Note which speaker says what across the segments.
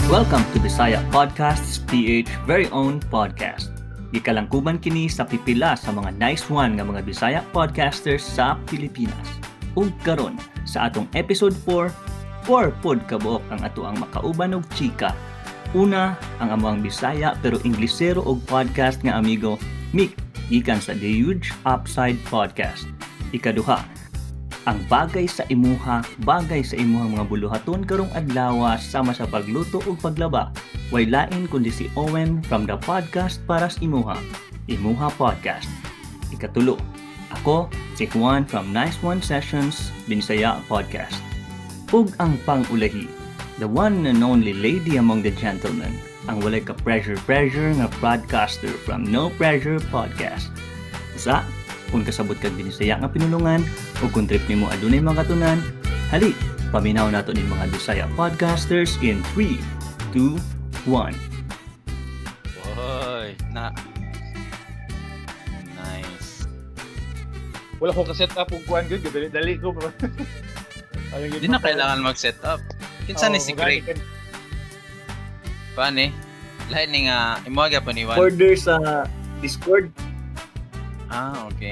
Speaker 1: Welcome to Bisaya Podcasts PH very own podcast. Gikalangkuban kini sa pipila sa mga nice one nga mga Bisaya podcasters sa Pilipinas. Ug karon sa atong episode 4, 4 pod kabuok ang atoang makauban og chika. Una, ang among Bisaya pero Inglesero og podcast nga amigo Mick gikan sa The Huge Upside Podcast. Ikaduha, ang bagay sa imuha, bagay sa imuhang mga buluhaton karong adlaw sama sa pagluto ug paglaba. Way lain kundi si Owen from the podcast para sa imuha, Imuha Podcast. Ikatulo, ako si Juan from Nice One Sessions Binisaya Podcast. Ug ang pang-ulahi, the one and only lady among the gentlemen, ang walay ka pressure-pressure nga podcaster from No Pressure Podcast. Usa, kung kasabot kag Binisaya nga pinulungan o kung trip nimo adunay mga katunan, hali, paminaw nato ning mga Bisaya podcasters in 3, 2, 1.
Speaker 2: Boy, na. Nice.
Speaker 3: Wala ko ka-set up og kuan gyud, dali dali ko, bro. Ayun,
Speaker 2: Di na kailangan mag-set up. Kinsa ni si Craig? Paano eh? Lain ni nga, imo pa ni Juan.
Speaker 1: Order sa Discord.
Speaker 2: Ah, okay.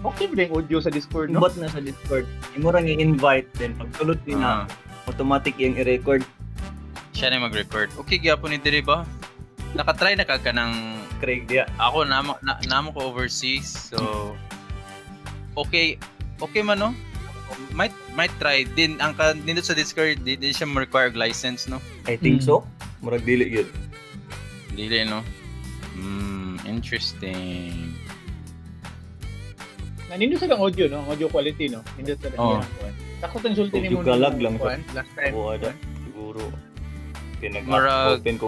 Speaker 3: Okay ba yung audio sa Discord, no?
Speaker 1: Bot na sa Discord. Imo rang i-invite, then pagsulot ni na automatic yung i-record.
Speaker 2: Siya na mag-record. Okay, gyapon ni diri ba? Nakatry na ka ng
Speaker 1: Craig diya.
Speaker 2: Ako namo na, namo ko overseas. So okay, okay man, no? Might try din ang ka nindot sa Discord, di siya mo require og license, no?
Speaker 1: I think so. Murag dili gyud.
Speaker 2: Dili, no? Interesting.
Speaker 3: Nanindot sa ang audio, no? Ang audio quality, no? Nindot sa
Speaker 2: Oo.
Speaker 3: ang kuan. Takot ang sulti
Speaker 1: Audio
Speaker 3: nimo
Speaker 1: galag lang
Speaker 3: kuan last time.
Speaker 1: Oo, ada. Siguro. Pinag open ko.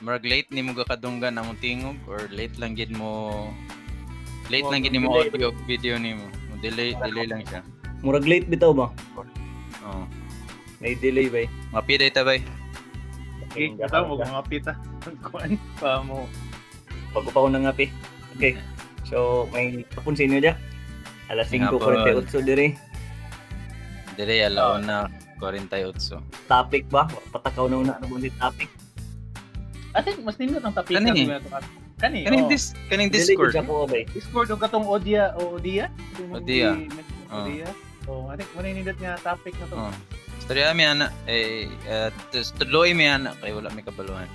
Speaker 2: Murag late ni mo gakadunggan among tingog or late lang gid mo late
Speaker 3: Oh,
Speaker 2: lang gid nimo
Speaker 3: delay.
Speaker 2: audio ug video nimo. Mo delay delay lang siya.
Speaker 1: Murag late bitaw ba?
Speaker 2: Oh.
Speaker 1: May delay ba, eh?
Speaker 2: Mapiday ta bay.
Speaker 3: Okay, kataw mo mga pita. Kuan pa mo.
Speaker 1: Bago pa ko nangapi. Okay. So, may hapon sa inyo dya. Alas
Speaker 2: May
Speaker 1: 5:48
Speaker 2: hapon.
Speaker 1: diri.
Speaker 2: Delay alauna 48.
Speaker 1: Topic ba? Patakaw na una ano ni topic.
Speaker 3: I think mas nindot ang topic
Speaker 2: Kani.
Speaker 3: na to. Kani.
Speaker 2: Kaning
Speaker 3: Oh.
Speaker 2: dis kaning
Speaker 1: Dili
Speaker 2: Discord.
Speaker 1: gud siya ko ba, eh.
Speaker 3: Discord og katong Odia o Odia?
Speaker 2: Odia.
Speaker 3: Odia. Oh, I think mo na nindot nga topic na to.
Speaker 2: Oh. Storya mi ana eh tudloy mi ana kay wala mi kabaluhan.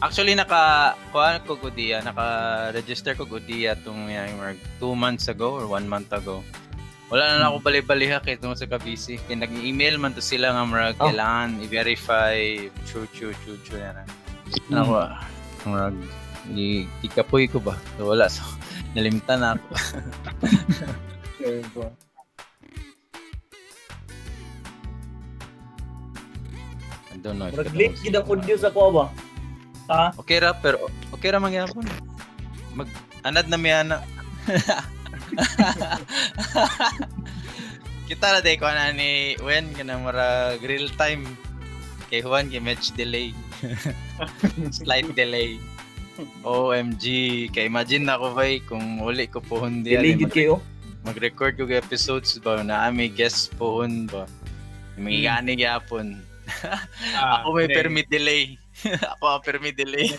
Speaker 2: Actually naka kuan ko Godia, naka register ko Godia tung yang 2 months ago or 1 month ago. Wala na ako bali-baliha kay tungod sa ka-busy. Kay nag-email man to sila nga murag kailangan i-verify true true true true na. Na. Ako murag di kapoy ko ba? So wala, so nalimtan na ako.
Speaker 3: There you go.
Speaker 2: I don't know if
Speaker 1: Murag
Speaker 2: katong
Speaker 1: late gid ang audio sa ko ba? Ha?
Speaker 2: Okay ra, pero okay ra mangyapon. Mag anad na mi ana. Kita ra day ko na ni Wen kana murag real time. Kay Juan kay match delay. Slight delay. OMG, kay imagine na ko bay kung uli ko pohon diya.
Speaker 1: Delay gid kayo.
Speaker 2: Mag-record ko og episodes ba na ami guest pohon ba. Mga gani gyapon.
Speaker 3: Ah,
Speaker 2: Ako may
Speaker 3: then,
Speaker 2: permit delay. Ako ang permit delay.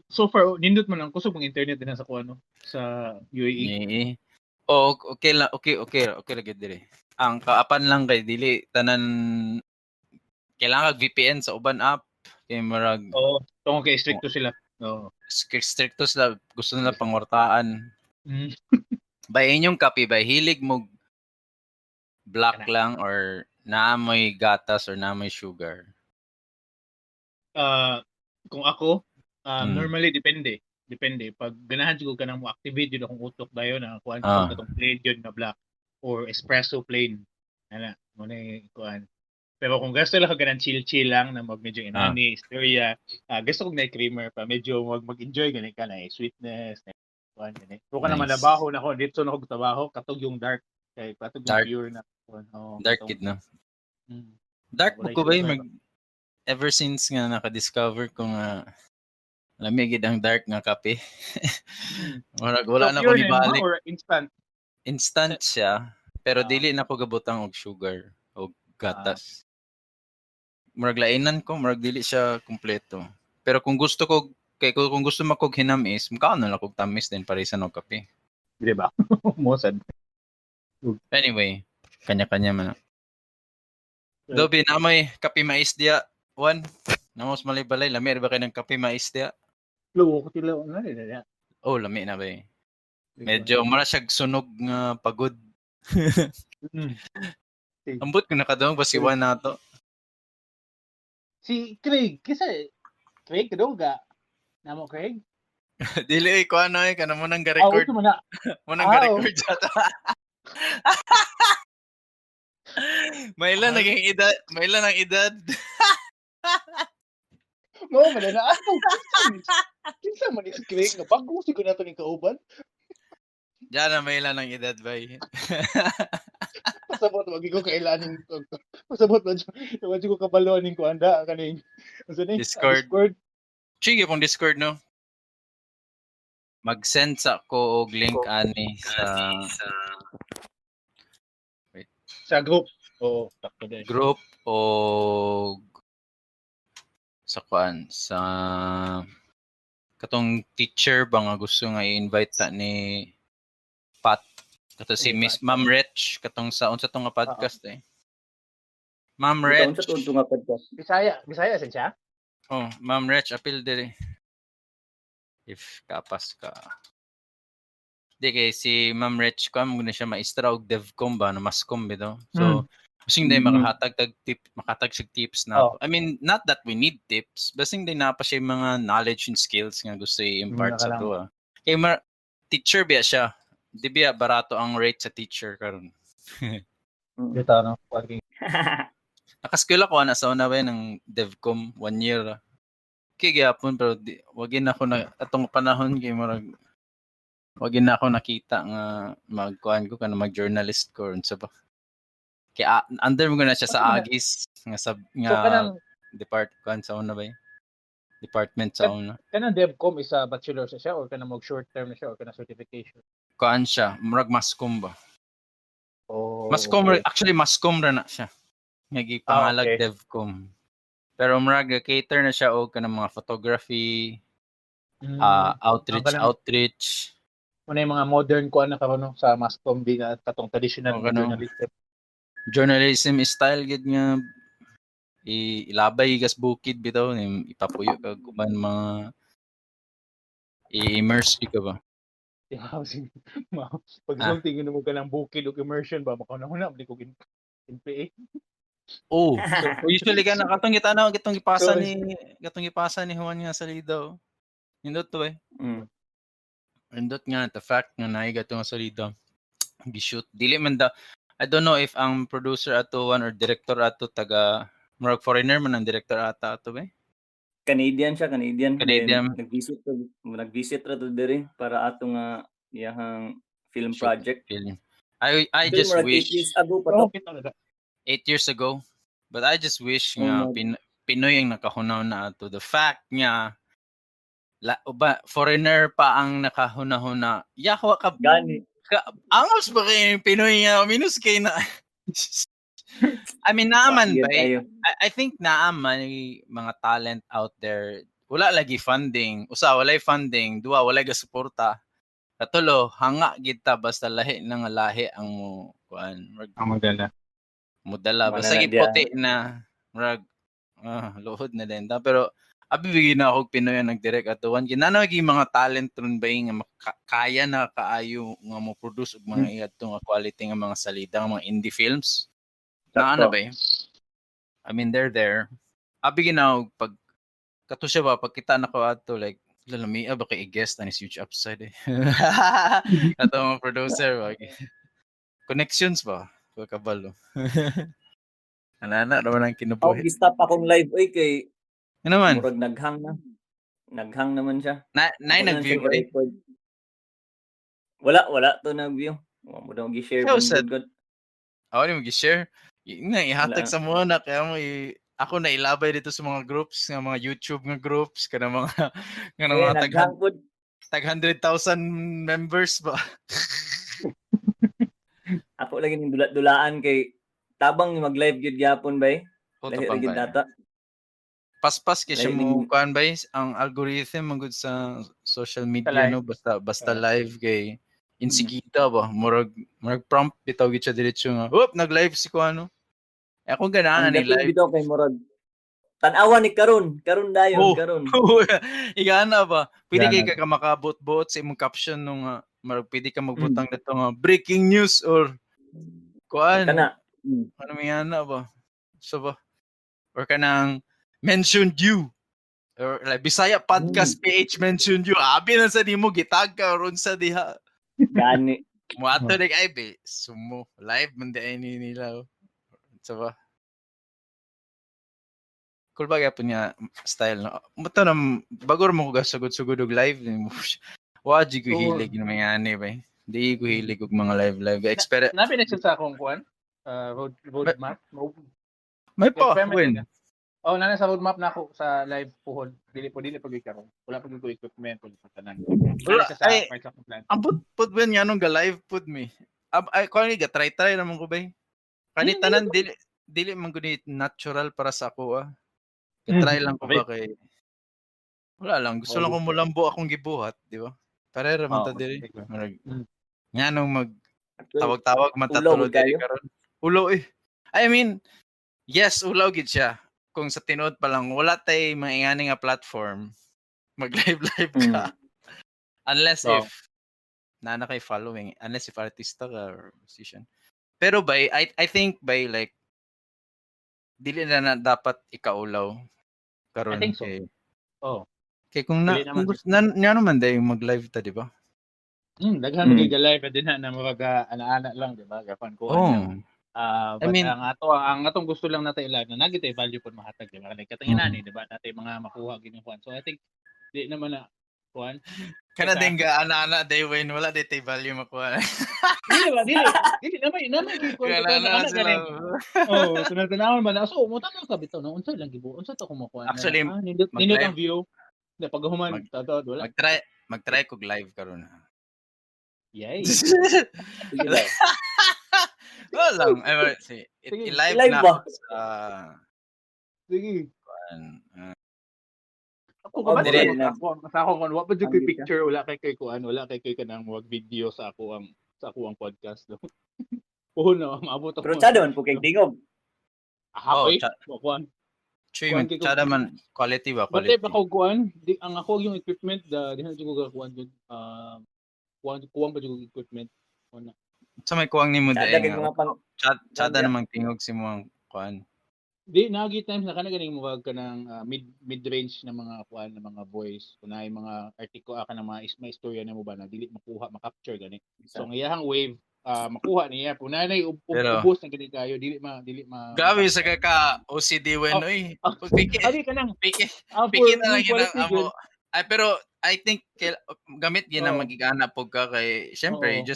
Speaker 3: So far, nindot man ang kusog ang internet din sa kuan, no? Sa UAE.
Speaker 2: Eh. Oh, okay lang, okay lang gyud diri. Ang kaapan lang kay dili tanan kailangan kag VPN sa uban app kay murag
Speaker 3: Oo, tungkol kay stricto sila. Oo.
Speaker 2: Stricto sila, gusto nila pangwartaan. Bay inyong kape bay, hilig mo black
Speaker 3: Kana.
Speaker 2: lang or naamoy gatas or naamoy sugar?
Speaker 3: Ah, kung ako, normally depende. Depende pag ganahan jud ko kanang mo activate jud akong utok dayon na kuan ko katong plain jud na black or espresso plain. Ana, mo na yung kuan. Pero kung gusto lang ka ganang chill-chill lang na mag medyo inani, istorya, gusto kong na creamer pa, medyo mag-enjoy gani ka na sweetness, na kuan gani. Kung ka naman
Speaker 2: Nice.
Speaker 3: nabaho na ako, dito na ako trabaho, katog yung dark kay katog yung
Speaker 2: Dark.
Speaker 3: pure na kuan. Oo,
Speaker 2: Dark
Speaker 3: katong-
Speaker 2: kid no. Dark
Speaker 3: Walay
Speaker 2: mo ko ba
Speaker 3: sugar.
Speaker 2: mag ever since nga naka-discover ko nga lamig gid ang dark nga kape. Murag wala
Speaker 3: So,
Speaker 2: na ko
Speaker 3: pure na yun,
Speaker 2: nibalik.
Speaker 3: or instant?
Speaker 2: Instant siya, pero dili na ko gabutang og sugar o gatas. Murag lainan ko, murag dili siya kumpleto. Pero kung gusto ko kay kung gusto makog hinamis, mukaon na lang kog tamis din parisan og kape.
Speaker 3: Di ba? Mosad.
Speaker 2: Anyway, kanya-kanya man. Dobi, na may kape mais diya. Juan, namos malay-balay, lami ba kay ng kape mais diya?
Speaker 3: Luwo ko tila nga na.
Speaker 2: Oh, lami na ba eh. Medyo mara siya sunog nga pagod. Ambot ko nakadungog ba si Juan nato.
Speaker 3: Si Craig, kasi Craig kadungog ka. Namo Craig?
Speaker 2: Dili ko ano eh kana mo nang ga-record.
Speaker 3: Ah, mo na.
Speaker 2: Mo nang ga-record sa ta. Mailan naging edad, mailan ang edad.
Speaker 3: Mo man na ako. Kinsa man si Craig nga bago siguro nato ni kauban.
Speaker 2: Diyan na mailan ang edad bay.
Speaker 3: Pasabot wag ko kailan pasabot wag ko kabalo ning kuanda kaning unsa ni
Speaker 2: Discord.
Speaker 3: Discord.
Speaker 2: Sige pong Discord no. Mag-send sa ko og link ani sa wait.
Speaker 3: Sa group. Oo, takto din.
Speaker 2: Group o sa kuan sa katong teacher ba nga gusto nga i-invite ta ni Pat kato si Miss Ma'am Rech katong sa unsa tong nga podcast eh. Ma'am Rech.
Speaker 1: Unsa tong nga podcast?
Speaker 3: Bisaya, Bisaya sa siya?
Speaker 2: Oh, Ma'am Rech apil diri. If kapas ka. Di kay si Ma'am Rech ko mo na siya maestra og DevCom ba no Mascom bitaw. So basing day makahatag tag tip, makatag sig tips na.
Speaker 3: Oh.
Speaker 2: I mean, not that we need tips, basing day na pa siya mga knowledge and skills nga gusto i-impart sa
Speaker 3: lang.
Speaker 2: To. Kay teacher biya siya. Di biya barato ang rate sa teacher karon.
Speaker 3: Dito no. Working.
Speaker 2: Nakaskwela ko ana sa una ba ng DevCom 1 year. Kay gyapon pero di, wagin ako na atong panahon kay murag wagin na ako nakita nga magkuan ko kana mag-journalist ko unsa ba. Kaya under mo na siya sa Agis nga sa nga
Speaker 3: So, kanang,
Speaker 2: depart kuan sa una ba eh? Department sa una.
Speaker 3: Kanang DevCom is a bachelor sa siya or kanang mag short term na siya or kanang certification?
Speaker 2: Kuan siya, murag mascom ba?
Speaker 3: Oh,
Speaker 2: Mascom
Speaker 3: okay.
Speaker 2: Actually mascom ra na siya. Nga gipangalag
Speaker 3: okay.
Speaker 2: DevCom. Pero murag cater na siya og kanang mga photography, outreach, outreach.
Speaker 3: Una yung mga modern kuan na karon no, sa mascom di na katong traditional journalism.
Speaker 2: Journalism style gid nga ilabay gas bukid bitaw ipapuyo kag uban mga i-immerse ka ba?
Speaker 3: Pag sulti mo ka ng bukid og immersion ba makauna-una di ko NPA.
Speaker 2: Oh, so usually ka na katong gitanaw katong gipasa ni Juan nga sa Lido. Nindot to eh. Nindot nga the fact nga naay gatong sa Lido. Gi-shoot dili man da. I don't know if ang producer ato one or director ato taga murag foreigner man ang director ata ato ba?
Speaker 1: Canadian siya, Canadian.
Speaker 2: Canadian.
Speaker 1: Then, nag-visit ra to diri para ato nga iyahang film
Speaker 2: shoot
Speaker 1: project.
Speaker 2: Film. I just wish
Speaker 1: 8 years ago pa to.
Speaker 2: 8 years ago. But I just wish nga Pinoy ang nakahunaw na ato. The fact nga ba, foreigner pa ang nakahuna-huna. Yahwa ka
Speaker 1: gani.
Speaker 2: Angos ba kayo yung Pinoy nga? Minus kayo na. I mean, naaman ba? I think naaman mga talent out there. Wala lagi funding. Usa, walay funding. Dua, walay gasuporta. Katulo, hanga gid ta basta lahi na nga lahi ang mo. Kuan.
Speaker 3: Ang madala.
Speaker 2: Mudala. Basta giputi na. Murag, luhod na din. Pero, abi bigay na ako Pinoy ang nag-direct ato one. Kinano gi mga talent ron ba nga kaya na kaayo nga mo produce og mga iadto nga quality nga mga salida nga mga indie films. Na ano ba? I mean they're there. Abi ginaw pag kato siya ba pagkita na ko adto like lalami ba kay i-guest ani huge upside eh. Ato mga producer ba. Connections ba? Kabalo. Anana ra man ang kinabuhi.
Speaker 1: Oh, gi-stop akong live oy kay
Speaker 2: ano man?
Speaker 1: Murag naghang na. Naghang naman siya.
Speaker 2: Na nag-view ba?
Speaker 1: Wala to nag-view. Wa mo daw gi-share.
Speaker 2: Ako ni mo gi-share. Nga ihatag sa mo na kaya mo ako na ilabay dito sa mga groups, nga mga YouTube nga groups kana mga nga mga tag 100,000 members ba.
Speaker 1: Ako lagi ning dula-dulaan kay tabang mag-live gyud gyapon bay.
Speaker 2: Oh,
Speaker 1: Lahi ra gyud data.
Speaker 2: Paspas kay siya
Speaker 1: Like,
Speaker 2: mo kuan ba ang algorithm man gud sa social media,
Speaker 3: Sa live.
Speaker 2: No, basta basta live kay insigita ba, murag prompt bitaw gid siya diretso nga, "Whoop, nag-live si kuano." Eh, akong ganahan
Speaker 1: Ang
Speaker 2: ni
Speaker 1: dating
Speaker 2: live.
Speaker 1: Bitaw kay murag tan-awa ni karon, karon dayon,
Speaker 2: Oh.
Speaker 1: karon.
Speaker 2: Igana ba, pwede kay
Speaker 3: Gana.
Speaker 2: Ka makabot-bot sa imong caption nung murag pwede ka magbutang dito nga breaking news or kuan.
Speaker 1: Kana.
Speaker 2: Ano may ana ba, so ba, or kanang mentioned you or like Bisaya Podcast PH mentioned you, abi na sa nimo, gitag ka ron sa diha.
Speaker 1: Gani.
Speaker 2: Muadto oh. Ay be sumo live man di ay ni nila, oh. So ba, cool ba gyapon nga style, no? Muto na bago ra mo ko gasugod-sugod og live, wa di ko
Speaker 3: Oo.
Speaker 2: Hilig na mga ani ba, eh. Di ko hilig og mga live live Exper
Speaker 3: Nabi na siya sa akong kuan. Road map.
Speaker 2: May pa
Speaker 3: Experiment
Speaker 2: when
Speaker 3: na. Oh, nana sa roadmap na ako sa live puhon. Dili po, dili pag karon. Wala pa ko equipment, wala pa tanan.
Speaker 2: Wala,
Speaker 3: Wala siya sa
Speaker 2: ay,
Speaker 3: part sa akong plan.
Speaker 2: Ang put when nga nung ga live pud mi. Ay, kuan ga try try naman ko ba. Kani tanan dili dili man gud ni natural para sa ako, ah. Ga try lang ko ba kay wala lang, gusto lang ko mulambo akong gibuhat, di ba? Pareho man ta diri. Murag nga nung mag tawag-tawag man ta
Speaker 1: Ulaw
Speaker 2: tulo
Speaker 1: gud
Speaker 2: diri
Speaker 1: kayo?
Speaker 2: Karon. Ulaw eh. I mean, yes, ulaw gid siya. Kung sa tinuod pa lang wala tay mga ingani nga platform, mag live live ka. Unless if na kay following, unless if artista ka or musician. Pero by I think by like dili na dapat ikaulaw karon
Speaker 3: I think so.
Speaker 2: kay
Speaker 3: Oh.
Speaker 2: kay kung na
Speaker 3: Dili naman.
Speaker 2: kung gusto na nga naman dahil mag-live ta, di ba?
Speaker 3: Daghan mm. Live din na na murag ana-ana lang, di ba? Gapan ko.
Speaker 2: Oh.
Speaker 3: Ah,
Speaker 2: I
Speaker 3: but
Speaker 2: mean-
Speaker 3: ang atong gusto lang natin i-live na nagitay value pud mahatag, di ba? Like katong ni, di ba? Natay mga makuha gini kuan. So I think di naman na kuan.
Speaker 2: Kana
Speaker 3: Kita.
Speaker 2: din ga ana-ana day when wala day tay value makuha.
Speaker 3: Dili ba? Dili. Dili naman naman gyud kuan.
Speaker 2: Kana
Speaker 3: Ana
Speaker 2: na
Speaker 3: gani.
Speaker 2: sila.
Speaker 3: Oh, tunay-tunawon ba na? So, mo tanaw ka bitaw no, unsa lang gibo? Unsa to kumukuha?
Speaker 2: Actually,
Speaker 3: ah, nindot
Speaker 2: mag-live.
Speaker 3: nindot ang view. Na paghuman tato wala.
Speaker 2: Mag-try kog live karon.
Speaker 3: Yay.
Speaker 1: Sige daw.
Speaker 2: Wala lang. Ay, wala, si,
Speaker 3: Sige.
Speaker 2: I-live
Speaker 1: I-live
Speaker 2: na
Speaker 1: ba?
Speaker 2: ako sa
Speaker 3: Sige.
Speaker 2: kuan,
Speaker 3: Ako ka ba
Speaker 1: Dire.
Speaker 3: ako sa ako kon wa pa jud koy
Speaker 1: Ang
Speaker 3: picture, wala kay kuan, wala kay kanang wag video sa ako ang podcast do. Puhon na maabot ako.
Speaker 1: Pero tsada man po kay tingog.
Speaker 3: Ah,
Speaker 2: Oh,
Speaker 3: okay. Kuan.
Speaker 2: Chuy,
Speaker 3: Kuan kay ko-
Speaker 2: tsada man quality ba
Speaker 3: But
Speaker 2: quality.
Speaker 3: if ako kuan, di ang ako yung equipment da di na jud ko kuan jud. Kuan kuan pa jud ko equipment. Kuan na.
Speaker 2: Sa may kuwang nimo
Speaker 1: Tsada
Speaker 2: day
Speaker 1: kay
Speaker 2: nga.
Speaker 1: mga pang
Speaker 2: Tsada namang tingog si mo kuan.
Speaker 3: Di nagi times na kana ganing murag kanang mid range na mga kuan na mga voice, kunay mga artiko ka na mga is may istorya nimo ba na dili makuha, ma-capture gani. So ang iyahang wave makuha niya punay na
Speaker 2: Pero-
Speaker 3: ubos na gani kayo, dili ma
Speaker 2: Grabe sa ka OCD wen
Speaker 3: Oh.
Speaker 2: oy.
Speaker 3: Oh.
Speaker 2: Piki
Speaker 3: Adi kanang
Speaker 2: piki
Speaker 3: for
Speaker 2: piki na lang
Speaker 3: yung
Speaker 2: yun ang
Speaker 3: quality
Speaker 2: amo.
Speaker 3: good.
Speaker 2: Ay, pero I think gamit gid na
Speaker 3: Oo.
Speaker 2: magigana pog ka kay syempre
Speaker 3: Oo.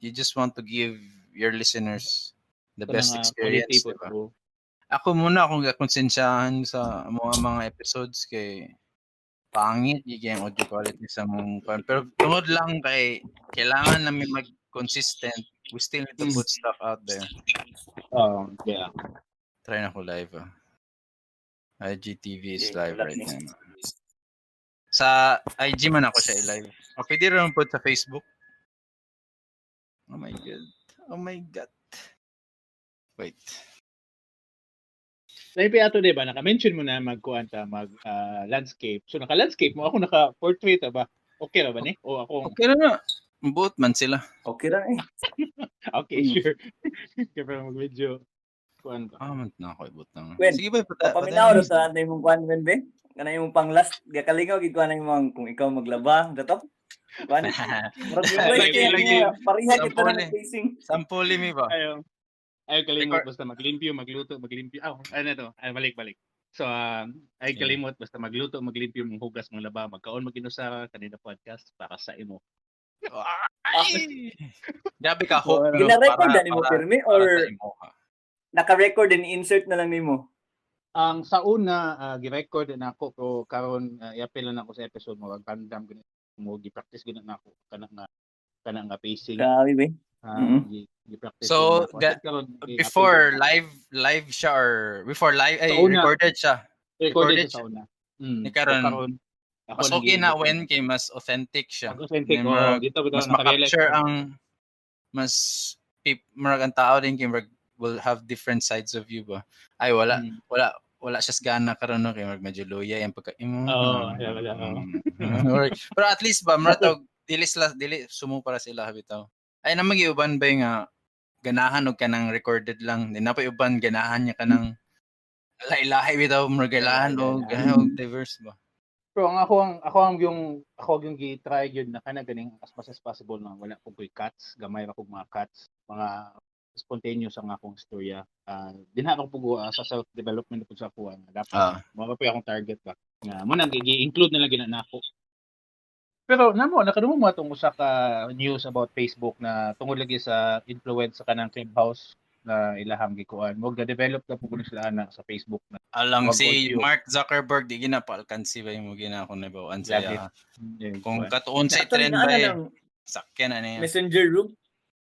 Speaker 2: you just want to give your listeners the
Speaker 3: Kanang,
Speaker 2: best experience,
Speaker 3: quality po,
Speaker 2: di ba?
Speaker 3: bro.
Speaker 2: Ako muna akong gakonsensyahan sa mga episodes kay pangit gyud kay ang audio quality sa mong kuan. Pero tungod lang kay kailangan namin mag-consistent, we still need to put stuff out there.
Speaker 3: Yeah.
Speaker 2: Try na ko live, ah. IGTV is
Speaker 1: Okay,
Speaker 2: live
Speaker 1: wala
Speaker 2: right
Speaker 1: ni.
Speaker 2: now. Sa IG man ako siya i-live. Okay, di rin po sa Facebook. Oh my God. Oh my God. Wait.
Speaker 3: Lahi ato, di ba? Naka-mention mo na magkuan ta mag landscape. So naka-landscape mo, ako naka-portrait ba? Okay ra ba ni? O ako
Speaker 2: Okay na na. Buot man sila.
Speaker 1: Okay ra eh.
Speaker 3: Okay, sure. Kaya pa mag-video kuan ba?
Speaker 2: Ah, man na ako ibot na.
Speaker 1: Gwen,
Speaker 2: Sige ba, pata,
Speaker 1: Paminaw ra sa anay mong kuan men be. Kana imong pang last gakalingaw gid kuan imong kung ikaw maglaba, gato. Kuan. Murag yung
Speaker 2: Lagi, lagi.
Speaker 1: Pareha kita
Speaker 2: Sampole.
Speaker 1: na facing.
Speaker 2: Sampuli mi ba?
Speaker 3: Ayo. Ayo kalimot
Speaker 2: Record.
Speaker 3: basta maglimpyo, magluto, maglimpyo. Ah, ano to? Ay, balik, balik. So, ay
Speaker 2: Sige.
Speaker 3: kalimot basta magluto, maglimpyo, manghugas, manglaba, magkaon, maginusa kanina podcast para sa imo.
Speaker 2: Ay! Grabe ka, hope. No?
Speaker 1: Gina-record na nimo pirmi
Speaker 2: para
Speaker 1: or
Speaker 2: sa imo ka.
Speaker 1: naka-record and insert na lang nimo?
Speaker 3: Ang sa una gi-record na ako pero karon i-apply na ako sa episode mo random gani mo gi-practice gani na ako kana nga pacing.
Speaker 1: Grabe be.
Speaker 3: Gi-practice
Speaker 2: So,
Speaker 3: gani na ako. Karon, i-apply
Speaker 2: Before
Speaker 3: na.
Speaker 2: live live siya or before live ay
Speaker 3: Sa una.
Speaker 2: recorded siya.
Speaker 3: Recorded
Speaker 2: Recorded
Speaker 3: siya sa una.
Speaker 2: Ni karon,
Speaker 3: So, karon ako
Speaker 2: mas
Speaker 3: lang
Speaker 2: okay na
Speaker 3: gi-edit.
Speaker 2: When kay mas authentic siya.
Speaker 3: Mas authentic,
Speaker 2: Then,
Speaker 3: oo.
Speaker 2: murag
Speaker 3: Dito bitaw
Speaker 2: mas
Speaker 3: naka-realize
Speaker 2: maka-capture
Speaker 3: ko.
Speaker 2: Ang mas murag ang tao din kay murag will have different sides of you ba. Ay, wala wala siya sa gana karon, no, kay murag medyo luya yung pagka imo.
Speaker 3: Oo, wala, oo.
Speaker 2: Pero at least ba murag tawag, dili sila, dili sumo para sila bitaw. Ay naman uban ba nga ganahan og kanang recorded lang. Di na pa uban ganahan niya kanang lahi-lahi bitaw, murag ganahan og ganahan og diverse ba.
Speaker 3: Pero ang ako ang yung gi-try yun na kana ganing as much as possible na wala ko koy cuts, gamay ra kog mga cuts, mga spontaneous ang akong istorya. Dinha ako pug sa self development pud sa ako nga dapat mao pa akong target ba. Nga mo nang gi-include na lang gina nako. Pero namo nakadungog mo atong usa ka news about Facebook na tungod lagi sa influence sa kanang Clubhouse na ilahang gikuan. Mo ga-develop na pud sila ana sa Facebook na
Speaker 2: Alang
Speaker 3: wag
Speaker 2: si
Speaker 3: audio.
Speaker 2: Mark Zuckerberg di gina paalkansi ba yung mo gina ako nabawaan sa
Speaker 3: Lagi.
Speaker 2: iya.
Speaker 3: Yeah,
Speaker 2: Kung
Speaker 3: kuan.
Speaker 2: katuon sa
Speaker 1: Actually,
Speaker 2: trend
Speaker 1: naa
Speaker 2: ba
Speaker 1: na
Speaker 2: eh,
Speaker 1: ng
Speaker 2: sakyan na niya.
Speaker 1: Messenger room.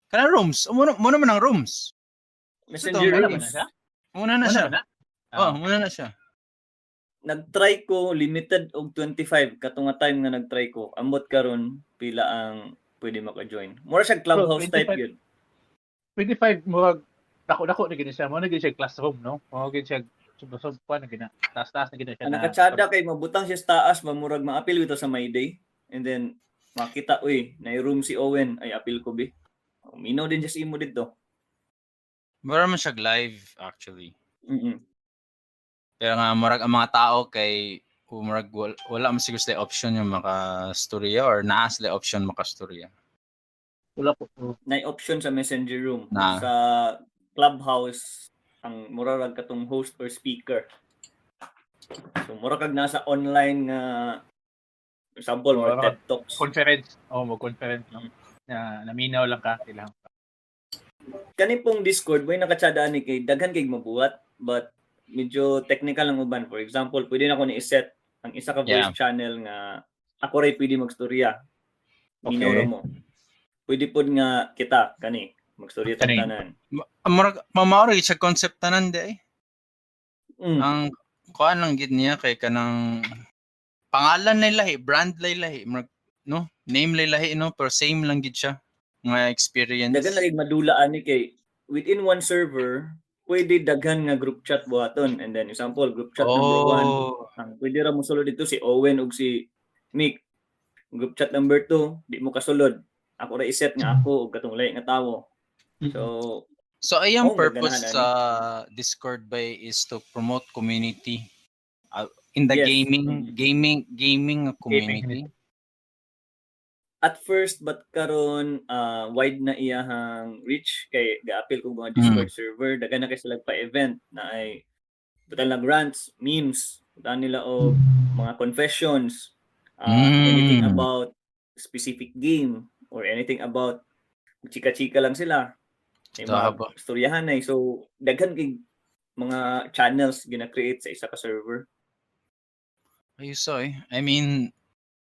Speaker 2: Kana rooms, muna man ang rooms.
Speaker 1: Messenger
Speaker 2: Wala
Speaker 3: ba
Speaker 1: rooms.
Speaker 3: na siya?
Speaker 2: Muna na
Speaker 3: Wala
Speaker 2: siya.
Speaker 3: ba na?
Speaker 2: Oh, muna na siya.
Speaker 1: Nag-try ko, limited og 25 kato nga time nga nag-try ko. Ambot karon pila ang pwede maka-join. Mura siya Clubhouse type
Speaker 3: 25
Speaker 1: yun.
Speaker 3: 25, murag dako dako na gini siya. Mo na gini siya classroom, no? Mo gini siya sub pa na gina. Taas-taas na gini siya.
Speaker 1: Ang nakatsada kay mabutang siya sa taas, mamurag maapil ito sa My Day. And then makita, uy, na room si Owen, ay apil ko bi. Minaw din siya sa imo dito.
Speaker 2: Mura man siya live actually. Pero nga murag ang mga tao kay murag wala man siguro sila option yung makastorya or naa sila option makastorya.
Speaker 3: Wala ko. Oh.
Speaker 1: Na option sa Messenger room.
Speaker 2: Na.
Speaker 1: Sa Clubhouse, ang mura rag katong host or speaker. So mura kag nasa online nga example or
Speaker 3: Mura
Speaker 1: TED Talks.
Speaker 3: Conference. Oh, mo conference, no. Na naminaw lang ka ilang.
Speaker 1: Kani pong Discord, may nakatsada ani kay daghan kay mabuhat, but medyo technical ang uban. For example, pwede na ko ni i-set ang isa ka voice channel nga ako ray pwede magstorya. Minaw ra mo. Pwede pod nga kita kani magstorya ta
Speaker 3: Kani.
Speaker 1: tanan.
Speaker 2: Ang murag mamao ra gyud siya concept tanan di ay. Ang kuan lang gid niya kay kanang pangalan lay lahi, brand lay lahi, murag, no? Name lay lahi, no, pero same lang gid siya nga experience.
Speaker 1: Daghan lagi madula ani kay within one server pwede daghan nga group chat buhaton, and then example group chat number 1, ang pwede ra mo sulod dito si Owen ug si Mick. Group chat number 2, di mo kasulod, ako ra i-set nga ako ug katong lahi nga tawo. So
Speaker 2: So ay ang
Speaker 1: Oh,
Speaker 2: purpose
Speaker 1: ganahan
Speaker 2: sa Discord by is to promote community in the gaming gaming community.
Speaker 1: At first, but karon wide na iyahang reach kay gaapil kog mga Discord server, daghan na kay sila pa-event na ay butan lang rants, memes, butan nila og mga confessions, anything about specific game or anything about chika-chika lang sila. May mga
Speaker 2: Tama.
Speaker 1: istoryahan ay, so daghan kay mga channels gina-create sa isa ka server.
Speaker 2: Ayos eh. I mean,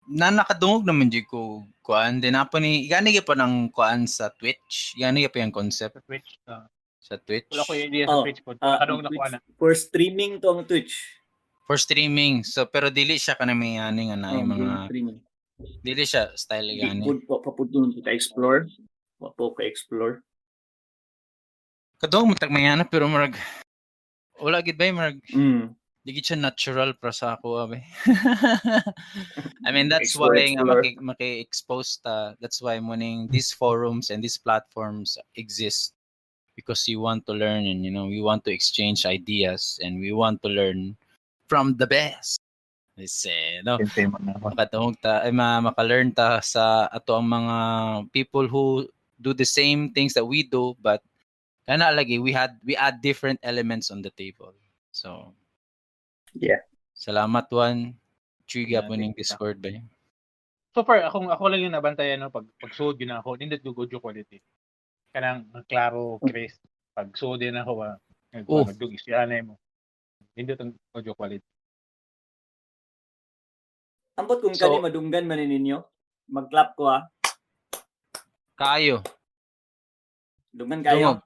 Speaker 2: na nakadungog naman jud ko kuan din na pa ni gani gyud pa ng kuan sa Twitch. Gani gyud pa yung concept
Speaker 3: Sa Twitch.
Speaker 2: Sa Twitch.
Speaker 3: Wala ko yung idea sa
Speaker 1: Oh,
Speaker 3: Twitch po.
Speaker 1: Ah,
Speaker 3: Nakadungog na ko
Speaker 1: Twitch.
Speaker 3: ana.
Speaker 1: For streaming to ang Twitch.
Speaker 2: For streaming. So pero dili siya kanang may ani nga na
Speaker 1: Oh,
Speaker 2: mga
Speaker 1: game streaming.
Speaker 2: Dili siya style
Speaker 1: Di
Speaker 2: gani.
Speaker 1: pud wa pa pud nun ka explore. Wa po ka explore.
Speaker 2: Kadungog mo tag may ana, pero murag wala gid ba, murag di gid siya natural para sa ako abe. I mean, that's
Speaker 1: Explore,
Speaker 2: why nga
Speaker 1: explore.
Speaker 2: Maki-expose ta. That's why morning these forums and these platforms exist, because you want to learn and we want to exchange ideas and we want to learn from the best. They say, no?
Speaker 3: Same man ako.
Speaker 2: Makatungog ta ay maka-learn ta sa ato ang mga people who do the same things that we do, but kana lagi we add different elements on the table. So salamat Juan. Triga po
Speaker 3: Yeah,
Speaker 2: ning
Speaker 3: thank you.
Speaker 2: Discord ba yun?
Speaker 3: So far akong ako lang yung nabantayan, no, pag pagsuod yun ako, nindot yung audio quality. Kanang klaro, crisp. Pag suod din ako ba, nagdugis yan mo. Nindot ang audio quality.
Speaker 1: Ambot kung
Speaker 2: So
Speaker 1: kani madunggan man ni ninyo, mag-clap ko ah.
Speaker 2: Kayo.
Speaker 1: Dunggan kayo.
Speaker 2: Dungog.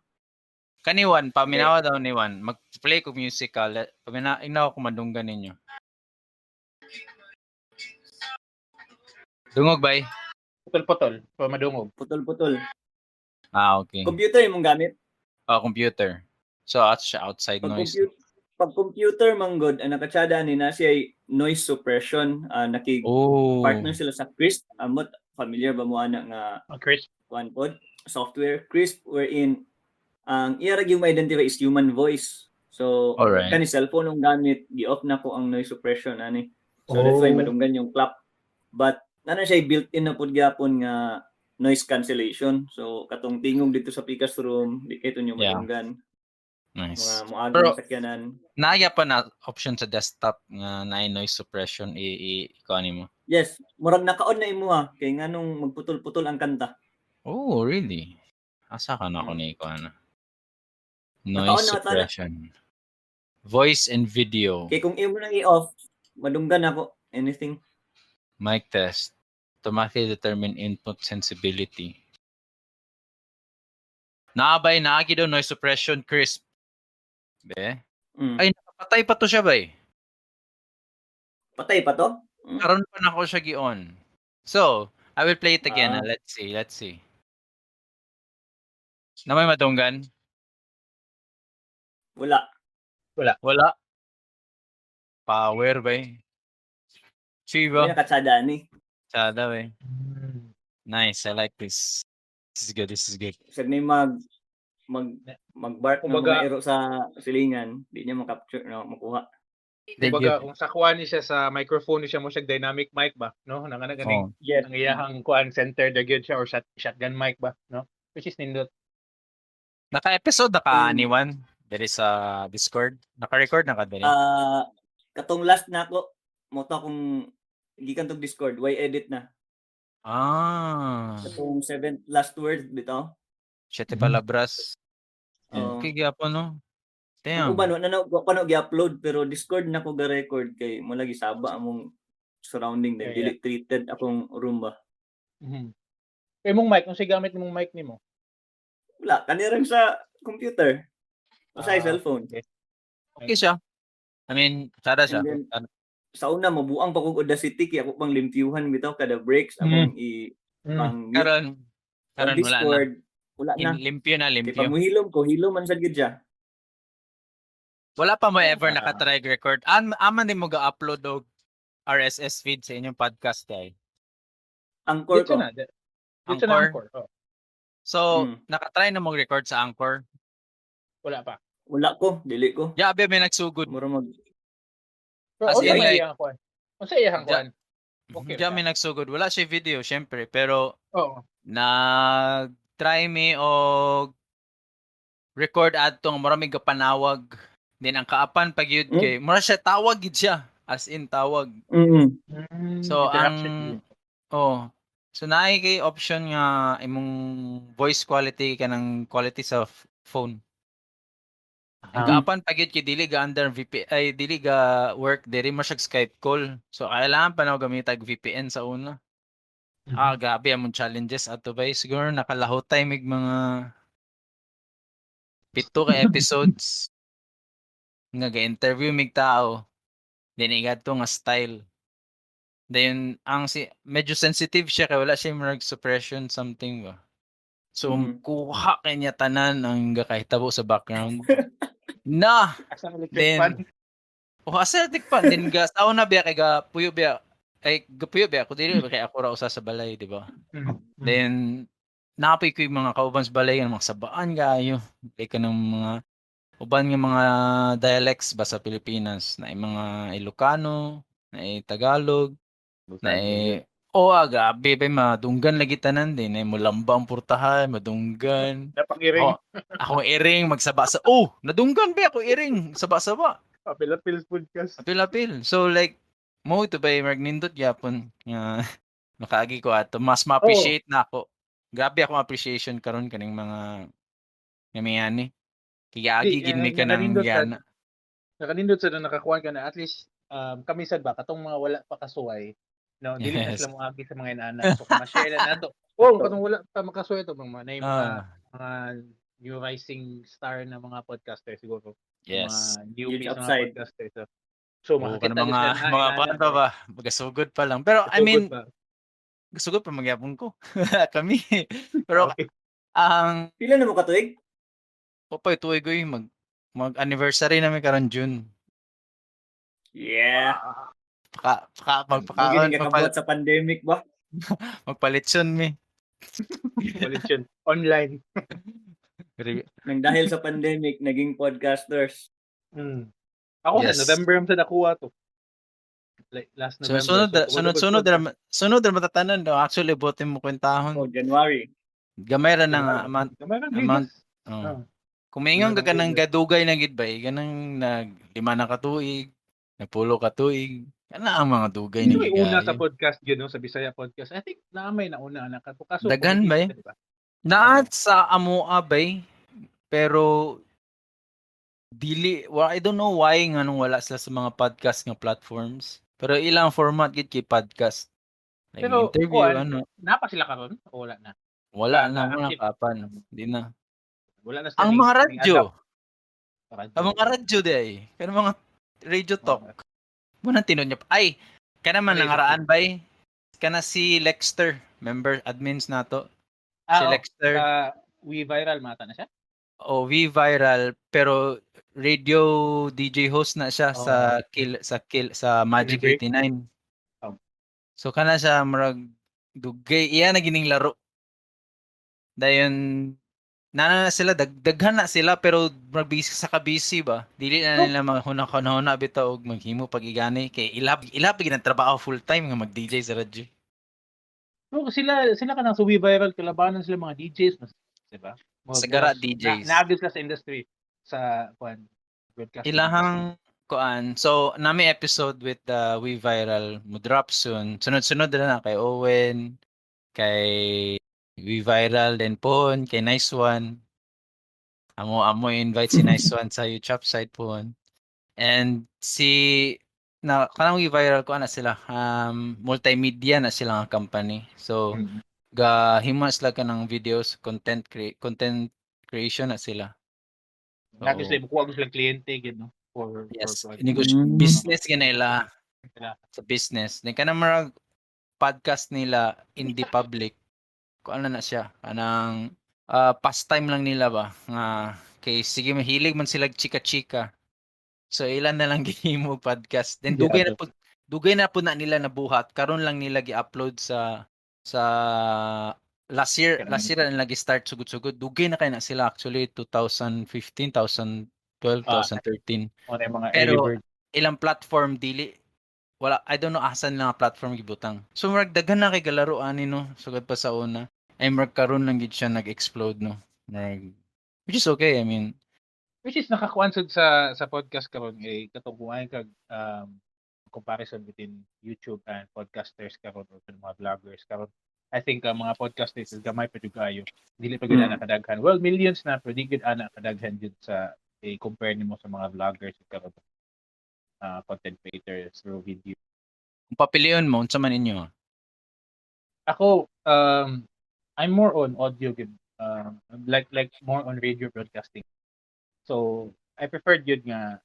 Speaker 2: Kaniwan, paminawa daw ni Juan. Mag-play ko music ka. Pamina, inaw ko madunggan ninyo. Dungog bay?
Speaker 3: Putol-putol, pa madungog.
Speaker 1: Putol-putol.
Speaker 2: Ah, okay.
Speaker 1: Computer imong gamit?
Speaker 2: Oh, computer. So, at siya outside
Speaker 1: Pag
Speaker 2: noise.
Speaker 1: Pag computer manggod, ang nakatsada ni na siya ay noise suppression. Nakig-partner sila sa Krisp. Amot, familiar ba mo ana nga
Speaker 3: Krisp?
Speaker 1: Kuan pod? Software. Krisp, wherein ang iya ra gyud ma-identify is human voice. So, kani cellphone ang gamit, gi-off na ko ang noise suppression ani. So that's why madunggan yung clap. But nana siya built-in na pud gyapon nga noise cancellation. So katong tingog dito sa Pikas room, di kay tunyo madunggan.
Speaker 2: Nice.
Speaker 1: Mga muagi
Speaker 2: Pero
Speaker 1: sa sakyanan.
Speaker 2: Naaya pa na option sa desktop nga naay noise suppression i kuan nimo.
Speaker 1: Yes, murag naka-on na imuha kay nganong magputol-putol ang kanta.
Speaker 2: Oh, really? Asa ka na ako ni kuan?
Speaker 1: Naka-on
Speaker 2: Noise
Speaker 1: na ata na.
Speaker 2: suppression. Voice and video.
Speaker 1: Kay kung imo nang i-off, madunggan ako anything.
Speaker 2: Mic test. Automatically determine input sensibility. Naabay, naagi daw noise suppression, Krisp. Be? Ay, nakapatay pa to siya, bay.
Speaker 1: Patay pa to?
Speaker 2: Karon pa na ako siya gi-on. So, I will play it again. Let's see, let's see. Na may madunggan?
Speaker 1: Wala.
Speaker 3: Wala.
Speaker 2: Wala. Power, bay. Chiba.
Speaker 1: May nakatsada ni.
Speaker 2: Tsada, bay. Nice, I like this. This is good, this is good.
Speaker 1: Sag may mag-bark ng
Speaker 3: Kumbaga
Speaker 1: mga iro sa silingan, di niya makapture, no, makuha.
Speaker 2: Thank
Speaker 3: Kumbaga,
Speaker 2: you.
Speaker 3: kung sa kuan ni siya sa microphone ni siya mo siya dynamic mic ba, no? Nang ana ganing
Speaker 1: Yes.
Speaker 3: ang iyahang kuan center the gyud siya or shotgun mic ba, no? Which is nindot.
Speaker 2: Naka-episode na ka ni Juan diri sa Discord. Naka-record na ka diri.
Speaker 1: Katong last na ako, mo to akong gikan tog Discord, why edit na? Katong 7th last word bitaw.
Speaker 2: Siete palabras.
Speaker 1: Oo.
Speaker 2: Okay gyapon, no?
Speaker 1: Ang
Speaker 2: Damn.
Speaker 1: uban, wa na na, wa pa na gi-upload, pero Discord na ko ga-record kay mo lagi saba among surrounding din.
Speaker 3: Yeah, yeah.
Speaker 1: Dili treated akong room ba.
Speaker 3: Kay mong mic, unsay gamit nimong mic nimo?
Speaker 1: Wala, kanirang sa computer. O sa cellphone.
Speaker 3: Okay.
Speaker 2: Okay siya. I mean, sada siya.
Speaker 1: And then,
Speaker 2: Ano?
Speaker 1: Sa una, mabuang pa kog Audacity kay ako pang limpyuhan bitaw kada breaks akong i pang mute.
Speaker 2: Karon,
Speaker 1: Sa
Speaker 2: karon wala na.
Speaker 1: Discord, wala na.
Speaker 2: Limpyo na,
Speaker 1: Kay
Speaker 2: limpyo.
Speaker 1: pag muhilom ko, hilom man sad gyud siya.
Speaker 2: Wala pa mo ever nakatry record. Aman din mo ga-upload og RSS feed sa inyong podcast kay.
Speaker 1: Anchor
Speaker 3: Dito
Speaker 1: ko.
Speaker 3: na, dito na
Speaker 2: Anchor?
Speaker 3: Anchor. Oh.
Speaker 2: So, nakatry na mag-record sa Anchor?
Speaker 3: Wala pa.
Speaker 1: Wala ko, dili ko.
Speaker 2: Ya, be, may nagsugod.
Speaker 1: Mura mag
Speaker 3: Pero
Speaker 2: As
Speaker 3: unsa
Speaker 2: in,
Speaker 3: may
Speaker 2: like,
Speaker 3: iyang kuan? Unsa iyang
Speaker 2: Ja-
Speaker 3: kuan? Okay,
Speaker 2: Diyan
Speaker 3: ra.
Speaker 2: may nagsugod. Wala siya video, syempre. Pero,
Speaker 3: Oo.
Speaker 2: nag-try mi og record adtong mura mi gapanawag. Then ang kaapan pag yun kay mura siya tawag gid siya. As in tawag. So,
Speaker 3: Interaction
Speaker 2: ang
Speaker 3: yun.
Speaker 2: oh. So naay kay option nga imong voice quality kanang quality sa phone. Ang kaapan pag yun kay dili ga under VP ay dili ga work diri mo siya Skype call. So kailangan pa na gamitag VPN sa una. Grabe among challenges ato bay. Siguro nakalahutay mig mga 7 ka episodes nga ga-interview mig tao. Then igadto nga style. Then ang si medyo sensitive siya kay wala siya murag suppression something ba. So kuha kay niya tanan ang gakahitabo sa background. Na.
Speaker 3: Asa ang electric
Speaker 2: Then,
Speaker 3: fan?
Speaker 2: Oh, asa electric fan? Then ga sa una biya kay ga puyo biya. Ay ga puyo biya ko dili kay ako ra usa sa balay, di ba? Then naapay ko yung mga kauban sa balay nga mga sabaan kaayo. Like kanang mga uban nga mga dialects ba sa Pilipinas, na mga Ilocano, na Tagalog, na oh, grabe ba madunggan lagi tanan din, na mulamba ang purtahan, madunggan.
Speaker 3: Napakiring.
Speaker 2: Oh, akong iring magsaba sa oh, nadunggan ba ako iring saba-saba.
Speaker 3: Apil-apil podcast.
Speaker 2: Apil-apil. So like mo ito ba marag nindot gyapon nga makaagi ko ato mas ma-appreciate na ako. Grabe akong appreciation karon kaning mga ngamiyani. Kaya agi
Speaker 3: Di,
Speaker 2: gid mi ka ng
Speaker 3: nakanindot sa
Speaker 2: gana.
Speaker 3: Nakanindot sa na nakakuan ka na at least kami sad ba katong mga wala pa kasuway, no, dili na sila moagi sa mga inana. So kung ma-share na nato. Oh, katong wala pa makasuway to mga na mga mga new rising star na mga podcaster siguro.
Speaker 2: Yes.
Speaker 3: Mga newbies
Speaker 1: Huge
Speaker 3: na mga
Speaker 1: upside.
Speaker 3: Podcaster. So
Speaker 2: Oo,
Speaker 3: makakita
Speaker 2: kanang mga
Speaker 3: sila na,
Speaker 2: mga
Speaker 3: inana,
Speaker 2: kuan pa ba? Magasugod pa lang. Pero I
Speaker 3: Sugod
Speaker 2: mean,
Speaker 3: pa.
Speaker 2: Gasugod pa magyapon ko. Kami. Pero ang
Speaker 1: Pila na mo katuig?
Speaker 2: Popoy tuig oy, mag anniversary namin karon June.
Speaker 1: Yeah.
Speaker 2: Paka, paka magpakaon
Speaker 1: Magiging kakabuhat sa pandemic ba?
Speaker 2: Magpalitson mi.
Speaker 3: Palit yun. Online.
Speaker 1: Nang dahil sa pandemic, naging podcasters.
Speaker 3: Ako
Speaker 2: Yes.
Speaker 3: sa November man sa nakuha to. Like last
Speaker 2: So,
Speaker 3: November.
Speaker 2: sunod
Speaker 3: So,
Speaker 2: sunod sunod ra sunod ra matatanan do actually bote mo kwentahon.
Speaker 1: Oh, January.
Speaker 2: Gamay ra na nga amount.
Speaker 3: Gamay ra
Speaker 2: Amount.
Speaker 3: ages.
Speaker 2: Oh.
Speaker 3: Ah.
Speaker 2: Kung maingon ka
Speaker 3: Gamay ra
Speaker 2: kanang
Speaker 3: ages.
Speaker 2: gadugay na gid bay, ganang nag 5 na ka tuig, napulo ka tuig, kana ang mga dugay
Speaker 3: Sino
Speaker 2: na
Speaker 3: may una sa
Speaker 2: gigayon.
Speaker 3: Podcast yun, no? Sa Bisaya podcast? I think na may nauna na. Kaso
Speaker 2: Dagan ba eh?
Speaker 3: communication, di ba?
Speaker 2: Naa sa amoa bay, pero dili, well, I don't know why nganong wala sila sa mga podcast nga platforms. Pero ilang format gid kay podcast. Like
Speaker 3: Pero,
Speaker 2: interview
Speaker 3: kuan,
Speaker 2: ano,
Speaker 3: Napa sila karon o wala na?
Speaker 2: Wala
Speaker 3: Ah,
Speaker 2: na wala
Speaker 3: active.
Speaker 2: kapan, di na.
Speaker 3: Wala na sila
Speaker 2: Ang mga
Speaker 3: ning
Speaker 2: radyo,
Speaker 3: adapt. Radyo.
Speaker 2: Ang mga radyo di ay, kanang mga radio talk. Muna tinud niya. Ay, kana man
Speaker 3: Radio
Speaker 2: nangaraan bay. Kana si Lexter, member admins nato.
Speaker 3: Ah,
Speaker 2: Si
Speaker 3: oh,
Speaker 2: Lexter.
Speaker 3: We Viral mata na siya?
Speaker 2: O We Viral, pero radio DJ host na siya sa Magic
Speaker 3: Delivery?
Speaker 2: 89.
Speaker 3: Oh.
Speaker 2: So kana siya murag dugay iya na gining laro. Dayon nana na sila daghan na sila pero murag busy sa ka busy ba. Dili na nila maghuna-huna bitaw og maghimo pag igani kay ilap ilap gid ang trabaho full time nga mag DJ sa radyo.
Speaker 3: No, sila sila kanang sa We Viral, kalabanan sila mga DJs, mas, di ba? Mga
Speaker 2: Sa gara
Speaker 3: boss.
Speaker 2: DJs.
Speaker 3: Na, naagis sila sa industry sa kuan broadcasting.
Speaker 2: Ilahang kuan. So nami episode with the We Viral mo drop soon. Sunod-sunod na kay Owen, kay We Viral then pon kay Nice One. Amo amo invite si Nice One sa YouTube side pon. And si na kanang We Viral ko ana sila multimedia na sila nga company. So ga hima sila kanang videos, content creation na sila.
Speaker 3: Naagis
Speaker 2: Oo.
Speaker 3: sila kuha sila kliyente gid no
Speaker 2: Yes,
Speaker 3: for project.
Speaker 2: negosyo business ganila sa business. Then kanang murag podcast nila in the public. Kung ano na siya, kanang pastime lang nila ba nga kay sige mahilig man sila chika-chika. So ilan na lang gihimo podcast. Then dugay na po na nila nabuhat. Karon lang nila gi-upload sa last year, last year na nila gi-start sugod-sugod. Dugay na kay na sila actually 2015, 2012, 2013.
Speaker 3: O na yung mga
Speaker 2: Pero
Speaker 3: early bird.
Speaker 2: Ilang platform dili wala, I don't know asan lang ang platform gibutang. So murag daghan na kay galaro ani no, sugod pa sa una. Ay murag karon lang gid siya nag-explode no. Murag, which is okay, I mean.
Speaker 3: Which is nakakuan sad sa podcast karon eh katong kung ay kag comparison between YouTube and podcasters karon or mga vloggers karon. I think ang mga podcasters is gamay pa jud kaayo. Dili pa gyud ana kadaghan. Well, millions na pero di gyud ana kadaghan jud sa i-compare nimo sa mga vloggers karon. Content creators through video.
Speaker 2: Kung papilion mo unsa man inyo?
Speaker 3: Ako I'm more on audio gyud. Like more on radio broadcasting. So I prefer gyud nga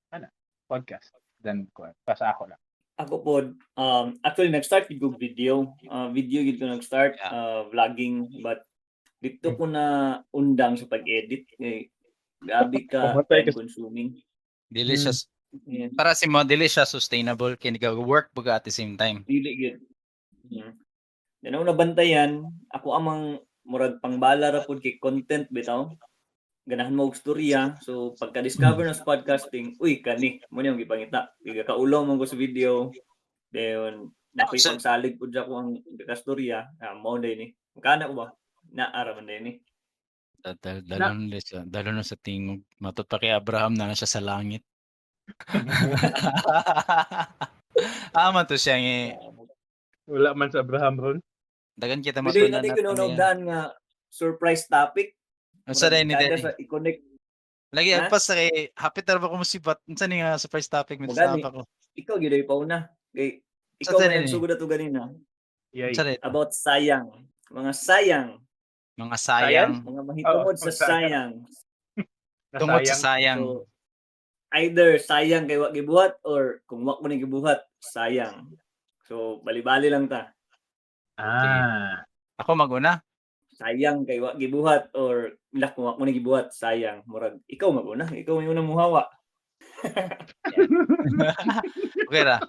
Speaker 3: ana podcast than kuan pa sa ako lang.
Speaker 1: Ako po, actually nag-start gid ko video. Video gid ko nag-start, vlogging, but dito ko na undang sa pag-edit kay grabe ka
Speaker 3: Pumatay ka
Speaker 1: time consuming.
Speaker 2: Dili siya para si mo dili siya sustainable kay work buga at the same time.
Speaker 1: Dili gyud. Then ako nabantayan, ako amang murag pangbala ra pud kay content bitaw. Ganahan mo og storya. So pagka-discover na sa podcasting, uy kani, mo ni ang gipangita. Kay kaulaw man ko sa video. Then nakoy pagsalig pud ako ang kastorya, ah, mo day ni. Kana ko ba? Naara man day ni.
Speaker 2: Dalo na sa tingog. Matod pa kay Abraham na na siya sa langit. Ah, man to siya nga
Speaker 3: Wala man sa Abraham ron.
Speaker 2: Dagan kita
Speaker 1: Pwede
Speaker 2: matunan
Speaker 1: natin
Speaker 2: natin
Speaker 1: kinunogdaan nga surprise topic.
Speaker 2: Unsa
Speaker 1: Murag
Speaker 2: day ni
Speaker 1: kada
Speaker 2: Daddy?
Speaker 1: sa i-connect.
Speaker 2: Lagi
Speaker 1: Ha?
Speaker 2: pas sa kay hapit ra ba ko musibat. Unsa ni nga surprise topic mit
Speaker 1: Mugani.
Speaker 2: sa ako.
Speaker 1: Ikaw gyud ay pauna. Kay
Speaker 2: Unsa
Speaker 1: ikaw
Speaker 2: day
Speaker 1: man
Speaker 2: ni?
Speaker 1: nagsugod ato ganina
Speaker 3: Yay.
Speaker 2: Unsa day?
Speaker 1: About sayang. Mga sayang.
Speaker 2: Mga sayang.
Speaker 1: Mga mahitungod
Speaker 3: Oo,
Speaker 1: sa
Speaker 3: sayang.
Speaker 1: sayang.
Speaker 2: Tungod sa
Speaker 3: Nasayang.
Speaker 2: sayang.
Speaker 1: So either sayang kay wa gibuhat or kung wa mo ni gibuhat, sayang. So bali-bali lang ta.
Speaker 3: Ah.
Speaker 2: Ako maguna.
Speaker 1: Sayang kay wa gibuhat or lak kung wa mo ni gibuhat, sayang. Murag ikaw maguna, ikaw may unang muhawa.
Speaker 2: Okay ra.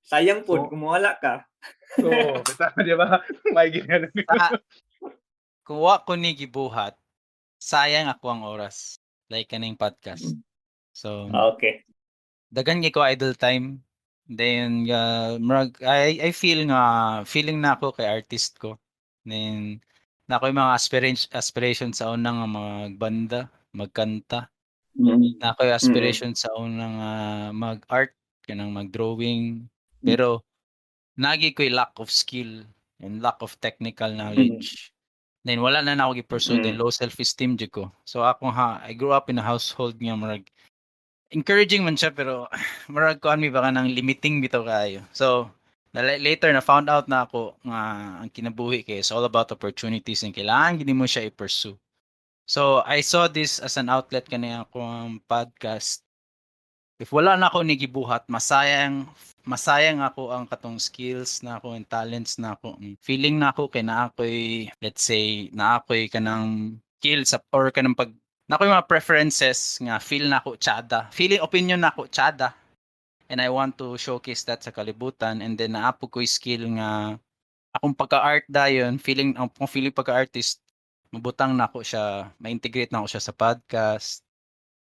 Speaker 1: Sayang pod
Speaker 2: So-
Speaker 1: kung mawala ka.
Speaker 3: So, bitaw, di ba? May ginano.
Speaker 2: Kung wa ko ni gibuhat, sayang ako ang oras. Like kaning podcast. So,
Speaker 1: Okay.
Speaker 2: Dagan gyud ko idle time. Then murag I feel nga feeling na ako kay artist ko. Then na ako yung mga aspiration sa una nga magbanda, magkanta. Na ako yung aspiration sa una nga mag-art, kanang mag-drawing. Pero nagi ko'y lack of skill and lack of technical knowledge. Then wala na na ako gi-pursue, then low self-esteem jud ko. So ako ha, I grew up in a household nga murag encouraging man siya pero murag kuan mi baka nang limiting bitaw kaayo. So later na found out na ako nga ang kinabuhi kay is all about opportunities and kailangan gid mo siya i-pursue. So I saw this as an outlet kani akong podcast. If wala na ako ni gibuhat, masayang ako ang katong skills na ako and talents na ako. Feeling na ako kay naa ako'y, let's say, naa ako'y kanang skills sa or kanang pag na ako'y mga preferences nga feel na ako tsada. Feeling opinion na ako tsada. And I want to showcase that sa kalibutan, and then naa po ko'y skill nga akong pagka-art dayon, feeling ang akong feeling pagka-artist, mabutang na ako siya, ma-integrate na ako siya sa podcast.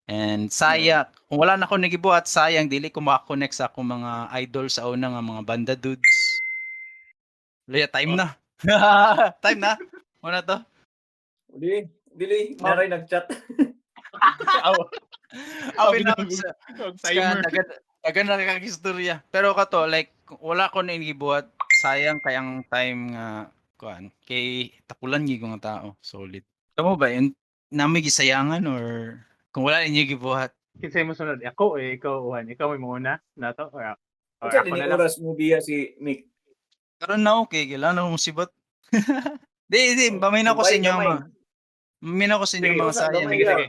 Speaker 2: And saya, kung wala na ako nagibuhat, sayang dili ko makakonect sa akong mga idol sa una nga mga banda dudes. Luya, time na. Time na. Muna to.
Speaker 1: Dili, dili, naray nag-chat.
Speaker 3: Aw,
Speaker 2: Apil na ako sa
Speaker 3: timer.
Speaker 2: Dagan na kag istorya. Pero kato, like, kung wala ko na gibuhat, sayang kayang time nga kuan kay tapulan gyud ko nga tao, solid. Kamo ba yun nami gisayangan or kung wala ninyo gibuhat?
Speaker 3: Kinsay mo sunod? Ako eh, ikaw, Juan. Ikaw may muna na to or
Speaker 1: Unsa
Speaker 3: ako
Speaker 1: din
Speaker 3: na lang.
Speaker 1: oras mo biya si Mick?
Speaker 2: Karon na okay, kailangan akong musibat. Di, di, pamin ako sa
Speaker 1: Gamay,
Speaker 2: inyo
Speaker 1: gamay.
Speaker 2: mga. Pamin ako sa inyo
Speaker 3: Sige,
Speaker 2: mga
Speaker 1: usa,
Speaker 2: sayang.
Speaker 1: gamay.
Speaker 3: Sige, sige.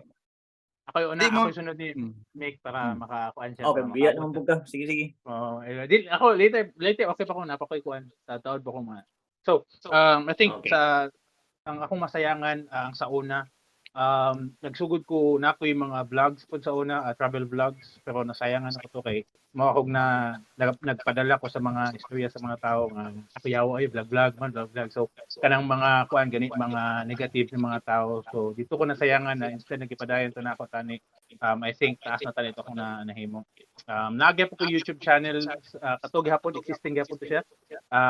Speaker 3: Ako yung una,
Speaker 2: Di
Speaker 3: ako yung sunod ni Mick para makakuan siya.
Speaker 1: Okay,
Speaker 3: para
Speaker 1: biya
Speaker 3: makaabot
Speaker 1: naman pud ka. Sige, sige.
Speaker 3: Oo, eh, di, ako later later okay pa ko na pa ko'y kuan. Sa taod pa ko mga. So, I think sa ang akong masayangan, ang sa una, nagsugod ko na ako yung mga vlogs pod sa una, travel vlogs, pero nasayangan ako to kay mao akong na nagpadala ko sa mga istorya sa mga tao nga ako yawa ay vlog vlog man vlog vlog. So kanang mga kuan gani mga negative ng mga tao. So dito ko nasayangan na instead nagipadayon to na ako tani, I think taas na tani to akong na nahimo. Nagya po ko YouTube channel, kato gihapon existing gihapon to siya.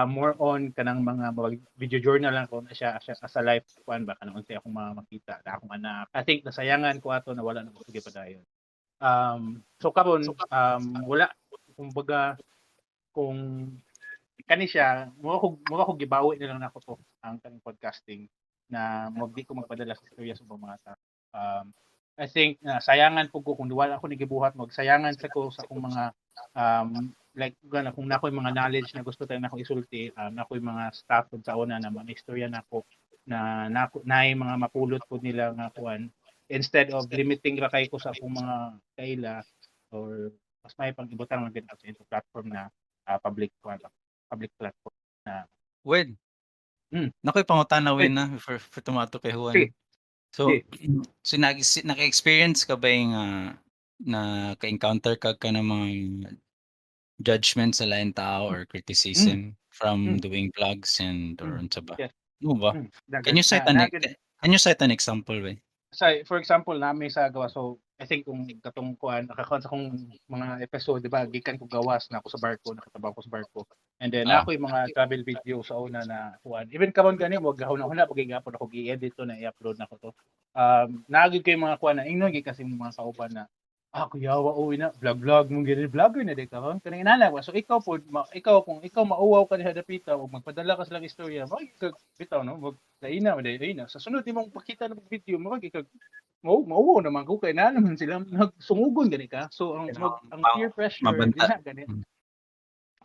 Speaker 3: More on kanang mga video journal lang ko na siya, siya as a life kuan ba kanang unsay akong mga makita na akong anak. I think nasayangan ko ato na wala na ko sige padayon. So karon wala, kumbaga kung kani siya mo ako gibawi na lang nako to ang kaning podcasting na mo di ko magpadala sa istorya sa ubang mga tao. I think na sayangan po ko kung wala ako nagibuhat, magsayangan sa ko sa akong mga like gana kung nako yung mga knowledge na gusto tayo nako isulti, nako yung mga staff pud sa una na mga istorya nako na nako naay mga mapulot pud nila nga kuan, instead of limiting ra kay ko sa akong mga kaila or mas may pang ibutang lang din sa into platform na public kuan, public platform na.
Speaker 2: Wen. Nakoy pangutana, Wen, na for tumato kay Juan.
Speaker 3: Sige.
Speaker 2: So,
Speaker 3: Sige.
Speaker 2: So naka-experience ka ba yung na ka-encounter ka ka ng mga judgment sa laing tao or criticism from doing vlogs and or unsa ba?
Speaker 3: Yes.
Speaker 2: Ano ba?
Speaker 3: Dagan.
Speaker 2: Can you cite an can you cite an example ba?
Speaker 3: Sa for example nami sa gawas, so I think kung katong kuan nakakuan sa akong mga episode, di ba, gikan ko gawas na ako sa barko, nakatrabaho ko sa barko, and then ako yung mga travel video sa una na kuan, even karon gani wag gahon na pag gihapon ako gi-edit to na i-upload na ko to, naagid ko yung mga kuan na ingnon gyud kasi mga kauban na kuyawa uwi na vlog vlog mong gani vlogger na di karon kanang inana ba. So ikaw pod ikaw kung ikaw mauwaw ka diha dapita ug magpadala ka sa lang istorya, mag bitaw no, mag laina man dai na sa sunod nimong pakita na video, mag ikag mauwaw naman ko kay na naman sila nagsungugon gani ka. So ang
Speaker 2: Kailangan
Speaker 3: ang peer pressure
Speaker 2: mabanta.
Speaker 3: dina gani.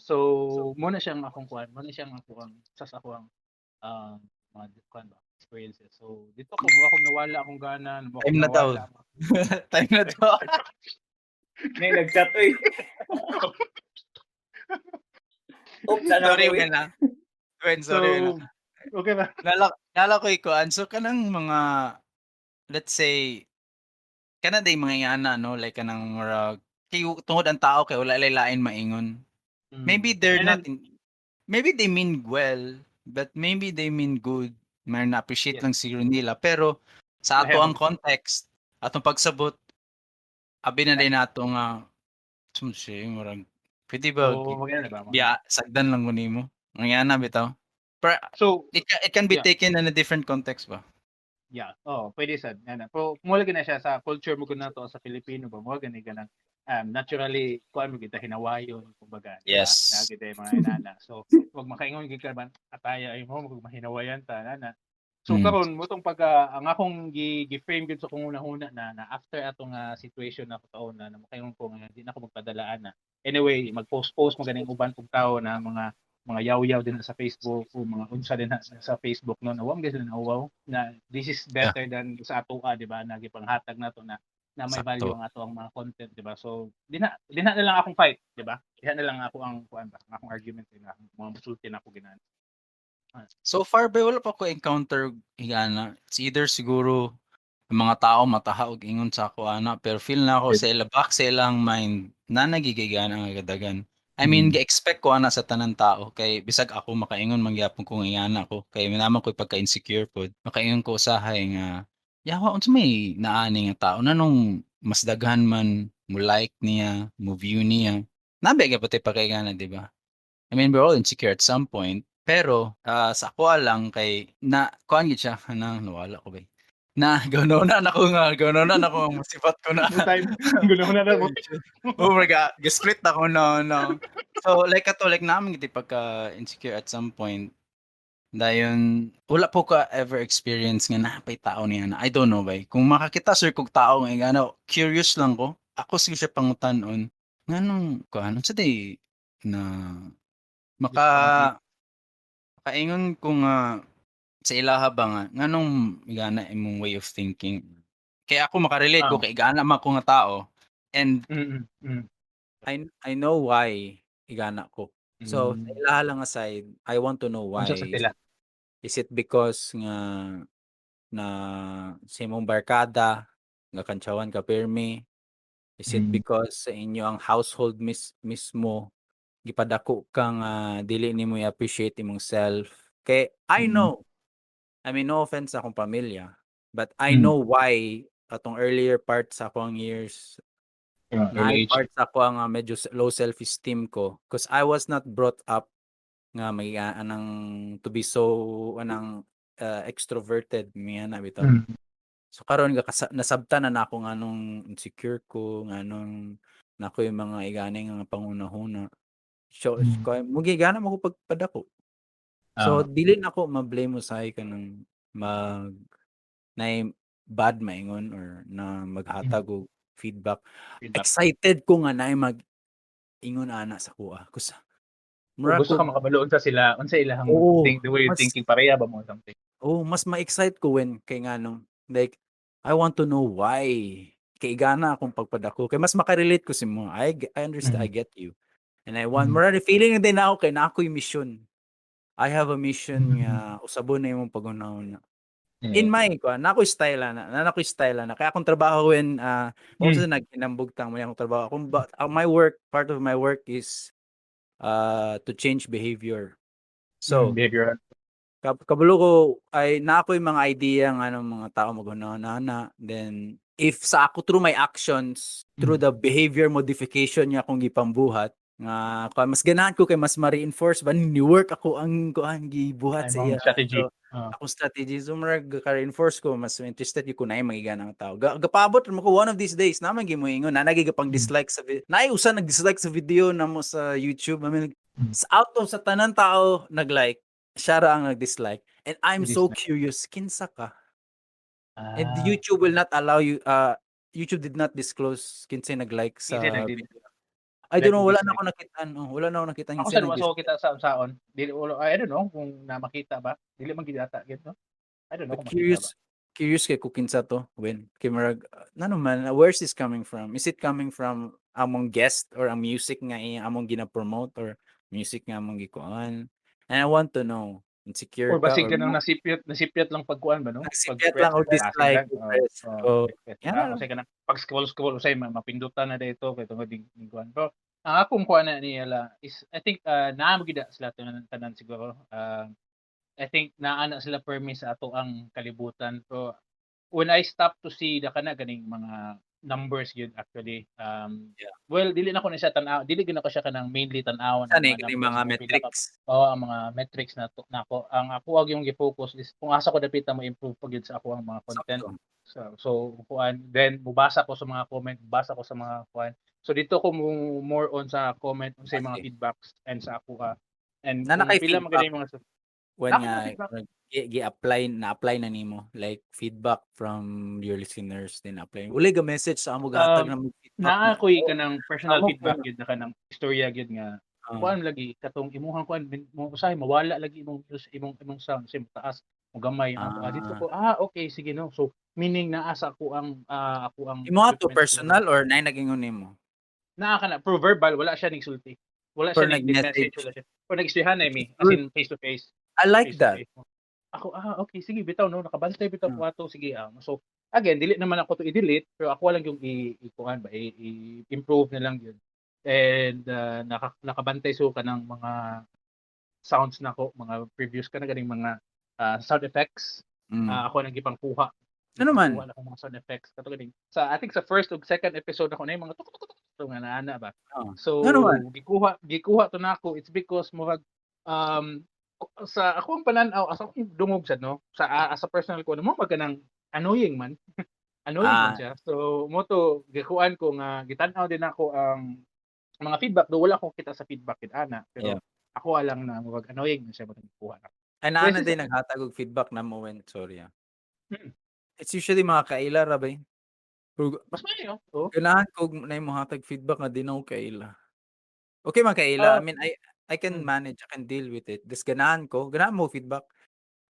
Speaker 3: So mo na siyang akong kuan, mo na siyang ako ang sa ako ang mga kuan ba. Experiences. So dito ko mo akong nawala akong gana, mo
Speaker 2: Time na daw. Time na to.
Speaker 1: May nag-chat oy. Oops, ano
Speaker 2: Sorry,
Speaker 1: ko, eh.
Speaker 2: Wen, ah. Wen,
Speaker 3: So,
Speaker 2: sorry, Wen, ah.
Speaker 3: okay ba?
Speaker 2: Nala ko ikuan. So kanang mga, let's say, kana day mga ingana, no, like kanang murag kay tungod ang tao kay wala lay lain maingon. Maybe they're
Speaker 3: And
Speaker 2: not in, maybe they mean well, but maybe they mean good. May na-appreciate lang siguro nila, pero sa ato ang context, atong pagsabot, abi na din nato nga sumsi murag pwede ba
Speaker 3: Oo, maganda ba?
Speaker 2: biya sagdan lang ko nimo. Ang yana bitaw. Pero
Speaker 3: So,
Speaker 2: it can be taken in a different context ba?
Speaker 3: Yeah, oh, pwede sad. Ana. Pero mo lagi na siya sa culture mo gud nato sa Filipino ba, mo gani ganang naturally kuan mo kita hinawayon kumbaga, di ba?
Speaker 2: Yes.
Speaker 3: Naa gid mga inana. So, wag makaingon gid ka ba ataya ay mo mag mahinawayan ta ana. So karon mo tong pagka ang akong gi-frame gid sa akong hunahuna na after atong situation na taon na, na makaingon ko nga di na ako magpadala ana. Anyway, mag-post-post mo ganing uban kog tao na mga yaw-yaw din sa Facebook o mga unsa din na sa Facebook, no, na wa man sila nauwaw na this is better than sa atoa, di ba, na gipanghatag nato na na may value ang ato ang mga content, di ba? So di na lang akong fight, di ba? Di na lang ako ang kuan ba, ang akong argument na mga musulti na ako ginan.
Speaker 2: So far ba wala pa ko encounter ingana. It's either siguro ang mga tao mataha og ingon sa ako ana, pero feel na ako sa ila back sa ilang mind na nagigigana ang agadagan. I mean, gi-expect ko ana sa tanan tao kay bisag ako makaingon man gyapon ko nga ingana ko kay naman ko pagka-insecure pod. Makaingon ko usahay nga yawa unsa may naani nga tao na nung mas daghan man mo like niya, mo view niya. Nabi gyapon tay pagkaingana, di ba? I mean, we're all insecure at some point. Pero sa ako lang kay na kuan gid siya na nawala ko ba. Na gano na nako nga gano na nako musibat ko na.
Speaker 3: No time gulo na mo.
Speaker 2: Oh my God, split ako, no. So like ato like namin gid pagka insecure at some point. Dayon wala po ka ever experience nga napay tao niya na I don't know bay. Kung makakita sir kog tao nga ano, curious lang ko. Ako sige siya pangutan-on nganong kuan unsa day na maka makaingon ko nga sa ilaha ba nga nganong igana imong way of thinking. Kaya ako makarelate ko kay igana man ko nga tao and
Speaker 4: I know why igana ko. So, sa ilaha lang nga side, I want to know why.
Speaker 3: Unsa sa sila?
Speaker 4: Is it because nga na sa imong barkada nga kantsawan ka pirmi? Is it because sa inyo ang household mismo gipadako ka nga dili nimo i-appreciate imong self? Kay I know. I mean, no offense sa akong pamilya, but I know why atong earlier part sa akong years na
Speaker 3: Early age.
Speaker 4: Part sa ako ang medyo low self-esteem ko because I was not brought up nga may anang to be so anang extroverted miya na bitaw. So karon ga nasabtan na nako nganong insecure ko, nganong nako yung mga igani nga pangunahuna. So ko mugi gana mo ko pagpadako. So dili na ko ma-blame usahay kanang mag nay bad maingon or na maghatag og feedback.
Speaker 3: Feedback.
Speaker 4: Excited ko nga naay mag ingon ana sa kuha. Kusa mura
Speaker 3: Gusto
Speaker 4: ko
Speaker 3: ka makabaloon sa sila, unsa ilahang
Speaker 4: Oo,
Speaker 3: think, the way you thinking pareha ba mo something.
Speaker 4: Oh, mas ma-excite ko when kay nganong like I want to know why kay gana akong pagpadako kay mas makarelate ko sa mo. I understand, I get you. And I want mura ni feeling din ako kay na ako'y mission. I have a mission nga usabon na imong paghunahuna. In my ko, na ako'y style na, na ako'y style na. Kaya akong trabaho when sa naghinambugtang mo akong trabaho. Akong ba, my work, part of my work is to change behavior. So,
Speaker 3: Behavior.
Speaker 4: Kabalo ko ay na ako yung mga idea nga ng mga tao maghunahuna na, then if sa ako through my actions, through the behavior modification nga akong gipambuhat nga kuan, mas ganahan ko kay mas ma-reinforce ba ni work ako ang kuan gibuhat
Speaker 3: Ay,
Speaker 4: sa
Speaker 3: mong
Speaker 4: iya.
Speaker 3: strategy.
Speaker 4: So, akong strategy, so murag ka-reinforce ko, mas interested gyud ko na magigana ang tao. Gapaabot mo ko one of these days naman gyud mo ingon na nagi pang dislike sa naay usa nag-dislike sa video namo sa YouTube. I mean, out of sa tanan tao nag-like, siya ra ang nag-dislike. And I'm so
Speaker 3: Nag-dislike.
Speaker 4: Curious, kinsa ka? And YouTube will not allow you, YouTube did not disclose kinsay nag-like sa
Speaker 3: Kinsay nag-dislike.
Speaker 4: video. I don't know,
Speaker 3: Like
Speaker 4: wala na
Speaker 3: dislike.
Speaker 4: ako nakita, no? Wala na ako nakita
Speaker 3: Ako
Speaker 4: kinsay
Speaker 3: sa luwas
Speaker 4: nag-dislike.
Speaker 3: ako kita sa saon. Dili wala, I don't know kung na makita ba. Dili man gid ata gid, no. I don't know
Speaker 4: But
Speaker 3: kung makita
Speaker 4: curious, curious kay kung kinsa to, when kay murag nano man, where's this coming from? Is it coming from among guest or ang music nga iya among gina-promote or music nga among gikuan? And I want to know, insecure
Speaker 3: Or
Speaker 4: ka
Speaker 3: basig
Speaker 4: or
Speaker 3: kanang nasipyat lang pagkuan ba, no?
Speaker 4: Nasipyat lang og dislike, press.
Speaker 3: Oh,
Speaker 4: Oh,
Speaker 3: yeah. Kasi kanang pag scroll scroll usay mapindutan na dito kay tungod ding kuan. Pero ang akong kuan na niya is I think naa mo gid sila tanan siguro. I think naa na sila permi sa ato ang kalibutan. Pero when I stop to see the kana ganing mga numbers yun actually, well, dili na ko na siya tan-aw, dili gyud na ko siya kanang mainly tan-awon
Speaker 4: ang mga numbers, mga metrics.
Speaker 3: Oh, ang mga metrics na to, nako. Ang ako ag yung gi-focus is kung asa ko dapita mo improve pag yun sa ako ang mga content. So kuan, then mubasa ko sa mga comment, basa ko sa mga kuan. So dito ko more on sa comment, sa mga feedbacks and sa ako and
Speaker 4: na kay pila man mga when nga gi-apply na apply na nimo like feedback from your listeners, then apply uli ga message sa amo gahatag na mo
Speaker 3: feedback na ako'y kanang personal feedback gyud na kanang istorya gyud nga kuan lagi katong imuhang kuan mo usahay mawala lagi imong imong sound kasi taas mo gamay ang dito ko okay sige no, so meaning naa sa ako ang ako ang
Speaker 4: imo to personal or nay nagingon nimo
Speaker 3: naa kana pro verbal, wala siya nigsulti, wala siya nag-message, wala siya pero nag-istoryahan na mi as in face to face.
Speaker 4: I like that.
Speaker 3: Ako, okay, sige, bitaw, no, nakabantay, bitaw ko ato, sige. So, again, dili naman ako to i-delete, pero ako lang yung i-kuan ba, i-improve na lang yun. And nakabantay so ka ng mga sounds na ko, mga previews ka na ganing mga sound effects. Ako nang gipangkuha.
Speaker 4: Ano man?
Speaker 3: Kuha na akong mga sound effects. Kato ganing. Sa, I think sa first ug second episode ako na yung mga tuk tuk tuk nga naana ba. So,
Speaker 4: ano man?
Speaker 3: Gikuha to nako. It's because murag sa ako ang pananaw, sa akong dungog sad no, sa sa personal ko mo magkanang annoying man. Annoying man siya. So mo to gikuan ko nga gitan-aw din ako ang mga feedback do, wala ko kita sa feedback gid ana, pero ako alang na murag annoying man siya mo gikuha na.
Speaker 4: Ay naa din naghatag og feedback na mo when sorry. It's usually mga kaila ra bay.
Speaker 3: Mas maayo. Oh.
Speaker 4: Ganahan ko na mo hatag feedback nga di na ko kaila. Okay man kaila. I mean I can manage, I can deal with it. This ganahan ko, ganahan mo feedback.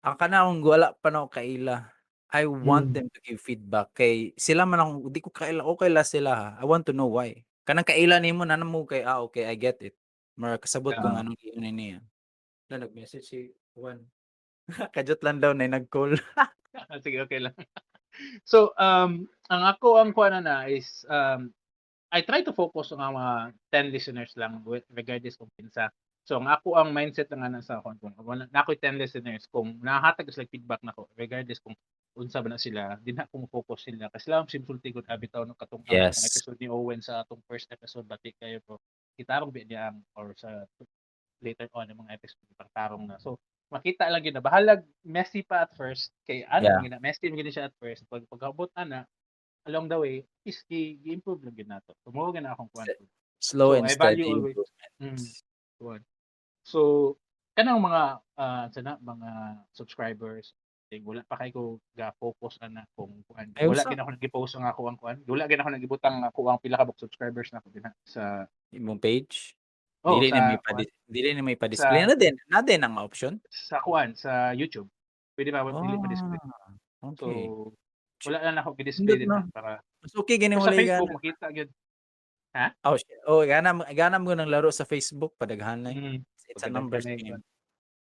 Speaker 4: Ang kanang wala pa na ako kaila. I want them to give feedback kay sila man akong di ko kaila, okay la sila ha. I want to know why. Kanang kaila nimo na mo kay okay, I get it. Mara kasabot kung anong giunay niya. Na nag-message si Juan. Kajot lang daw na nag-call.
Speaker 3: Sige, okay lang. So, ang ako ang kuan na is I try to focus on mga 10 listeners lang regardless kung kinsa. So ang ako ang mindset lang ana sa akon kung wala na ako'y 10 listeners, kung nahatag sila feedback nako regardless kung unsa ba na sila, di na akong focus sila kasi sila ang simsulti gud bitaw no katong ang episode ni Owen sa atong first episode bati kayo bro. Kitarong bi niya ang or sa later on ang mga episode pagtarong na. So makita lang gyud na bahalag messy pa at first kay ano gina messy gid siya at first pag pagabot ana along the way is gi-improve lang gyud nato. So mo gina akong kuan.
Speaker 4: Slow and steady.
Speaker 3: So kanang mga sana mga subscribers, wala pa kay ko ga-focus ana kung kuan. Wala gid ako nag-post ang ako ang kuan. Wala gid ako nagibutang ako ang pila ka subscribers nako dinha sa
Speaker 4: imong page. Oh, dili na may pa dili na may pa-display na din ang option
Speaker 3: sa kuan sa YouTube. Pwede ba dili pa-display?
Speaker 4: Okay.
Speaker 3: So wala lang ako gi-display din para
Speaker 4: mas okay gani wala
Speaker 3: sa Facebook makita gyud. Ha?
Speaker 4: Oh, shit. Oh, gana mo ng laro sa Facebook padaghan na. It's a numbers game.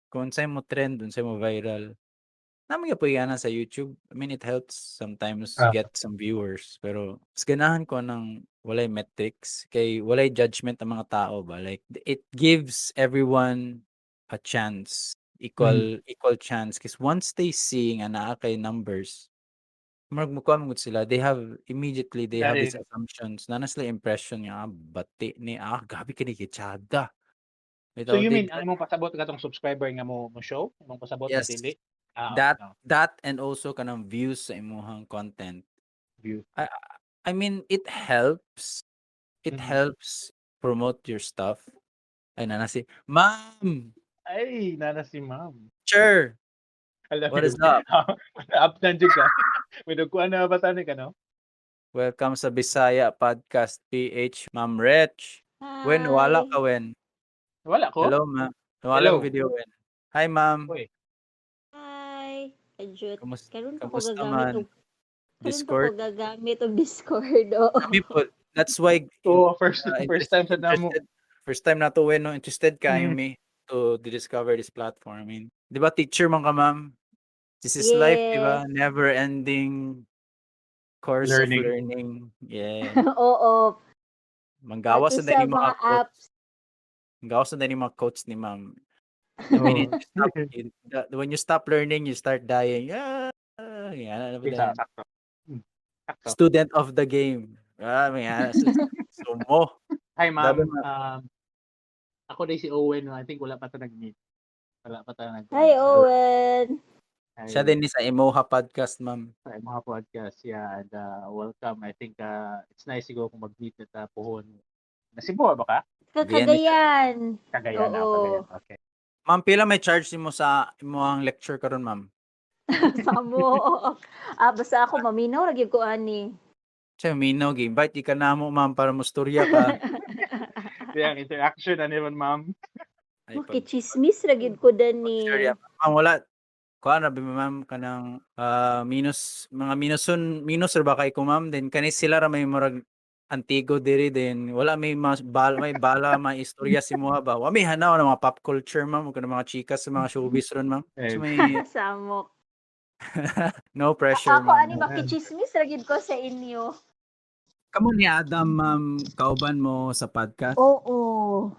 Speaker 4: Kung unsay mo trend, unsay mo viral. Nami gyud gana sa YouTube. I mean, it helps sometimes get some viewers, pero mas ganahan ko ng walay metrics kay walay judgment ang mga tao ba. Like it gives everyone a chance, equal chance because once they see nga naa kay numbers, murag mukuha man gud sila, they have immediately they have these assumptions na sila impression nga bati ni gabi kini kitsada.
Speaker 3: So you mean ang imong pasabot katong subscriber nga mo show imong pasabot
Speaker 4: yes.
Speaker 3: Na dili
Speaker 4: that and also kanang views sa imong content
Speaker 3: view.
Speaker 4: I mean it helps helps promote your stuff. Ay nana si ma'am.
Speaker 3: Ay nana si ma'am.
Speaker 4: Sure. What is up?
Speaker 3: Up na jud ka. May dagkuan na ba tani ka no?
Speaker 4: Welcome sa Bisaya Podcast PH, Ma'am Rech.
Speaker 5: Hi.
Speaker 4: Wen wala ka wen?
Speaker 3: Wala ko.
Speaker 4: Hello ma'am. Wala video wen. Hi ma'am.
Speaker 3: Uy.
Speaker 5: Hi. Ajut.
Speaker 4: Kamusta
Speaker 5: Karon pa ko
Speaker 4: kamusta
Speaker 5: gagamit
Speaker 4: man?
Speaker 5: og karon pa ko
Speaker 4: Discord?
Speaker 5: Gagamit og Discord. Oo.
Speaker 4: Kami po. That's why
Speaker 3: Oh, first first time sa namo.
Speaker 4: Interested, first time na to when, no, interested kayo mi to discover this platform. I mean, di ba teacher man ka, ma'am? This is life, di ba?
Speaker 5: Yes.
Speaker 4: Never ending course
Speaker 3: Learning.
Speaker 4: of learning. Yeah.
Speaker 5: Oo.
Speaker 4: Manggawas
Speaker 5: Pati
Speaker 4: na
Speaker 5: sa
Speaker 4: din yung mga
Speaker 5: mga
Speaker 4: quotes.
Speaker 5: apps.
Speaker 4: Manggawas na din yung mga quotes ni ma'am. The minute you stop, when you stop learning, you start dying. Ah, yan, ano ba
Speaker 3: Isa,
Speaker 4: yan?
Speaker 3: sakto. Sakto.
Speaker 4: Student of the game. Ah, may sumo.
Speaker 3: Hi, ma'am.
Speaker 4: Grabe, ma'am.
Speaker 3: Ako din si Owen, no? I think wala pa ta nag-meet. Wala pa ta nag
Speaker 5: Hi, Owen.
Speaker 3: Hi.
Speaker 4: Siya din ni sa Emoha Podcast, ma'am.
Speaker 3: Sa Emoha Podcast. Yeah, and welcome. I think it's nice siguro kung mag-meet at puhon. Na Cebu ba ka?
Speaker 5: Sa Cagayan.
Speaker 3: Cagayan, ah,
Speaker 5: Oo.
Speaker 3: Cagayan. Okay.
Speaker 4: Ma'am, pila may charge nimo sa imong lecture karon, ma'am?
Speaker 5: Samo. Ah, basta ako maminaw ra gyud ko ani.
Speaker 4: Siya minaw gi-invite di ka namo, ma'am, para mustorya ka.
Speaker 3: Yeah, interaction ani man, ma'am.
Speaker 4: Ay, pag-
Speaker 5: Makichismis ra gyud ko dani.
Speaker 4: Sure, yeah. Ma'am, wala. Kuan ra ba, ma'am, kanang minus mga minuson minus ra ba kay ko, ma'am, then kani sila ra may murag antigo diri, then wala may mas bal, may bala may istorya si mo ba, wa may hanaw ng mga pop culture, ma'am, ug ng mga chikas sa mga showbiz ron, ma'am, so
Speaker 3: Eh,
Speaker 4: may
Speaker 5: Samok.
Speaker 4: no pressure,
Speaker 5: Ako
Speaker 4: ma'am.
Speaker 5: ani makichismis ra gyud ko sa inyo.
Speaker 4: Kamo ni Adam, ma'am, kauban mo sa podcast?
Speaker 5: Oo.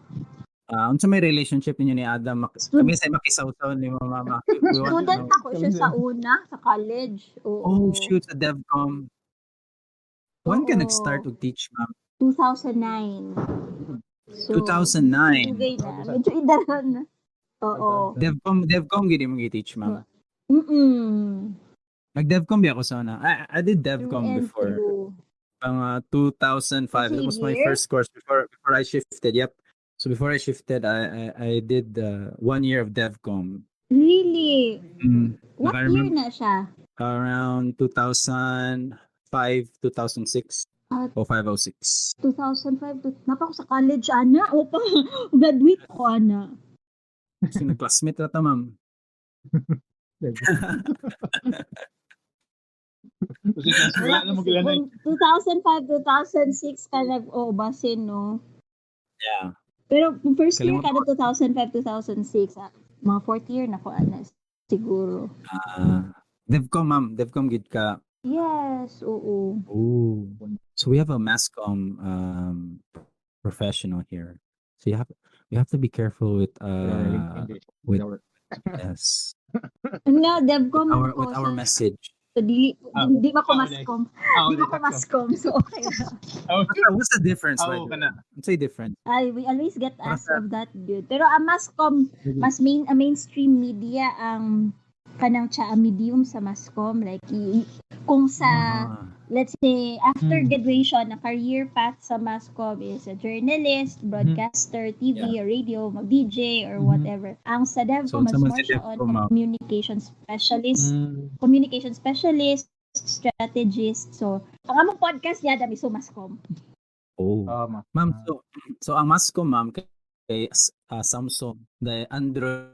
Speaker 4: Ah, unsa may relationship ninyo ni Adam? Kami sa makisawsaw ni mama. We want to
Speaker 5: Student
Speaker 4: know.
Speaker 5: ako siya sa una sa college. Oo.
Speaker 4: Oh shoot, sa DevCom. When ka
Speaker 5: Oo.
Speaker 4: nag-start og teach, ma'am?
Speaker 5: 2009. So,
Speaker 4: 2009.
Speaker 5: Dugay na. Medyo idaran na. Oo.
Speaker 4: DevCom gid mo gi-teach, ma'am?
Speaker 5: Mm-mm.
Speaker 4: Nag-DevCom ba ako sa una? I did
Speaker 5: Through
Speaker 4: DevCom
Speaker 5: and
Speaker 4: before.
Speaker 5: through.
Speaker 4: Mga 2005. That
Speaker 5: Kasi
Speaker 4: was my
Speaker 5: year?
Speaker 4: first course before I shifted. Yep. So before I shifted, I did one year of DevCom.
Speaker 5: Really? What
Speaker 4: I
Speaker 5: year
Speaker 4: remember
Speaker 5: na siya?
Speaker 4: around 2005, 2006,
Speaker 5: Ah.
Speaker 4: 05, 06.
Speaker 5: 2005. Napa ko sa college, ana. O pa, graduate ko, ana.
Speaker 4: So nag-classmate ra ta, ma'am.
Speaker 3: Kasi wala na magilanay.
Speaker 5: Kung 2005, 2006 ka nag, oh, basin, no?
Speaker 4: Yeah.
Speaker 5: Pero kung first year ka
Speaker 4: Kalimutan
Speaker 5: na 2005, 2006, ah, mga fourth year na ko, ana, siguro.
Speaker 4: Ah, DevCom, ma'am. DevCom gid ka.
Speaker 5: Yes, oo.
Speaker 4: Ooh. So we have a masscom professional here. So you have to be careful with with yes,
Speaker 5: Nga, DevCom
Speaker 4: our
Speaker 5: ko.
Speaker 4: with our
Speaker 5: So,
Speaker 4: message.
Speaker 5: so dili,
Speaker 3: Ah,
Speaker 5: di ba ko
Speaker 3: ah,
Speaker 5: mascom?
Speaker 3: Ah,
Speaker 5: Di ba ko mascom? So, okay na.
Speaker 4: What's the difference, by
Speaker 3: Oo,
Speaker 4: the way?
Speaker 3: kana.
Speaker 4: What's the difference?
Speaker 5: Ay, we always get
Speaker 4: Para
Speaker 5: asked of that, dude. Pero ang mascom, mas main, ang mainstream media ang kanang siya ang medium sa mascom. Like, kung sa, let's say, after graduation, ang career path sa mascom is a journalist, broadcaster, TV, or radio, mag-DJ, or whatever. Ang sa
Speaker 4: So,
Speaker 5: DevCom, mas
Speaker 4: unsa man
Speaker 5: more
Speaker 4: si
Speaker 5: siya on
Speaker 4: DevCom, ma'am?
Speaker 5: communication specialist, communication specialist, strategist. So, ang among podcast niya, dami so mascom.
Speaker 4: Oh.
Speaker 3: Oh, ma'am.
Speaker 4: Ma'am, so ang masscom, ma'am, kay Samsung, the Android,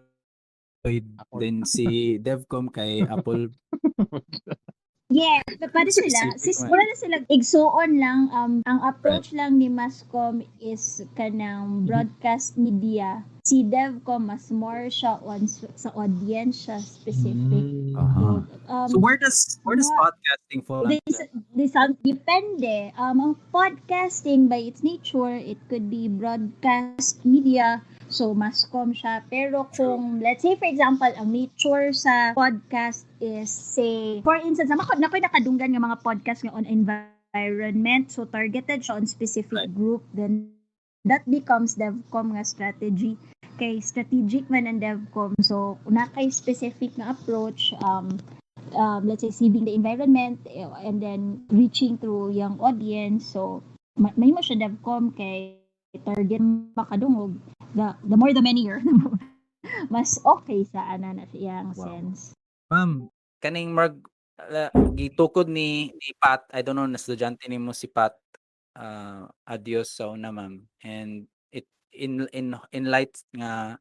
Speaker 3: Apple.
Speaker 4: then si DevCom kay Apple.
Speaker 5: Yeah, pwede sila.
Speaker 4: Specific
Speaker 5: Sis,
Speaker 4: man.
Speaker 5: wala na sila. Igsuon lang, ang approach lang ni Mascom is kanang broadcast media. Si DevCom, mas more siya on sa audience siya specific. So,
Speaker 4: So where does podcasting fall under?
Speaker 5: This depende. Ang podcasting by its nature, it could be broadcast media. So, mascom siya. Pero kung, let's say for example, ang nature sa podcast is, say, for instance, ako, nakoy nakadunggan nga mga podcast nga on environment. So, targeted siya on specific group. Then, that becomes DevCom nga strategy. Kay strategic man ang DevCom. So, na kay specific nga approach, let's say saving the environment eh, and then reaching through young audience. So may mo siya DevCom kay target makadungog. The more the merrier. Mas okay sa ana na siyang sense.
Speaker 4: Ma'am, kaning marg gitukod ni Pat, I don't know na estudyante nimo si Pat, adios sa una, ma'am. And it in light nga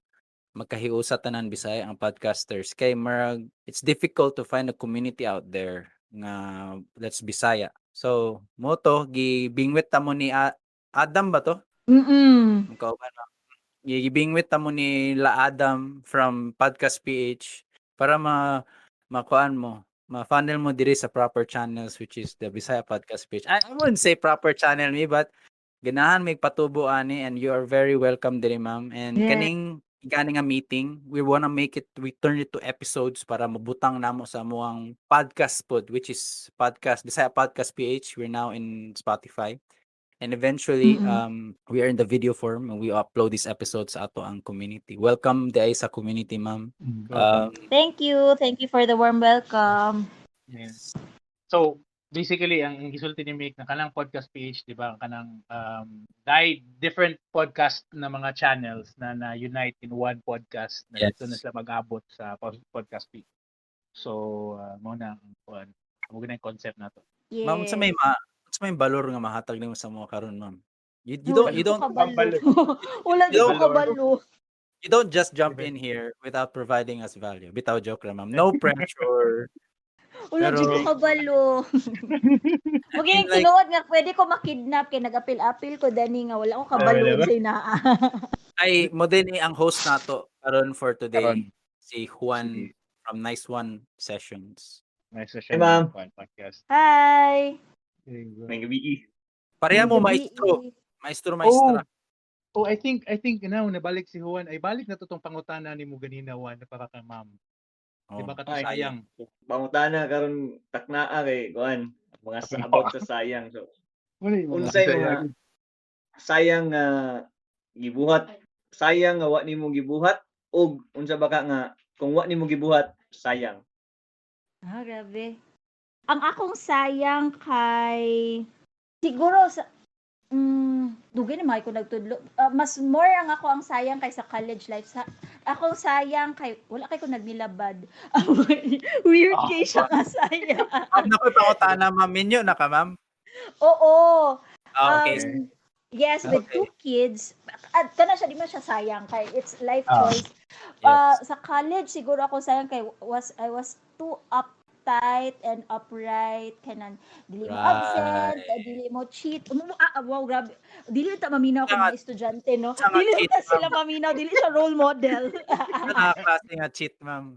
Speaker 4: Magkahiusa tanan Bisaya ang podcasters kay marag it's difficult to find a community out there nga let's Bisaya. So mo to gibingwit ta mo ni Adam ba to?
Speaker 5: Mm.
Speaker 4: Kauban ma'am. Gibingwit ta mo ni La Adam from Podcast PH para ma makuan mo, ma-funnel mo diri sa proper channels, which is the Bisaya Podcast PH. I wouldn't say proper channel me, but ganahan may patubo ani, and you are very welcome diri, ma'am. And kaning gani nga meeting, we wanna make it, we turn it to episodes para mabutang namo sa amuang podcast pod, which is podcast Bisaya Podcast PH. We're now in Spotify. And eventually, we are in the video form and we upload these episodes sa ato ang community. Welcome diay sa community, ma'am.
Speaker 5: Thank you. Thank you for the warm welcome.
Speaker 3: Yes. So, basically, ang gisulti ni Mick na kanang Podcast PH, di ba? Kanang dai different podcast na mga channels na na-unite in one podcast na dito na sila mag-abot sa Podcast PH. So, mo na ang kuan. Mo na yung concept na to.
Speaker 5: Yes.
Speaker 4: Ma'am, unsa may balor nga mahatag nimo sa mga karon, ma'am? You
Speaker 5: No,
Speaker 4: don't
Speaker 5: wala
Speaker 4: you
Speaker 5: ko
Speaker 4: don't
Speaker 5: kabalo. Wala
Speaker 4: you
Speaker 5: ko
Speaker 4: don't
Speaker 5: kabalo.
Speaker 4: You don't just jump in here without providing us value. Bitaw, joke ra, ma'am. No pressure.
Speaker 5: Wala
Speaker 4: Pero
Speaker 5: jud ko kabalo. Muging
Speaker 4: like
Speaker 5: tinuod nga pwede ko makidnap kay nag-apil-apil ko dani nga wala ko kabalo
Speaker 3: Wala ba?
Speaker 5: sa inaa.
Speaker 4: Ay mo din eh, ang host nato karon for today,
Speaker 2: Karon.
Speaker 4: si Juan
Speaker 3: Sige.
Speaker 4: from Nice One Sessions.
Speaker 3: Nice session.
Speaker 6: Hey, ma'am.
Speaker 3: Juan Podcast.
Speaker 5: Hi.
Speaker 1: May gabi.
Speaker 4: Pareha mo
Speaker 5: Gabi.
Speaker 4: Maestro, maestro, maestra.
Speaker 3: Oh, I think now nabalik si Juan. Ay balik na to tong pangutana nimo ganina, Juan, na para kay ma'am.
Speaker 4: Oh.
Speaker 3: Di ba kato
Speaker 6: Ay.
Speaker 3: sayang?
Speaker 6: Pangutana karon taknaa kay kuan mga sa about sa sayang. So,
Speaker 3: Wala yung mga
Speaker 6: unsay mga sayang nga gibuhat, sayang nga wa nimo gibuhat, ug unsa ba ka nga kung wa nimo gibuhat sayang?
Speaker 5: Ah, grabe. Ang akong sayang kay siguro sa dugay na ko nagtudlo. Mas more ang ako ang sayang kay sa college life. Sa akong sayang kay wala kay ko nagnilabad. Weird kay siya nga sayang.
Speaker 4: Ma'am, nakoy pangutana, ma'am. Minyo na ka, ma'am?
Speaker 5: Oo.
Speaker 4: Ah, okay.
Speaker 5: Yes, with two kids. At kana siya, di man siya sayang kay it's life choice.
Speaker 4: Yes.
Speaker 5: Sa college siguro ako sayang kay was I was too uptight and upright, kanan dili mo absent, dili mo cheat. Wow, grabe. Dili ta maminaw ko mga estudyante, no?
Speaker 4: Sa nga
Speaker 5: Dili
Speaker 4: cheat,
Speaker 5: ta sila maminaw, dili siya role model.
Speaker 4: Sa klase nga cheat, ma'am.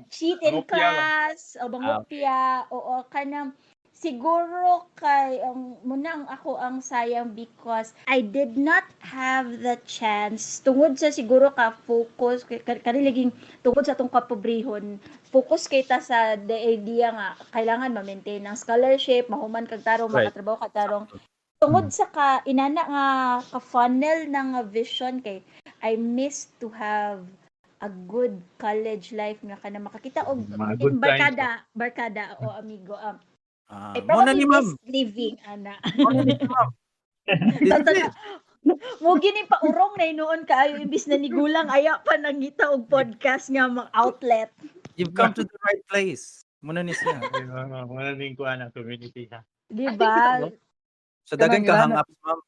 Speaker 5: Cheat in
Speaker 3: Bangopya ba?
Speaker 5: class, o bangopya, oo, kanang siguro kay ang muna ang ako ang sayang because I did not have the chance tungod sa siguro ka focus kani laging tungod sa atong kapobrehon, focus kay ta sa the idea nga kailangan ma-maintain ang scholarship, mahuman kag tarong, makatrabaho ka tarong, tungod sa ka inana nga ka funnel na nga vision kay I miss to have a good college life nga kana makakita og
Speaker 3: Mga good times.
Speaker 5: barkada, barkada o amigo. I
Speaker 4: Muna
Speaker 5: probably
Speaker 4: ni ma'am.
Speaker 5: miss living, ana.
Speaker 4: Muna ni ma'am.
Speaker 5: Totoo. Mo gini pa urong na noon kaayo imbis na nigulang aya pa nangita og podcast nga mga outlet.
Speaker 4: You've come to the right place. Muna ni siya.
Speaker 3: Wala ning kuan ang community ha.
Speaker 5: Di ba?
Speaker 4: So dagan ka
Speaker 3: Kanang
Speaker 4: hang ups, ma'am.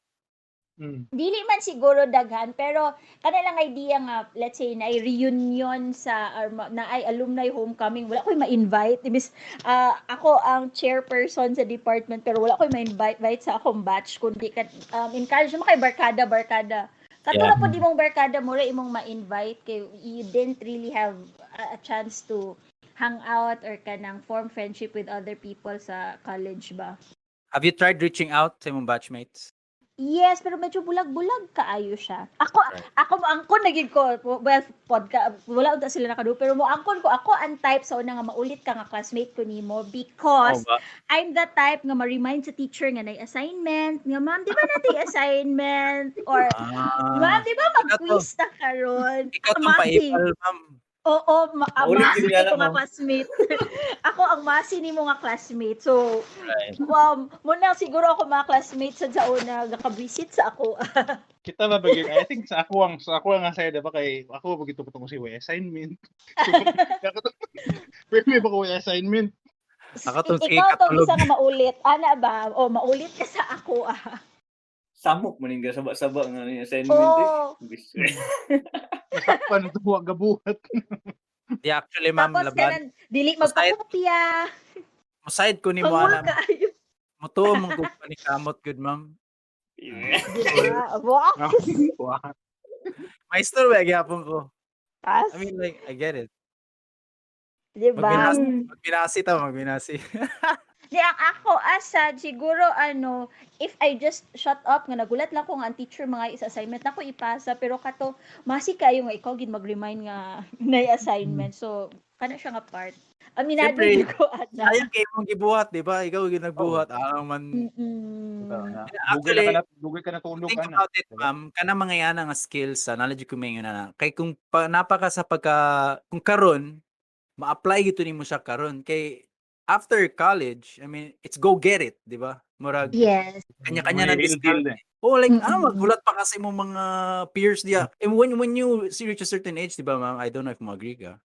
Speaker 5: Dili man siguro daghan pero kana lang idea nga let's say na reunion sa or na ay alumni homecoming, wala koy ma-invite imbis ako ang chairperson sa department pero wala koy ma-invite invite sa akong batch kundi ka, in college mo kay barkada barkada kato po di mong barkada mo ra imong ma-invite kay you didn't really have a chance to hang out or kanang form friendship with other people sa college ba.
Speaker 4: Have you tried reaching out sa imong batchmates?
Speaker 5: Yes, pero medyo bulag-bulag kaayo siya. Ako, ako moangkon na gid ko. Well, podcast, wala unta sila nakadu, pero moangkon ko, ako ang type sa una nga maulit ka nga classmate ko nimo because
Speaker 4: Oh, ba?
Speaker 5: I'm the type nga ma-remind sa teacher nga nay assignment, nga ma'am, di ba natin assignment or ma'am, di ba mag-quiz ta karon?
Speaker 4: Ikaw tong
Speaker 5: Masi.
Speaker 4: paipal, ma'am.
Speaker 5: Oo,
Speaker 6: Maulit
Speaker 5: masi
Speaker 6: yun nga
Speaker 5: ko
Speaker 6: lang,
Speaker 5: nga
Speaker 6: ma'am.
Speaker 5: classmate. Ako ang masi nimo nga classmate. So,
Speaker 4: Right.
Speaker 5: muna siguro ako mga classmates sa una gakabisit sa ako.
Speaker 3: Kita ba bagay? I think sa ako ang saya diba kay ako bagito ko si way assignment. Pero may ba ko way assignment?
Speaker 4: Ako tong sige,
Speaker 5: Ikaw tong
Speaker 4: katulog.
Speaker 5: isa nga maulit. Ana ba? O maulit ka sa ako ah.
Speaker 6: Samok man yung saba-saba nga ni assignment eh.
Speaker 5: Oo.
Speaker 6: Bis-
Speaker 3: Masakpan ito wa gabuhat.
Speaker 4: Di actually, ma'am,
Speaker 5: Tapos
Speaker 4: laban.
Speaker 5: kanan dili magpakopya.
Speaker 4: Masayad ko ni mo
Speaker 5: Pangul
Speaker 4: ana.
Speaker 5: kaayo.
Speaker 4: Mutuo mong kung panikamot gud, ma'am.
Speaker 5: Diba? Wow.
Speaker 3: Wa.
Speaker 4: Maestro ba gyapon ko.
Speaker 5: Pas.
Speaker 4: I mean, like, I get it.
Speaker 5: Diba?
Speaker 4: Magbinasi, magbinasi ta, magbinasi.
Speaker 5: Di ang ako asa siguro ano, if I just shut up nga nagulat lang ko nga ang teacher mga isa assignment ako ipasa, pero kato masi kayo nga ikaw gid mag-remind nga nay assignment. So kana siya nga part. Aminado
Speaker 4: Siyempre,
Speaker 5: jud ko ana.
Speaker 4: Sayang kay imong gibuhat, di ba? Ikaw gyud nagbuhat. Ah, man.
Speaker 3: Dugay
Speaker 4: Actually,
Speaker 3: na ka na, dugay ka na tulog
Speaker 4: think
Speaker 3: ana.
Speaker 4: about it, ma'am, kana mga yana nga skills sa knowledge ko may na. Kay kung pa, napaka sa pagka kung karon ma-apply gito nimo siya karon kay after college, I mean, it's go get it, di ba? Murag kanya-kanya na
Speaker 3: May real deal
Speaker 4: discount.
Speaker 3: na.
Speaker 4: Oh, like maghulat pa kasi mo mga peers diya. And when you reach a certain age, di ba, ma'am? I don't know if mo agree ka.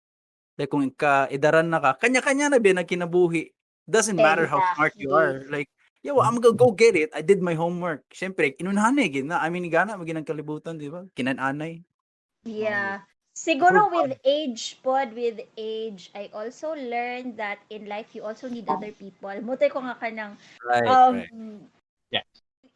Speaker 4: Like kung ka edaran na ka, kanya-kanya na ba nagkinabuhi. Doesn't matter how smart you are. Like, yeah, well, I'm gonna go get it. I did my homework. Siyempre, inunahan eh, gina. I mean, gana, maginang kalibutan, di ba? Kinananay.
Speaker 5: Yeah. Siguro
Speaker 4: Approve.
Speaker 5: with age pod, with age, I also learned that in life you also need other people. Mutay ko nga kanang
Speaker 4: Right.
Speaker 3: Yeah.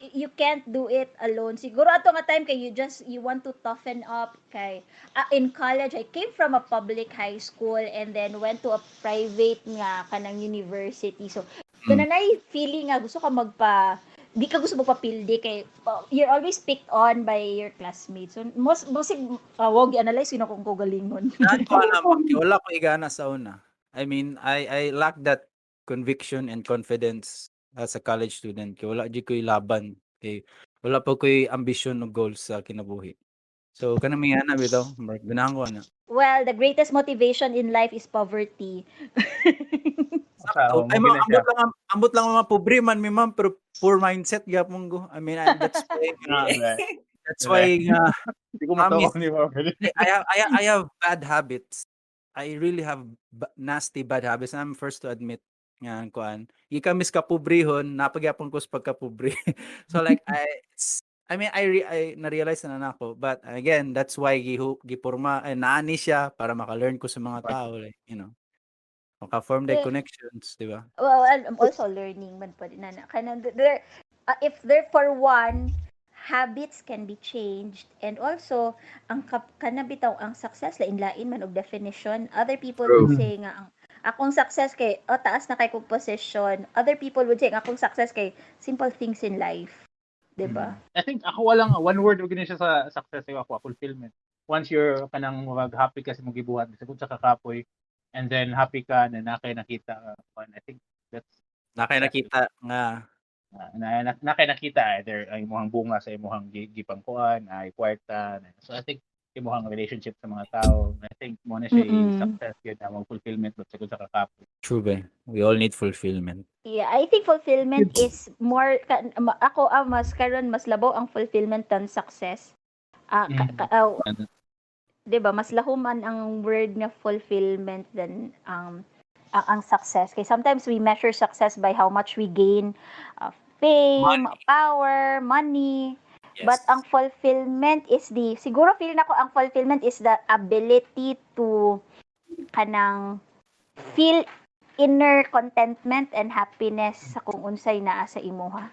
Speaker 5: You can't do it alone. Siguro ato nga time kay you want to toughen up kay in college I came from a public high school and then went to a private nga kanang university. So kanang feeling nga gusto ka magpa di ka gusto magpapildi kay you're always picked on by your classmates. So most wag i-analyze sino kung kagalingon.
Speaker 4: Daan ko alam, ma'am, kay wala ko igana sa una. I mean, I lack that conviction and confidence as a college student. Kay wala jud ko'y laban. Kay wala pa ko'y ambisyon o goals sa kinabuhi. So kanang mga ana bitaw, murag ganahan ko ana.
Speaker 5: Well, the greatest motivation in life is poverty.
Speaker 4: Sakto.
Speaker 3: Oh,
Speaker 4: Ay,
Speaker 3: mo
Speaker 4: ma'am,
Speaker 3: gina siya.
Speaker 4: ambot lang mga pobre man mi ma'am, pero poor mindset gyapon go. I mean, that's why that's why nga
Speaker 3: Hindi ko matawa
Speaker 4: Promise.
Speaker 3: ni ma'am.
Speaker 4: I have bad habits. I really have nasty bad habits. I'm first to admit nga kuan. Gikan mis kapobrehon, napagyapon ko sa pagkapobre. So like I mean I na-realize na nako, but again, that's why gipurma ay naani siya para maka-learn ko sa mga tao, like, you know. Maka-form the connections, di ba?
Speaker 5: Well, I'm also learning man po din na. Kanang there, if there for one, habits can be changed, and also ang kana bitaw ang success lain-lain man og definition. Other people would say nga ang akong success kay oh, taas na kay kog position. Other people would say ang akong success kay simple things in life. Di ba?
Speaker 3: I think ako walang one word og siya sa success ay ako fulfillment. Once you're kanang murag happy ka sa imong gibuhat bisag unsa ka kapoy, and then happy ka na nakay nakita ka, I think that's
Speaker 4: Nakay nakita nga
Speaker 3: nakay nakita either ang imong bunga sa imong gipangkuan ay kwarta. So I think imong relationship sa mga tao, I think mo na siya success yun ang fulfillment but sa kakapoy.
Speaker 4: True ba? We all need fulfillment.
Speaker 5: Yeah, I think fulfillment is more ako mas karon mas labaw ang fulfillment than success. 'Di ba mas lahuman ang word nga fulfillment than ang success. Kay sometimes we measure success by how much we gain, fame,
Speaker 4: money,
Speaker 5: power, money.
Speaker 4: Yes.
Speaker 5: But ang fulfillment is the siguro feel nako ang fulfillment is the ability to kanang feel inner contentment and happiness sa kung unsay naa sa imuha.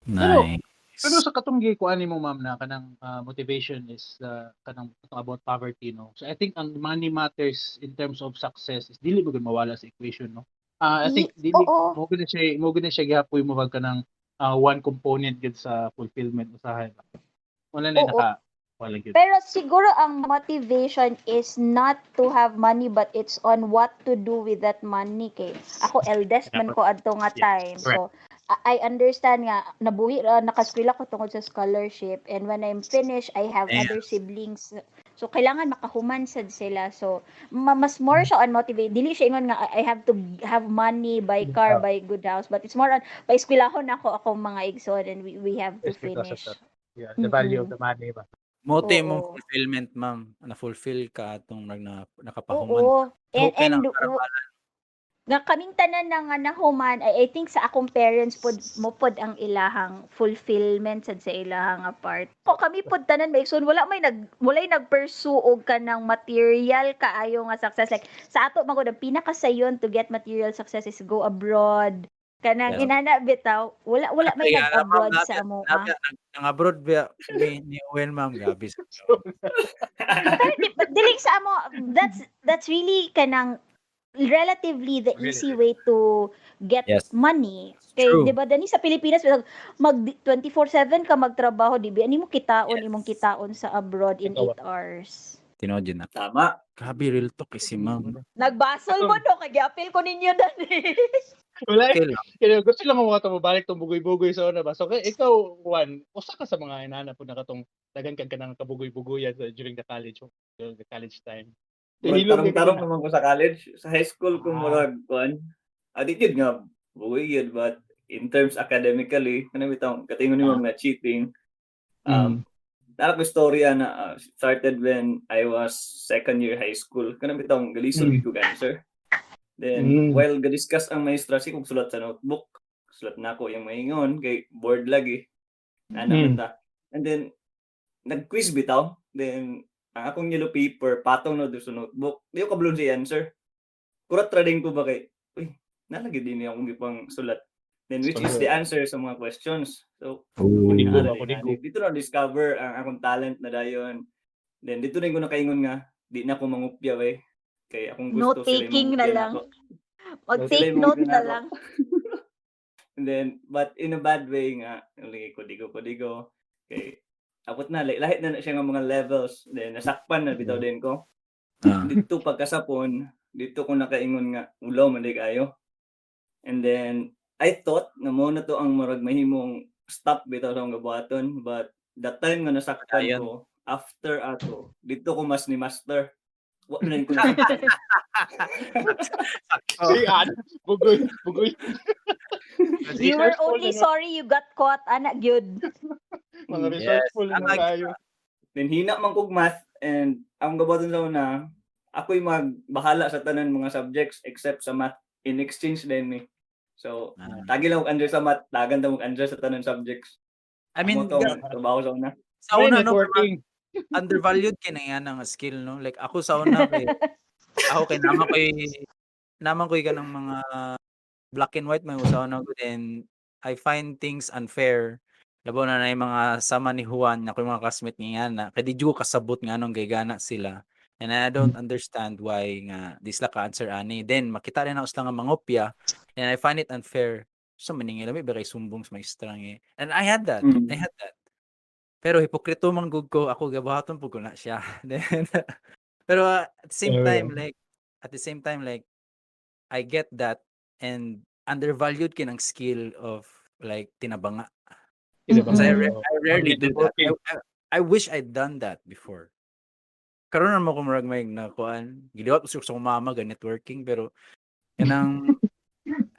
Speaker 4: Nice.
Speaker 3: Pero sa katong gikuan nimo ma'am na kanang motivation is kanang about poverty, no. So I think ang money matters in terms of success is dili mo gud mawala sa equation, no. I think dili mo gud na siya gihapoy mo wag kanang one component gud sa fulfillment usahay. Wala na naka wala gyud.
Speaker 5: Pero siguro ang motivation is not to have money but it's on what to do with that money kay ako eldest man ko adto nga time. So I understand nga nabuhi nakaskwela ko tungod sa scholarship, and when I'm finished I have other siblings. So kailangan makahuman sad sila. So mas more siya on motivate. Dili siya ingon nga I have to have money, buy car, buy good house, but it's more on paeskwelahon ako akong mga igsoon and we have to finish.
Speaker 3: Yeah, the value of the money ba.
Speaker 4: Mote mong fulfillment, ma'am. Na-fulfill ka atong nakapahuman.
Speaker 5: Oo. And Nga kaming tanan na nga nahuman ay I think sa akong parents pod mo pod ang ilahang fulfillment sad sa ilahang nga part. Ko kami pod tanan maigsoon, wala may nag walay nag-pursue og kanang material kaayo nga success. Like sa ato man gud, ang pinakasayon to get material success is go abroad. Kanang inana bitaw, wala may nag-abroad sa amo.
Speaker 4: Nang abroad ba ni Owen, ma'am, gabi sa
Speaker 5: Pero di, but dili sa amo, that's really kanang relatively the easy way to get money. Kay
Speaker 4: True.
Speaker 5: 'di ba dani sa Pilipinas mag 24/7 ka magtrabaho, di ba? Ani mo kitaon imong kitaon sa abroad in
Speaker 3: Ikaw,
Speaker 5: 8 hours.
Speaker 4: Tinuod yun na.
Speaker 6: Tama.
Speaker 4: Grabe, real talk eh, si ma'am.
Speaker 5: Nagbasol mo no kay giapil ko ninyo dani.
Speaker 3: Wala.
Speaker 4: Okay lang.
Speaker 3: Kaya gusto lang mo mga balik tong bugoy-bugoy sa una ba. So kay ikaw, Juan, usa ka sa mga inana po na katong dagan kag kanang kabugoy-bugoyan during the college time.
Speaker 6: Murag
Speaker 3: Hilom kay
Speaker 6: tarong-tarong
Speaker 3: ka na.
Speaker 6: naman ko sa college. Sa high school ko murag kuan. Adi gyud nga bugoy gyud, but in terms academically, kana bitong katingon nimo nga cheating. Naa ko istorya na started when I was second year high school. Kana bitong galisod ko answer. Then while ga-discuss ang maestra, sige kog sulat sa notebook. Sulat na ako yung maingon kay bored lagi. Ana ta. And then nag-quiz bitaw. Then ang akong yellow paper patong na do sa notebook. Di ko kabalon si answer. Kurat ra din ko ba kay uy, nalagi din niya akong gipang sulat. Then which is the answer sa mga questions. So
Speaker 3: Kudigo
Speaker 6: ana
Speaker 3: ba,
Speaker 6: din,
Speaker 3: kudigo.
Speaker 6: ana. Dito na discover ang akong talent na dayon. Then dito na ko nakaingon nga di na ako mangupya we. Kay akong gusto
Speaker 5: Note taking na
Speaker 6: sila
Speaker 5: lang.
Speaker 6: mangupya nako.
Speaker 5: Mag-take
Speaker 6: Sila
Speaker 5: note
Speaker 6: mangupya
Speaker 5: na
Speaker 6: nako.
Speaker 5: lang.
Speaker 6: And then, but in a bad way nga, lagi kudigo kudigo. Kay abot na lahi na siya nga mga levels. Then nasakpan na bitaw din ko. Dito pagkasapon, dito ko nakaingon nga ulaw man di kayo. And then I thought nga mo na to ang murag mahimong stop bitaw sa akong gabuhaton, but that time nga nasakpan
Speaker 2: Ayon.
Speaker 6: ko after ato, dito ko mas ni master. Wa na ko nasakpan.
Speaker 3: Si an, bugoy, bugoy.
Speaker 5: You were
Speaker 3: Resourceful
Speaker 5: only
Speaker 3: na no.
Speaker 5: sorry you got caught, ana gyud.
Speaker 3: Mga resourceful na
Speaker 2: Tama.
Speaker 3: kayo.
Speaker 6: Then hina man kog math and ang gabuhaton sa una, ako'y magbahala sa tanan mga subjects except sa math in exchange din ni. So, tagi lang og under sa math, tagan ta og under sa tanan subjects.
Speaker 4: I mean,
Speaker 6: Amo tong trabaho sa una.
Speaker 4: sa una, no,
Speaker 3: networking.
Speaker 4: Undervalued kay na yan ang skill, no? Like, ako sa una, kay, ako kay naman ko'y kanang mga black and white may usaw na ko, then I find things unfair. Labaw na yung mga sama ni Juan, ako yung mga classmate niya na, kay di jud ko kasabot nga anong gaygana sila. And I don't understand why nga di sila ka-answer ani. Then makita rin ako sila nga mangopya and I find it unfair. So maningil ba kay sumbong sa maestra nga. And I had that. I had that. Pero hipokrito man gud ko, ako gabuhaton pud ko na siya. Then pero at the same time, like at the same time, like I get that and undervalued kinang skill of like tinabanga. Because I rarely do that. I wish I'd done that before. Karon na mo ko murag may nakuan. Giliwat ko sa akong mama ga networking, pero kanang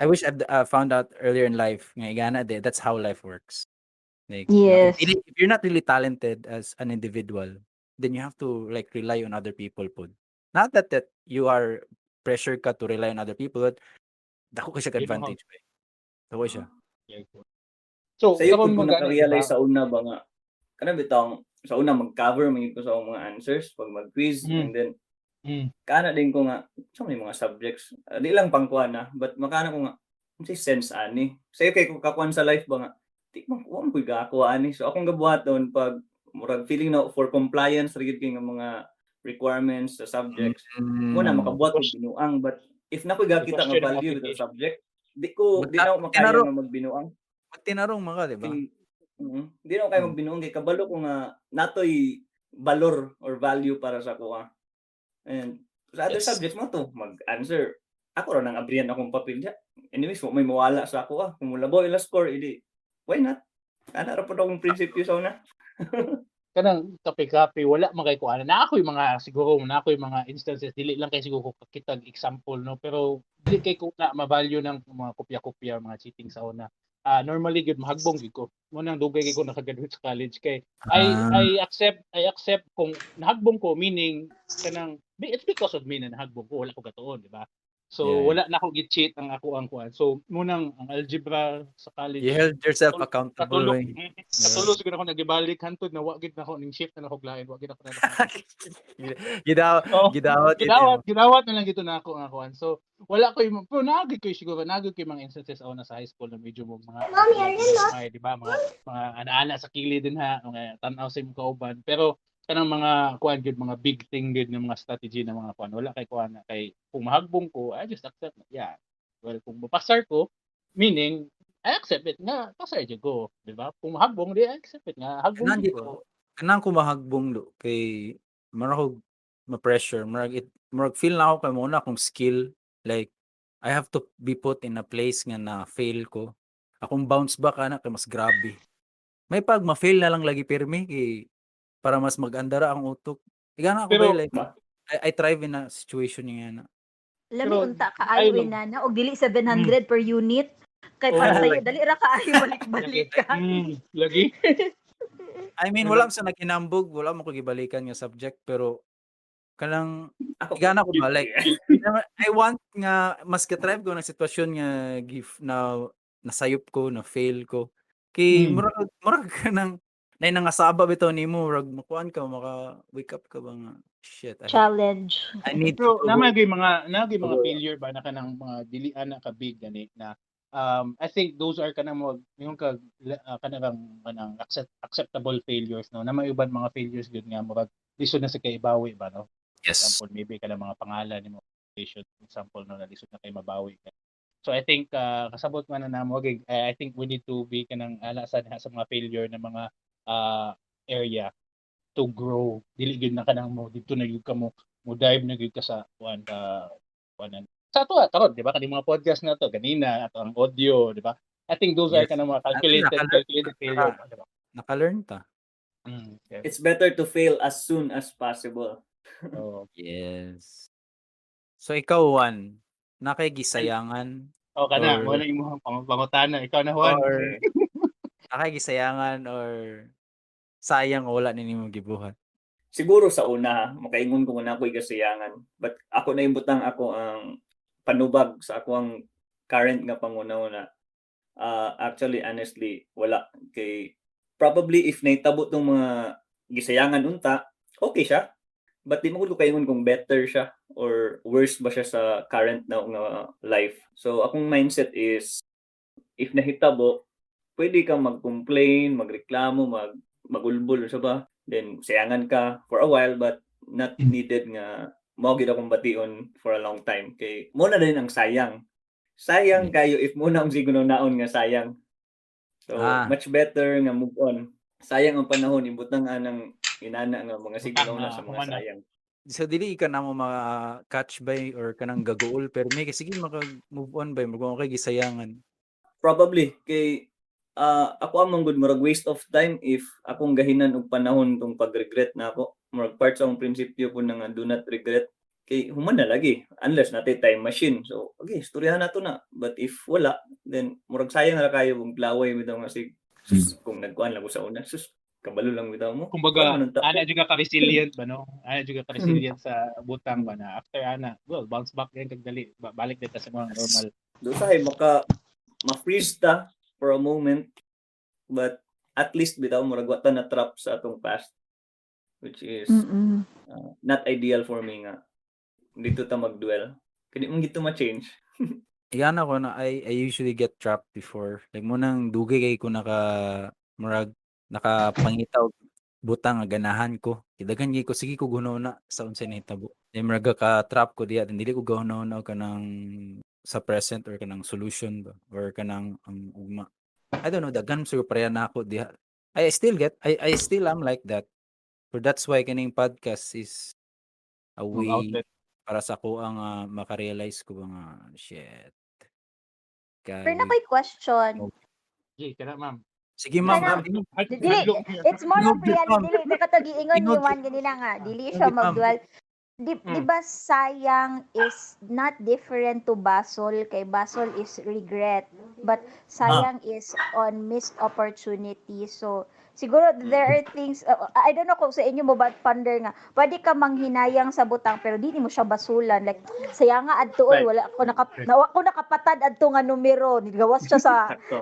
Speaker 4: I wish I'd found out earlier in life nga igana de, that's how life works. Like if you're not really talented as an individual, then you have to like rely on other people pud. Not that you are pressure ka to rely on other people, but dako ka siya
Speaker 3: You know how-
Speaker 4: advantage ba. Dako siya.
Speaker 3: So,
Speaker 6: Sa'yo
Speaker 3: karon
Speaker 6: pud ko
Speaker 3: mo gani,
Speaker 6: naka-realize
Speaker 3: diba?
Speaker 6: sa una ba nga kana bitong sa una mag-cover man gyud ko sa akong mga answers pag mag-quiz and then kana din ko nga sa may mga subjects, di lang pangkuan na, but makana ko nga unsay sense ani sayo kay ko kakuan sa life ba nga di man wa man koy gakuha ani. So akong gabuhaton pag murag feeling na for compliance ra gyud kay nga mga requirements sa subjects mo na makabuhat og binuang, but if na koy gakita nga
Speaker 3: Question ang
Speaker 6: value with the
Speaker 3: application.
Speaker 6: subject, di ko di na ako makaya nga magbinuang.
Speaker 4: Magtinarong man ka, di ba?
Speaker 6: Kay, di na ako kaya magbinuang kay kabalo ko nga natoy valor or value para sa kuha. And sa other subjects mo to mag-answer. Ako ra nang abrihan akong papel diya. Anyways, wa may mawala sa ako ah. Kung mulabaw ila score, idi why not? Ana ra pud akong prinsipyo sa una.
Speaker 3: Kanang kape-kape, wala man kay kuan na ako yung mga siguro na ako yung mga instances, dili lang kay siguro ko kakitag example, no, pero dili kay ko na ma-value ng mga kopya-kopya, mga cheating sa una. Normally gyud mahagbong gyud ko mo nang dugay kay ko nakagraduate sa college kay I accept kung nahagbong ko, meaning kanang it's because of me na nahagbong ko, wala ko gatuon, di ba? So wala na ako gi-cheat ang ako ang kuan. So munang ang algebra sa college.
Speaker 4: You held yourself accountable.
Speaker 3: Katulo,
Speaker 4: Eh.
Speaker 3: katulo siguro ako nagibalik hantod na wa gid na ako ning shift na ako lain, wa gid ako na.
Speaker 4: Gidaw,
Speaker 3: Oh,
Speaker 4: gidawat yun.
Speaker 3: Gidawat na lang gito na ako ang kuan. So wala ko yung pero naagid ko siguro, naagid ko yung mga instances ako na sa high school na medyo mo mga
Speaker 5: Mommy, are you not?
Speaker 3: ay, di ba, mga ana-ana sa kilid din ha, mga tan-aw sa imong kauban. Pero kanang mga kuan gyud, mga big thing gyud ng mga strategy ng mga kuan, wala kay kuan na kay kung mahagbong ko, I just accept na. Yeah. Well, kung mapasar ko, meaning I accept it nga pasar jud ko, di ba? Kung mahagbong di I accept it nga hagbong
Speaker 4: Kanang
Speaker 3: jud ko.
Speaker 4: dito, kanang kumahagbong do kay murag og ma-pressure, murag it, murag feel na ako kay mo na akong skill, like I have to be put in a place nga na fail ko. Akong bounce back ana kay mas grabe. May pag ma-fail na lang lagi pirmi kay para mas mag-andara ang utok. Igana ako
Speaker 3: Pero
Speaker 4: ba, like I thrive in a situation nga na.
Speaker 7: Lami
Speaker 3: Pero,
Speaker 7: unta kaayo
Speaker 3: ayun.
Speaker 7: inana og dili 700 per unit. Kay para
Speaker 4: Oh.
Speaker 7: sa'yo dali ra kaayo balik-balik ka.
Speaker 3: Lagi.
Speaker 4: I mean,
Speaker 3: Pero
Speaker 4: wala sa nagkinambog, wala mo ko gibalikan nga subject, pero kanang
Speaker 6: Ako,
Speaker 4: igana ko ba, like I want nga mas ka-thrive ko ng sitwasyon nga gif na nasayop ko, na fail ko. Kay murag kanang nay nangasaba bitaw nimo, murag makuan ka, maka wake up ka ba nga shit,
Speaker 7: Challenge.
Speaker 4: I need
Speaker 3: Pero
Speaker 4: to
Speaker 3: naa may mga
Speaker 4: Go.
Speaker 3: Failure ba na kanang mga dili ana ka big gani na I think those are kanang mo yung ka kanang acceptable failures, no, na may uban mga failures gyud nga murag lisod na sa kay ibawi ba, no?
Speaker 4: Yes.
Speaker 3: Example, maybe kanang mga pangalan nimo, example, no, na lisod na kay mabawi. So I think kasabot man na namo, I think we need to be kanang ana sa mga failure na mga area to grow. Dili gyud na kanang mo didto na gyud ka mo mo dive na gyud ka sa kuan ka kuan sa ato karon, di ba, kani mga podcast na to ganina ato ang audio, di ba? I think those are kanang mga calculated calculated failure, di ba?
Speaker 4: Naka-learn ta.
Speaker 3: Okay.
Speaker 6: It's better to fail as soon as possible.
Speaker 3: Oh.
Speaker 4: Yes. So ikaw, Juan, nakay gisayangan
Speaker 3: Oh, kana
Speaker 4: or
Speaker 3: mo na imong pangutana, ikaw na, Juan.
Speaker 4: Or nakay gisayangan or sayang wala ni nimo gibuhat?
Speaker 6: Siguro sa una, makaingon ko na ako'y kasayangan. But ako na butang ako ang panubag sa ako ang current nga pangunaw na actually, honestly, wala kay probably if naitabo tong mga gisayangan unta, okay siya. But di mo ko kaingon kung better siya or worse ba siya sa current na nga life. So akong mindset is if nahitabo, pwede kang mag-complain, magreklamo, magulbol sa ba, then sayangan ka for a while, but not needed nga mao gid akong bation for a long time kay mo na din ang sayang. Sayang kayo if mo na ang siguro naon nga sayang. So much better nga move on. Sayang ang panahon ibutang anang inana nga mga signal na sa mga
Speaker 3: Humana.
Speaker 6: sayang.
Speaker 4: So dili ka na mo ma-catch by or kanang gaguol pero may sige maka move on by mo kay gisayangan.
Speaker 6: Probably kay ako ang manggod murag waste of time if akong gahinan og panahon tong pag-regret na ako. Murag part sa akong prinsipyo po na nga do not regret kay human na lagi unless natay time machine. So okay, istoryahan nato na. But if wala, then murag sayang ra kayo kung laway bitaw nga sig sus, kung nagkuan lang ko sa una, sus, kabalo lang bitaw mo.
Speaker 3: Kumbaga,
Speaker 6: Kuan man ang
Speaker 3: ana jud ka resilient ba, no? Ana jud ka resilient sa butang ba na after ana, well, bounce back din kag dali, balik din ka sa mga normal.
Speaker 6: Do sahay maka ma-freeze ta for a moment, but at least bitaw murag wa ta na trap sa atong past, which is not ideal for me nga dito ta mag-dwell kay di man gito ma-change.
Speaker 4: Igana ko na I usually get trapped before. Like mo nang dugay kay ko naka murag nakapangita og butang nga ganahan ko. Kidaghan gyud ko sige ko guna sa unsay nahitabo. Then murag ka trap ko diya, then dili ko gahuna og kanang sa present or kanang solution ba or kanang ang ugma. I don't know, daghan siguro pareha na ako diha. I still get I still am like that. But that's why kaning podcast is a
Speaker 3: Mga
Speaker 4: way
Speaker 3: outlet.
Speaker 4: Para sa ako ang makarealize ko ba nga shit.
Speaker 5: Pero
Speaker 4: Kay
Speaker 5: na ko'y question.
Speaker 4: Oh.
Speaker 3: G, kana, ma'am.
Speaker 4: Sige, ma'am,
Speaker 5: Kana-
Speaker 4: ma'am.
Speaker 5: Dili, it's more of
Speaker 4: Tingog gyud, ma'am.
Speaker 5: reality. Dili, katag-iingon ni
Speaker 4: Tingog
Speaker 5: Juan ganina nga, dili siya
Speaker 4: Tingog, ma'am.
Speaker 5: mag-dwell. Di ba sayang is not different to basol, kay basol is regret, but sayang is on missed opportunity. So
Speaker 7: Siguro there are things, I don't know kung sa inyo mo ba ponder nga pwede ka manghinayang sa butang pero di mo siya basulan, like saya nga adto oy, wala ko naka nawa ko nakapatad adto nga numero, nigawas siya sa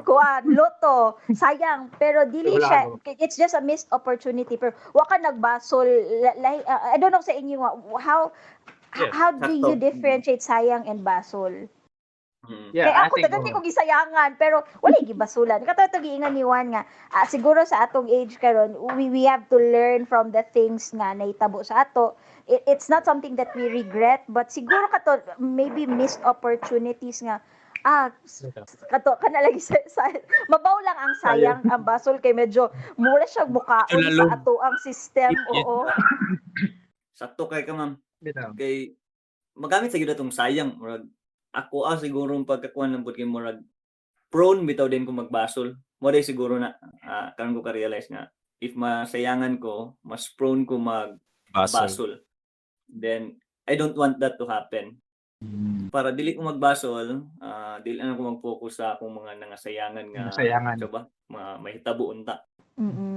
Speaker 7: kuan loto, sayang, pero dili siya, it's just a missed opportunity pero wa ka nagbasol. I don't know sa inyo nga, how how do you differentiate sayang and basol?
Speaker 3: Yeah,
Speaker 7: Kaya
Speaker 3: I
Speaker 7: ako
Speaker 3: think
Speaker 7: daghan ko gisayangan pero wala gibasulan. Kato to giingon ni Juan nga siguro sa atong age karon we have to learn from the things nga nahitabo sa ato. It's not something that we regret, but siguro kato maybe missed opportunities nga kato kana lagi sa mabaw lang ang sayang, ang basol kay medyo mura siya mukaon sa ato ang system. Oo.
Speaker 6: Sakto kay ka, ma'am. Kay magamit sa gyud atong sayang, murag ako siguro ang pagkakuan ng pud kay murag prone bitaw din ko magbasol. Mo day siguro na karon ko ka-realize nga if masayangan ko, mas prone ko magbasol. Then I don't want that to happen. Para dili ko magbasol, dili na ko mag-focus sa akong mga nangasayangan nga
Speaker 3: Sayangan.
Speaker 6: Diba? Mga mahitabo unta.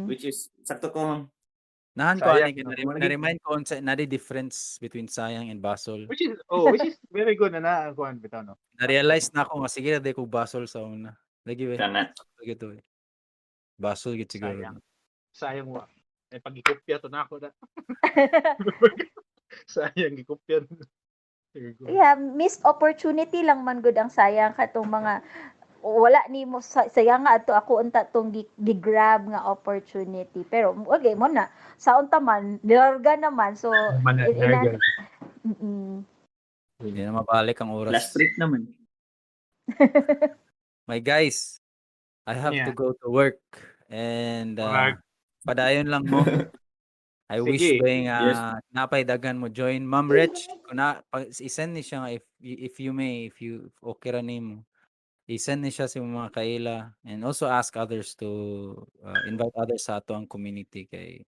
Speaker 6: Which is sakto ko, ma'am.
Speaker 4: Nahan ko
Speaker 3: Sayang,
Speaker 4: ani
Speaker 3: no?
Speaker 4: na-remind ko unsa na difference between sayang and basol.
Speaker 3: Which is very good na na kuan bitaw, no.
Speaker 4: Na-realize na ako nga sige na di ko basol sa una. Lagi ba?
Speaker 6: Sana.
Speaker 4: Lagi to eh. Basol gid siguro.
Speaker 3: Sayang. Sayang wa. Eh pagikopya to na ako na. Sayang gikopya. Very good.
Speaker 7: Yeah, missed opportunity lang man gud ang sayang, katong mga wala nimo sayang nga adto ako unta tong gi-grab nga opportunity, pero okay mo na sa unta man nilarga naman, so
Speaker 3: Man,
Speaker 7: ina-
Speaker 3: larga.
Speaker 4: Hindi na mabalik ang oras.
Speaker 6: Last trip naman.
Speaker 4: My guys, I have to go to work and
Speaker 3: Work.
Speaker 4: padayon lang mo. I wish
Speaker 3: Sige.
Speaker 4: ba nga
Speaker 6: Yes.
Speaker 4: napay daghan mo join. Ma'am Rich, kung na, i-send ni siya nga if you may, if you if okay ra nimo. I-send ni siya sa imong mga kaila and also ask others to invite others sa ato ang community kay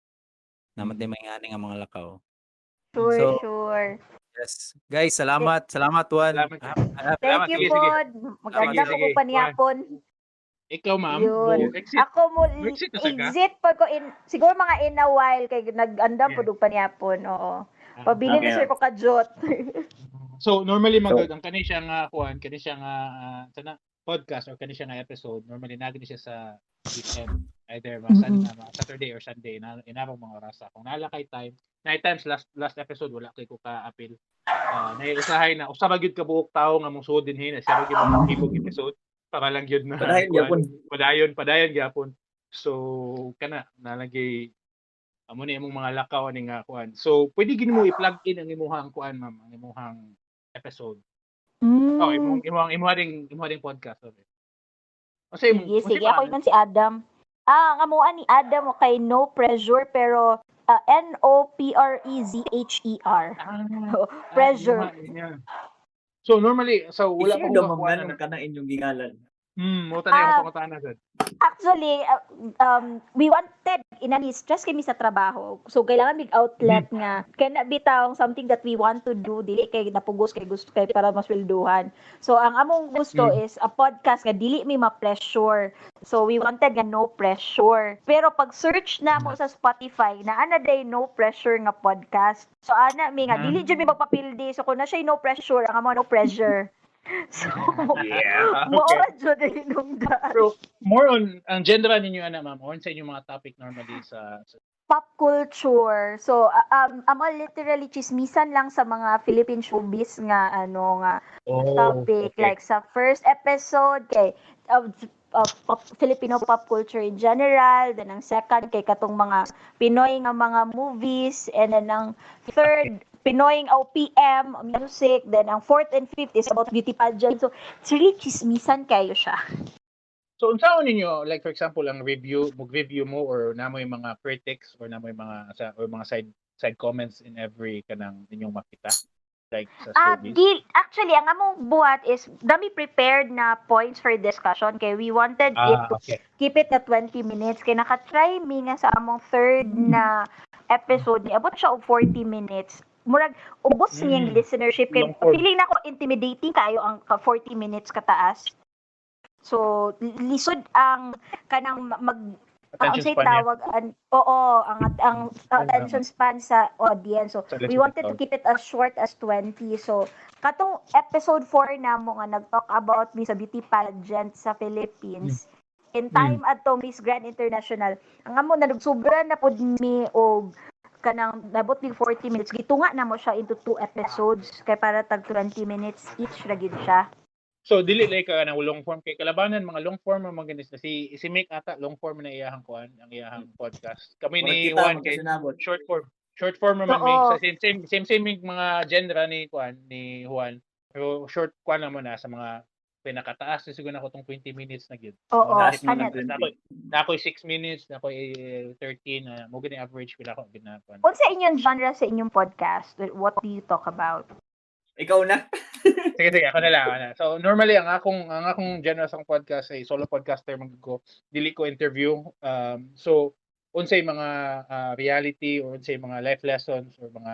Speaker 4: naman din may nga mga lakaw.
Speaker 7: Sure,
Speaker 4: So,
Speaker 7: sure.
Speaker 4: Yes. Guys, salamat. Salamat, Juan.
Speaker 3: Salamat.
Speaker 7: Thank
Speaker 3: Salamat.
Speaker 7: you
Speaker 3: Sige,
Speaker 7: po.
Speaker 3: sige.
Speaker 7: Maganda
Speaker 3: Sige,
Speaker 7: ko
Speaker 3: sige.
Speaker 7: panihapon.
Speaker 3: Ikaw, ma'am,
Speaker 7: Yun.
Speaker 3: mo exit.
Speaker 7: Ako mo
Speaker 3: Exit na sa ka?
Speaker 7: exit pa ko in siguro mga in a while kay nag-andam po og panihapon. Oo. Pabili na sir ko kajot.
Speaker 3: So normally magod ang kani siya nga kuan, kani siya nga sana podcast or kani siya nga episode, normally nagini siya sa weekend, either mga mga Saturday or Sunday na inarong mga orasa. Kung nala kay time, night times last episode wala kay ko ka-appeal. Naiusahay na usa ra gyud ka buok tawo nga mong suod dinhi na siya ra gyud mga episode para lang gyud na
Speaker 6: Padayon gyapon.
Speaker 3: Padayon gyapon. So kana nalagay amo ni imong mga lakaw ani nga kuan. So pwede gid mo i-plug in ang imuhang kuan, ma'am, ang imuhang episode. Oh, imong imong imuha ding podcast, sorry. O sa imong
Speaker 7: Sige, sige. Ako ingon si Adam. Ang amuan ni Adam kay No Pressure pero Noprezher. Pressure.
Speaker 3: So normally, so wala
Speaker 6: Wala
Speaker 3: pa
Speaker 6: pa
Speaker 3: ko
Speaker 6: ma'am
Speaker 3: kuan.
Speaker 6: nganong kana inyong gingalan.
Speaker 3: Mo tanay ako pangutana sad.
Speaker 7: Actually, we wanted inani stress kami sa trabaho. So kailangan mig outlet nga kana bitaw something that we want to do, dili kay napugos kay gusto kay para maswelduhan. So ang among gusto is a podcast nga dili mi ma-pressure. So we wanted nga no pressure. Pero pag search na mo sa Spotify na ana day no pressure nga podcast. So ana mi nga dili jud mi magpapildi. So kun na siya no pressure, ang amo no pressure. So
Speaker 3: Yeah.
Speaker 7: Maura jud ay nung daan.
Speaker 3: So more on ang genre ninyo ana, ma'am, on sa inyong mga topic normally sa
Speaker 7: pop culture. So amo literally chismisan lang sa mga Philippine showbiz nga ano nga topic,
Speaker 3: okay.
Speaker 7: Like sa first episode kay Filipino pop culture in general, then ang second kay katong mga Pinoy nga mga movies, and then ang third Pinoy OPM music, then ang fourth and fifth is about beauty pageant. So it's really chismisan kayo siya.
Speaker 3: So unsaon ninyo, like for example ang review, mag-review mo or namoy mga critics or namoy mga or mga side comments in every kanang inyong makita like sa showbiz?
Speaker 7: Actually ang among buhat is dami prepared na points for discussion kay we wanted it to keep it na 20 minutes kay naka-try mi nga sa among third na episode ni abot siya og 40 minutes. Murag ubos niyang listenership kay feeling nako intimidating kayo ang 40 minutes kataas. So lisod ang kanang mag
Speaker 3: Attention
Speaker 7: unsay
Speaker 3: span niya.
Speaker 7: Tawag an, oo, ang attention span sa audience. So
Speaker 3: Sa
Speaker 7: we wanted to keep it as short as 20. So katong episode 4 namo nga nag-talk about mi sa beauty pageant sa Philippines. In time adto Miss Grand International, ang amo na sobra na pud mi og kanang nabot mig 40 minutes. Gitunga na mo siya into two episodes kay para tag 20 minutes each ra gid siya.
Speaker 3: So dili like ka ng long form kay kalabanan mga long form man mga si si Mick ata long form na iyahang kuan, ang iyahang podcast. Kami ni
Speaker 6: Murag kita,
Speaker 3: Juan kay
Speaker 6: magkasinabot.
Speaker 3: Short form. Short form naman mi
Speaker 7: Oo.
Speaker 3: sa same same same same yung mga genre ni kuan, ni Juan. Pero short kuan naman na sa mga pinakataas siguro na ko tong 20 minutes na gyud.
Speaker 7: Oo,
Speaker 6: Taas mo
Speaker 7: ano,
Speaker 6: ng 20.
Speaker 3: Na ako'y 6 minutes, na ako'y 13 na mo gani average pila ko ginakuan.
Speaker 7: Unsa inyong genre sa inyong podcast? What do you talk about?
Speaker 6: Ikaw na.
Speaker 3: Sige, sige, ako na lang, ako na. So, normally, ang akong genre sa akong podcast ay solo podcaster man ko. Dili ko interview. So, unsay mga reality or unsay mga life lessons or mga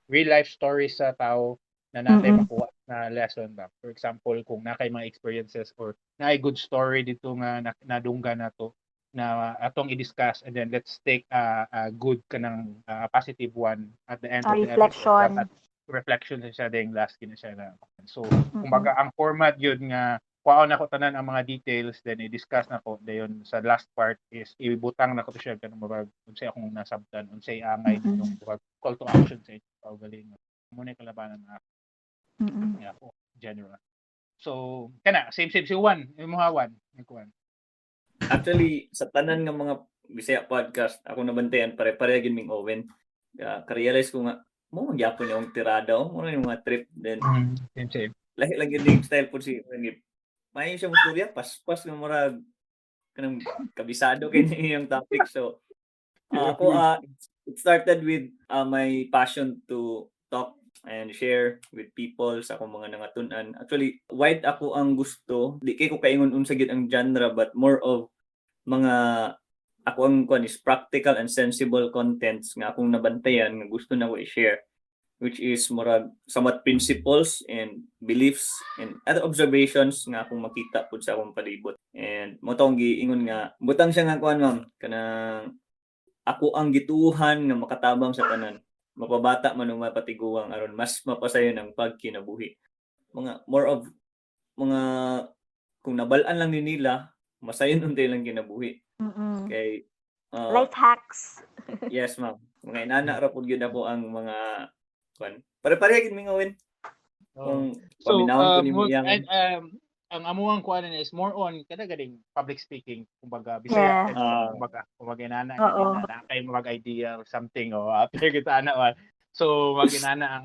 Speaker 3: real life stories sa tao na natay makuha na lesson ba. For example, kung nakay mga experiences or naay good story dito nga nadungga nato na atong i-discuss and then let's take a good kanang positive one at the end
Speaker 7: A
Speaker 3: of the episode.
Speaker 7: reflection.
Speaker 3: Dapat reflection na siya ding last kina siya na. So, kumbaga ang format yun nga kuhaon nako tanan ang mga details, then i-discuss nako dayon sa last part is ibutang nako to siya kanang murag unsay akong nasabtan, unsay angay nitong murag call to action sa inyo kaugalingon mo na kalabanan na nga ako general. So kana same same si Juan, imo Juan, kuan.
Speaker 6: Actually, sa tanan nga mga Bisaya podcast, ako nabantayan, pare-pareha gyud ming Owen. Ka-realize ko nga mo magyapon yung tirada oh, mo na yung mga trip, then
Speaker 3: Same same.
Speaker 6: Lahi lang yun yung style po si Owen. May siya mo storya, paspas nga murag kanang kabisado kay niya yung topic. So, ako it started with my passion to talk and share with people sa akong mga nangatun-an. Actually, wide ako ang gusto. Di kay ko kaingon unsa gyud ang genre, but more of mga ako ang kuan is practical and sensible contents nga akong nabantayan nga gusto na ko i-share, which is murag somewhat principles and beliefs and other observations nga akong makita pud sa akong palibot. And mo tong giingon nga butang siya nga kuan, ma'am, kanang ako ang gituohan nga makatabang sa tanan, mapabata man o mapatiguang, aron mas mapasayon ang pagkinabuhi. Mga more of mga kung nabal-an lang ni nila, masayon unta ilang kinabuhi kay
Speaker 7: Life hacks.
Speaker 6: Yes, ma'am, mga inana ra pud gyud ako ang mga kuan. Pare-pareha gyud mi nga win kung
Speaker 3: So,
Speaker 6: paminawon ko nimo iyang
Speaker 3: and, ang amuang kuan is more on kada galing public speaking, kumbaga Bisaya. Kumbaga inana na kay mag idea or something o after kita ana wa. So maginana ang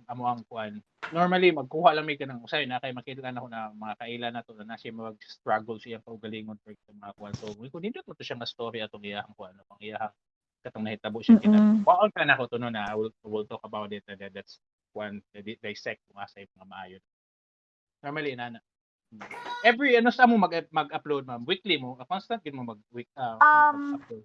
Speaker 3: amuang kuan. Normally magkuha lang may kanang usay na kay makita na ako na mga kaila na to na siya mag struggle sa iyang kaugalingon, for example, mga kuan. So kung nindot to siya nga story atong iyahang kuan, ang iyahang katong nahitabo siya kita. Kuan ka na ko to no na I will talk about it and then that's kuan dissect kung asa yung mga maayo. Normally inana. Every ano sa mo mag-upload, ma'am? Weekly mo? Constant gid mo mag week mag-upload?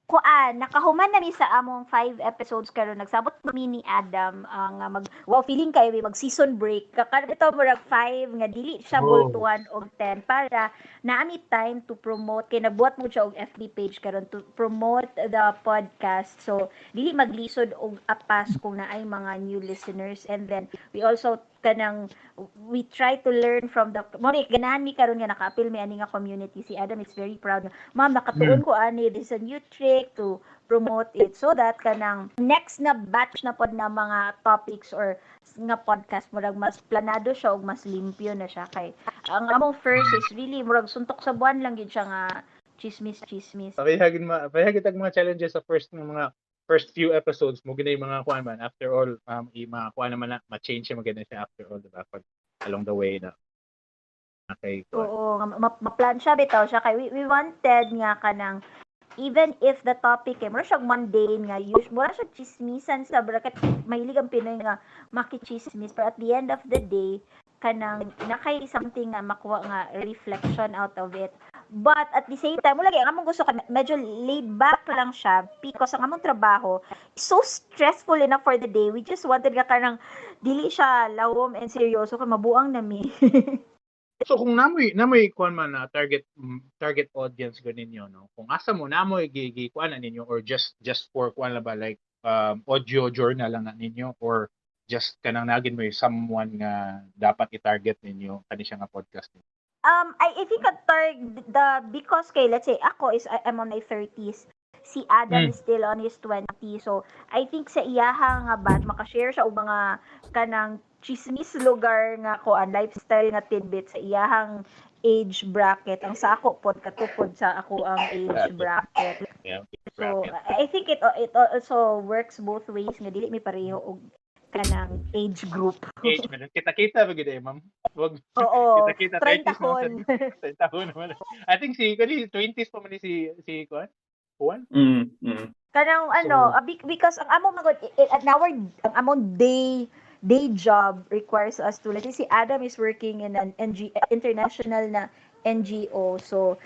Speaker 7: Kuan, nakahuman na mi sa among five episodes karon. Nagsabot mi ni Adam nga mag wow, feeling kayo mag season break. Kakaron ito murag five nga dili siya bultuan og 10 para naami time to promote kay nagbuhat mo siya og FB page karon to promote the podcast. So dili maglisod og apas kung naay mga new listeners, and then we also kanang we try to learn from the mo ni ganahan mi karon nga nakaapil mi ani nga community. Si Adam is very proud nga, "Ma'am, nakatuon ko ani, this is a new trick to promote it," so that kanang next na batch na pod na mga topics or nga podcast, murag mas planado siya ug mas limpyo na siya, kay ang among first is really murag suntok sa buwan lang gid siya nga chismis chismis.
Speaker 3: Parehagin ma parehagin tag mga challenges sa first ng mga first few episodes mo ginay mga kuan man. After all, i mga kuan naman na ma-change siya, maganda siya after all, diba, pag along the way na okay kuan.
Speaker 7: Oo, nga ma-plan siya bitaw siya kay we wanted nga kanang even if the topic eh, mura siya mundane nga use, mura siya chismisan sa bracket, mahilig ang Pinoy nga makichismis, pero at the end of the day kanang nakay something nga makuha nga reflection out of it. But at the same time, lagi ang among gusto ka medyo laid back lang siya because ang among trabaho is so stressful enough for the day. We just wanted nga kanang dili siya lawom and seryoso kay mabuang nami.
Speaker 3: So kung namoy kuan man na target audience ganin no, kung asa mo namoy gi, gi kuan na ninyo or just for kuan lang ba, like audio journal lang na ninyo or just kanang nagin mo someone nga dapat i-target ninyo kani siya nga podcast?
Speaker 7: I think a third, the because kay, let's say ako is I'm on my 30s. Si Adam is still on his 20s. So I think sa iyaha nga batch makashare siya og mga kanang chismis lugar nga kuan, lifestyle nga tidbit sa iyahang age bracket. Ang sa ako pod katupod sa ako ang age bracket. So I think it also works both ways nga dili mi pareho og kanang age group.
Speaker 3: Age man. Kita-kita ba gid eh, ma'am? Wag
Speaker 7: Oo.
Speaker 3: kita-kita.
Speaker 7: 30
Speaker 3: 30s
Speaker 7: kon.
Speaker 3: naman. 30 naman. I think si kani 20s pa man ni si kuan. Juan?
Speaker 7: Kanang ano,
Speaker 3: So-
Speaker 7: because ang among magod at our ang among day job requires us to, let's say, si Adam is working in an NG, international na NGO, so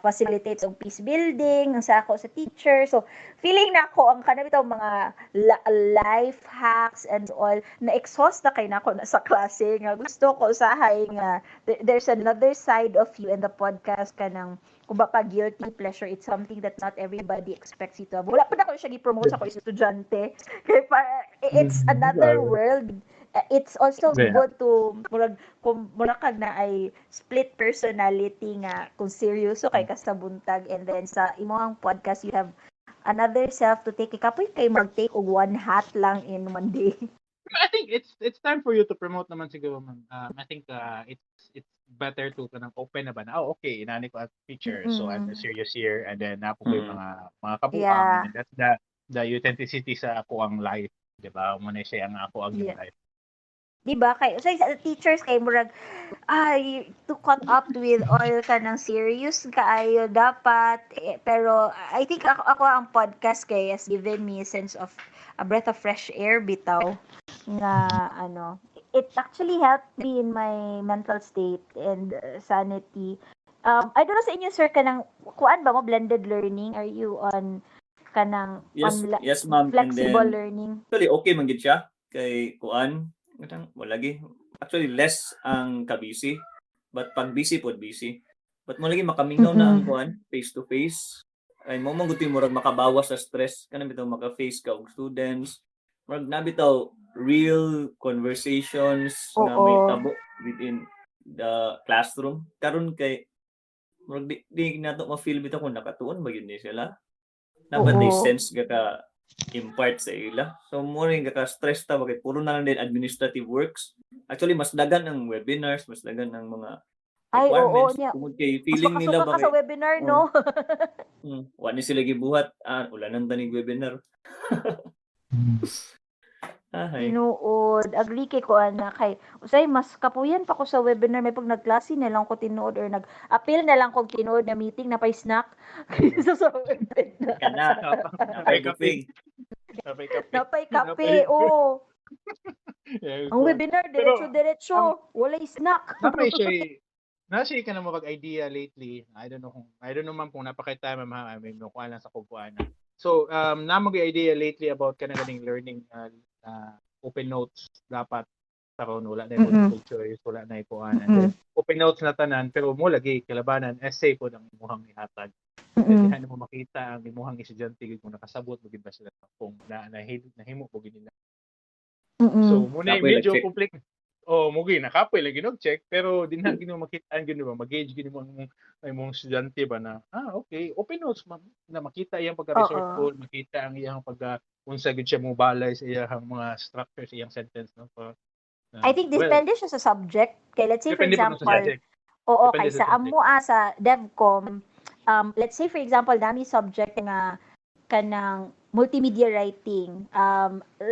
Speaker 7: facilitates og peace building. Ang sa ako sa teacher, so feeling na ako ang kanang bitaw mga life hacks and all na exhaust na kay nako na sa klase nga gusto ko usahay nga there's another side of you in the podcast, kanang kung ba pa guilty pleasure. It's something that not everybody expects you to have. Wala pa na ko siya gi-promote sa ko estudyante kay para it's another world. It's also good to murag kung murag kag na ay split personality nga kung seryoso kay ka sa buntag and then sa imong podcast you have another self to take. Kapoy kay mag-take og one hat lang in one day.
Speaker 3: I think it's time for you to promote naman siguro, ma'am. I think it's better to kanang open na ba na, "Oh, okay, inani ko as teacher, so I'm serious here," and then napo ko yung mga kabuang and that's the authenticity sa ako ang life, di ba? Mo na siya ang ako ang life.
Speaker 7: Di ba? Kay so, sa teachers kay murag ay too caught up with all kanang serious kaayo dapat eh, pero I think ako ang podcast kay has given me a sense of a breath of fresh air bitaw nga ano, it actually helped me in my mental state and sanity. I don't know sa inyo, sir, kanang kuan ba mo, blended learning? Are you on kanang
Speaker 6: Yes, yes, ma'am. And
Speaker 7: flexible
Speaker 6: then,
Speaker 7: learning?
Speaker 6: Actually, okay man gid siya kay kuan, katang wala lagi. Actually, less ang kabisi. But pag busy pod, busy. But mo lagi makamingaw na ang kuan, face to face. Ay mo man gud murag makabawas sa stress kanang bitaw maka-face ka og students. Murag na bitaw real conversations na may tabo within the classroom. Karon kay murag di nato ma-feel bitaw kung nakatuon ba gyud ni sila. Na ba they sense ka ka impart sa ila. So mo rin ka stress ta bakit puro na lang din administrative works. Actually, mas dagan ang webinars, mas dagan ang mga
Speaker 7: Ay, oo,
Speaker 6: requirements
Speaker 7: niya.
Speaker 6: tungod kay
Speaker 7: Mas
Speaker 6: feeling nila
Speaker 7: makasuka
Speaker 6: ba
Speaker 7: ka sa
Speaker 6: kay
Speaker 7: webinar, no?
Speaker 6: Wa ni sila gibuhat, ah, ulanan tanig webinar. Ahay.
Speaker 7: Tinuod. Agree kay ko ana kay usay mas kapuyan pa ko sa webinar, may pag nagklase na lang ko tinuod or nag-appeal na lang kog tinuod na meeting na pay snack kaysa sa webinar.
Speaker 6: Kana, napay buffet.
Speaker 3: Napay kape.
Speaker 7: Napay kape, oo.
Speaker 3: Yeah,
Speaker 7: Ang webinar,
Speaker 3: Pero,
Speaker 7: diretso-diretso, walay snack.
Speaker 3: Napay siya na siya ka na mapag-idea lately. I don't know, ma'am, kung napakay time, ma'am, ha? I mean, no, kuan lang sa kubuan. So, na mag idea lately about kana ganing learning open notes dapat karon wala na multiple choice, wala na ikuan, and then open notes na tanan, pero mo lagi kalabanan essay po ang imuhang ihatag. Diha mo makita ang imuhang estudyante kung nakasabot mo gid ba sila, kung na nahimo mo gid nila. So muna
Speaker 6: Kapoy
Speaker 3: medyo
Speaker 6: nag-check.
Speaker 3: complex. Oh, mo gi nakapoy lagi nog check, pero di na gino makitaan gino ba, mag-gauge gino mo ang imong estudyante ba na, ah, okay, open notes ma'am, na makita iyang pagka-resourceful, makita ang iyang pagka unsa gid siya mo balay sa iyang mga structure sa iyang sentence, no? So,
Speaker 7: I think
Speaker 3: well,
Speaker 7: depende siya sa subject. Kay let's say for
Speaker 3: depende po sa
Speaker 7: example,
Speaker 3: subject.
Speaker 7: oo,
Speaker 3: Depende
Speaker 7: kay
Speaker 3: sa
Speaker 7: sa
Speaker 3: subject.
Speaker 7: amo ah, sa DevCom, let's say for example, dami subject nga kanang multimedia writing,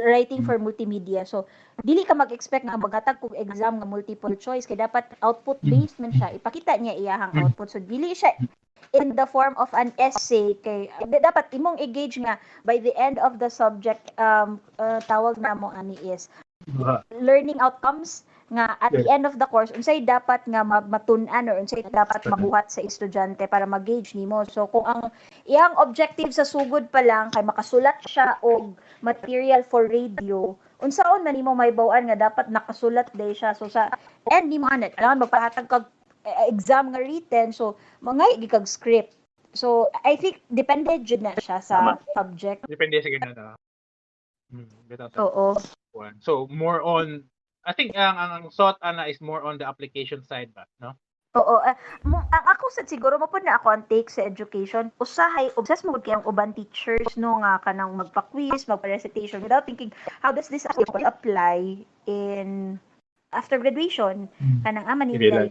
Speaker 7: writing for multimedia. So, dili ka mag-expect nga maghatag kog exam nga multiple choice kay dapat output based man siya. Ipakita niya iyahang output. So, dili siya in the form of an essay kay dapat imong i-gauge nga by the end of the subject, tawag na mo ani is learning outcomes nga at the end of the course unsay dapat nga matun-an or unsay dapat mabuhat sa estudyante para mag-gauge nimo. So kung ang iyang objective sa sugod pa lang kay makasulat siya og material for radio Unsaon man nimo mahibaw-an nga dapat nakasulat day siya? So sa end nimo ana, kailangan magpahatag kag exam nga written, so mangay gi kag script. So I think depende jud na siya sa
Speaker 6: Tama.
Speaker 7: Subject.
Speaker 3: Depende sa ganun. Bitaw sa
Speaker 7: Oo.
Speaker 3: Kuan. So more on, I think ang thought ana is more on the application side ba, no?
Speaker 7: Oo, ang ako sad siguro mo pud na ako ang take sa education. Usahay obsessed mo gud kay ang uban teachers, no, nga kanang magpa-quiz, magpa-recitation without thinking how does this actually apply in after graduation, kanang ama
Speaker 3: In
Speaker 7: nila
Speaker 3: real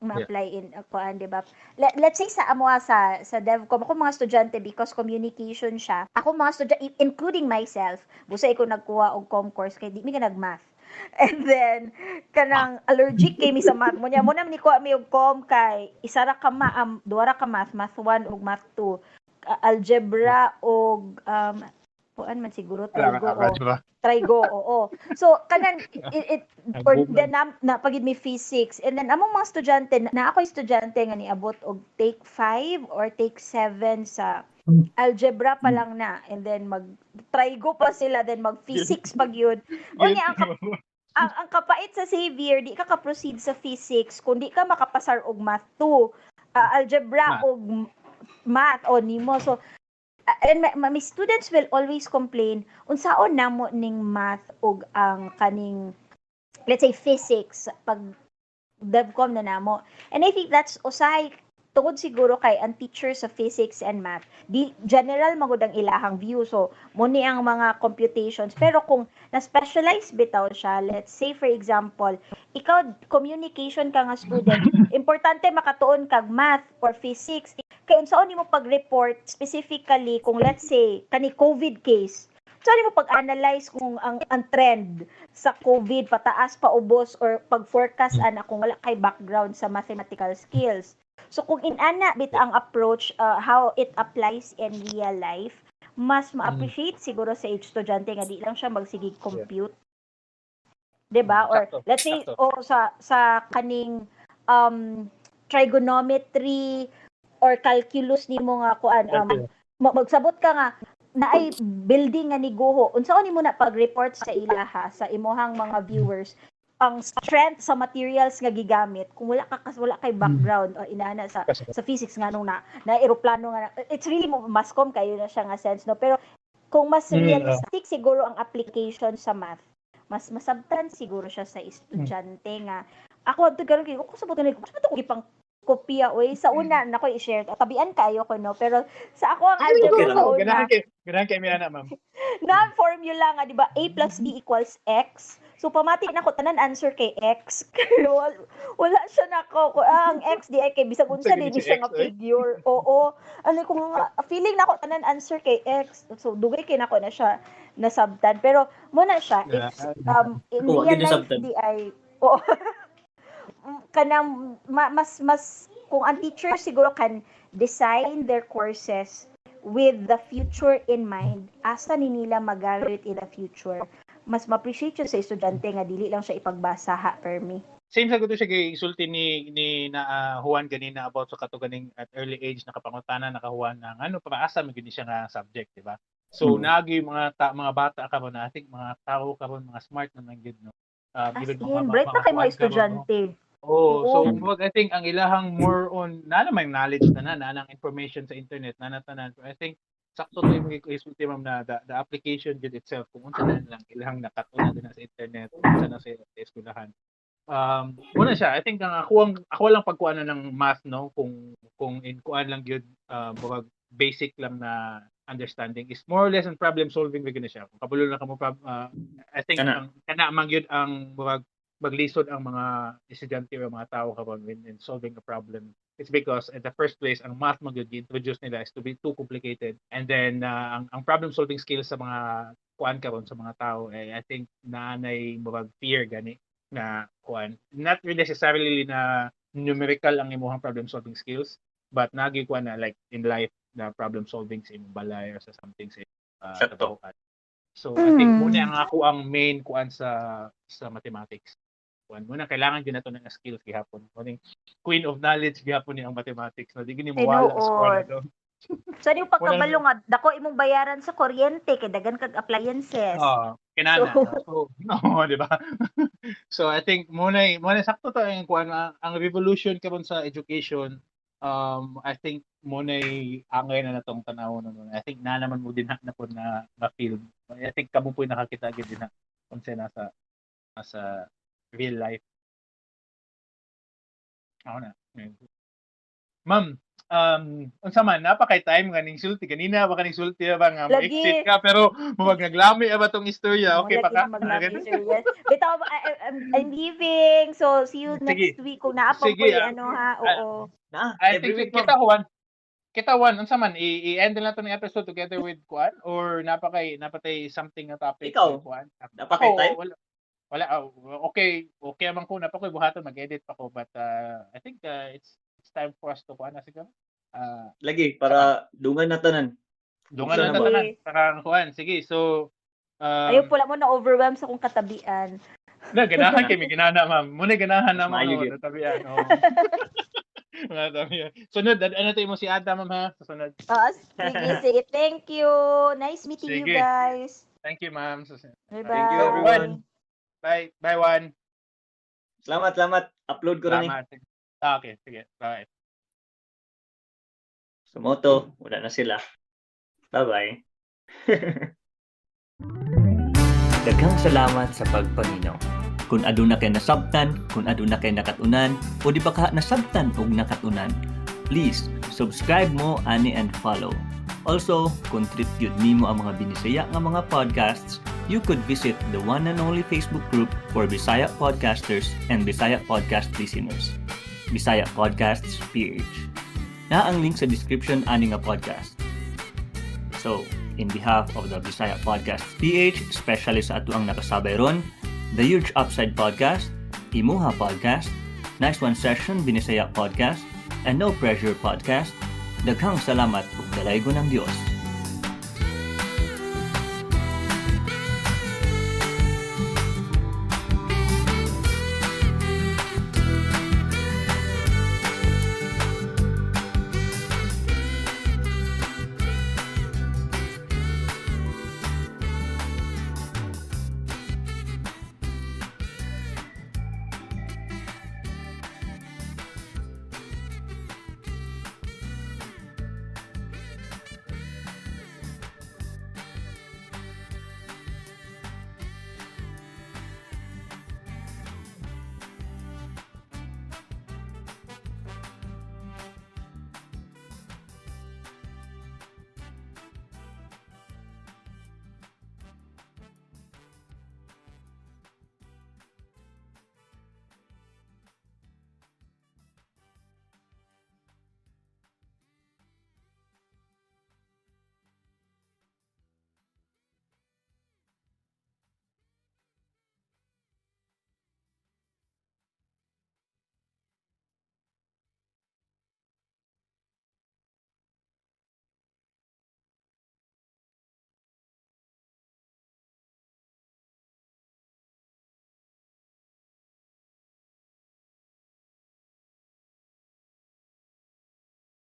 Speaker 7: ma-apply in kuan, di ba? Let's say sa amoa sa DevCom, ako mga estudyante, because communication siya. Ako mga estudyante, including myself, busa ko nagkuha og com course kay di mi ka nag-math. And then kanang allergic kay mi sa math mo niya mo na ni kuha mi og com kay isa ra ka ma duha ra ka math, math 1 ug math 2, algebra og kuan man siguro, trigo o
Speaker 3: Ba?
Speaker 7: Trigo, oo. So kanan it or then na pagid mi physics, and then among mga estudyante na ako estudyante nga niabot og take 5 or take 7 sa algebra pa lang na, and then mag trigo pa sila, then mag physics pag yun. Unya ang kapait sa Xavier, di ka ka-proceed sa physics kung di ka makapasar og math 2, algebra
Speaker 3: Math.
Speaker 7: Og math o nimo. So and my students will always complain, unsaon namo ning math og ang kaning, let's say, physics pag DevCom na namo? And I think that's usahay tungod siguro kay ang teacher sa physics and math di general magud ang ilahang view, so mo ni ang mga computations. Pero kung na-specialize bitaw siya, let's say for example, ikaw communication ka nga student, importante makatuon kag math or physics kay unsaon nimo pag-report specifically kung, let's say, kani COVID case, unsaon nimo pag-analyze kung ang trend sa COVID pataas, paubos, or pag-forecast ana kung wala kay background sa mathematical skills? So kung inana bit ang approach, how it applies in real life, mas ma-appreciate siguro sa estudyante nga di lang siya magsigig compute. 'Di ba? Or
Speaker 3: Sakto,
Speaker 7: let's say
Speaker 3: sakto.
Speaker 7: O sa kaning trigonometry or calculus nimo nga kuan, magsabot ka nga naay building nga ni guho, unsaon nimo na pag-report sa ilaha, sa imuhang mga viewers, ang strength sa materials nga gigamit kung wala ka kas wala kay background o inana sa physics, nga nung na eroplano nga it's really masscom kayo na siya nga sense, no? Pero kung mas realistic siguro ang application sa math, mas masabtan siguro siya sa estudyante. Nga ako adto karon kay ko sabot ko sabot ko gipang kopya oy sa una nako i-share, tabian kayo ko, no? Pero sa ako ang algebra
Speaker 6: Okay lang.
Speaker 7: sa una
Speaker 3: Ganahan kay Mirana, ma'am.
Speaker 7: Na formula nga, di ba, A plus B equals X. So pamati na ko tanan answer kay X. Pero wala siya nako ko, ang X di ay kay bisag unsa
Speaker 3: Unsa
Speaker 7: di
Speaker 3: gini si
Speaker 7: siya
Speaker 3: X,
Speaker 7: nga
Speaker 3: oy?
Speaker 7: figure. Oo, ano ko nga feeling nako tanan answer kay X. So dugay kay nako na siya nasabtan, pero mo na siya if in
Speaker 6: Oo,
Speaker 7: real
Speaker 6: gid
Speaker 7: life
Speaker 6: nasabtan.
Speaker 7: di ay, oo, kanang mas kung ang teacher siguro can design their courses with the future in mind, asa ni nila magamit in the future, mas ma-appreciate yun sa estudyante nga dili lang siya ipagbasa ha permi.
Speaker 3: Same sa gusto siya kay isulti ni na Juan ganina about sa kato ganing at early age nakapangutana na ka Juan na ano para asa man gyud ni siya nga subject, di ba? So naagi mga mga bata karon na, I think mga tao karon, mga smart naman gyud, no?
Speaker 7: As
Speaker 3: Even
Speaker 7: in,
Speaker 3: mga
Speaker 7: bright na
Speaker 3: mga
Speaker 7: kay mga
Speaker 3: kuwan karon, no?
Speaker 7: estudyante.
Speaker 3: Oh, so
Speaker 7: Oo.
Speaker 3: murag I think ang ilahang more on na naman knowledge na na nang information sa internet na tanan. So I think sakto to yung isulti, ma'am, na the application gyud itself, kung unsa na lang ilahang nakatuna din na sa internet, unsa na sa eskwelahan. Muna siya, I think ang ako lang pagkuan na ng math, no, kung in kuan lang gyud, murag basic lang na understanding is more or less in problem solving gyud na siya. Kung kabalo na kamo I think
Speaker 6: Kana.
Speaker 3: Ang kana man gyud ang murag maglisod ang mga estudyante o mga tao karon when in solving a problem. It's because in the first place ang math man gyud introduce nila is to be too complicated, and then ang problem solving skills sa mga kuan karon, sa mga tao, eh, I think naanay murag fear gani na kuan, not really necessarily na numerical ang imuhang problem solving skills, but nagi kuan na like in life na problem solving sa imong balay or sa something sa
Speaker 2: Sakto.
Speaker 3: trabahoan. So I think muna ang ako ang main kuan sa mathematics. Kuan muna kailangan gyud nato ng skills gihapon. Muning queen of knowledge gihapon ni ang mathematics, no? Di gini mawala sa kuan
Speaker 7: Tinuod.
Speaker 3: ato.
Speaker 7: So di mo pagkabalo nga dako imong bayaran sa kuryente kay dagan kag appliances.
Speaker 3: Ah. Kinana.
Speaker 7: So-
Speaker 3: So, no, di ba? So I think mo na sakto to ang kuan, ang revolution karon sa education. I think mo na angay na natong tanaw no. I think na naman mo din na po na na field. I think kamo po nakakita gid din na unsa nasa real life. Ako na. Ma'am, unsa man napa kay time nga ning sulti ganina ba kaning sulti ba nga
Speaker 7: Lagi.
Speaker 3: mo-exit ka pero murag naglami ba tong istorya, okay pa ka?
Speaker 7: Maglami, sir. Yes. Bitaw, I'm leaving. So, see you next
Speaker 3: Sige.
Speaker 7: week. Kung naa pa
Speaker 3: Sige,
Speaker 7: ko'y ano ha. Oo.
Speaker 6: Na,
Speaker 3: I
Speaker 6: every
Speaker 3: think
Speaker 6: week, ma'am.
Speaker 3: kita Juan. Kita Juan, unsa man i-end na to ng episode together with kuan or napakay napatay something na topic
Speaker 6: Ikaw,
Speaker 3: with kuan?
Speaker 6: napakay
Speaker 3: Ako,
Speaker 6: time?
Speaker 3: wala wala, oh, okay okay man ko napakoy buhaton, mag-edit pa ko, but I think it's time for us to kuan na siguro.
Speaker 6: Lagi para dungan na tanan.
Speaker 3: Dungan na
Speaker 6: Sige.
Speaker 3: tanan para kuan. Sige, so
Speaker 7: Ayaw pula mo na overwhelm sa akong katabian.
Speaker 3: Na ganahan kay mi ginana, ma'am. Muna ganahan na mo
Speaker 6: Maayo
Speaker 3: no,
Speaker 6: gyud.
Speaker 3: natabian. Oh. Mga tabian. Sunod, ano tayo mo si Adam, ma'am, ha? Sa sunod.
Speaker 7: Oo, sige, sige. Thank you. Nice meeting you
Speaker 3: Sige.
Speaker 7: guys.
Speaker 3: Thank you, ma'am.
Speaker 7: Bye-bye.
Speaker 6: Thank you, everyone.
Speaker 3: Bye. Bye, Juan.
Speaker 6: Salamat, salamat. Upload ko rin.
Speaker 3: Salamat. Ah, okay, sige. Bye.
Speaker 6: Sumoto, wala na sila. Bye-bye. Daghang salamat sa pagpaminaw. Kung aduna kay nasabtan, kung aduna kay nakatunan, o di ba ka nasabtan og nakatunan, please subscribe mo ani and follow. Also, kung trip yun nimo ang mga Binisaya nga mga podcasts, you could visit the one and only Facebook group for Bisaya podcasters and Bisaya podcast listeners, Bisaya Podcasts PH. Na ang link sa description ani nga podcast. So, in behalf of the Bisaya Podcast PH, especially sa ato ang nakasabay ron, The Huge Upside Podcast, Imuha Podcast, Nice One Session Binisaya Podcast, and No Pressure Podcast, daghang salamat ug dalaygon ng Dios.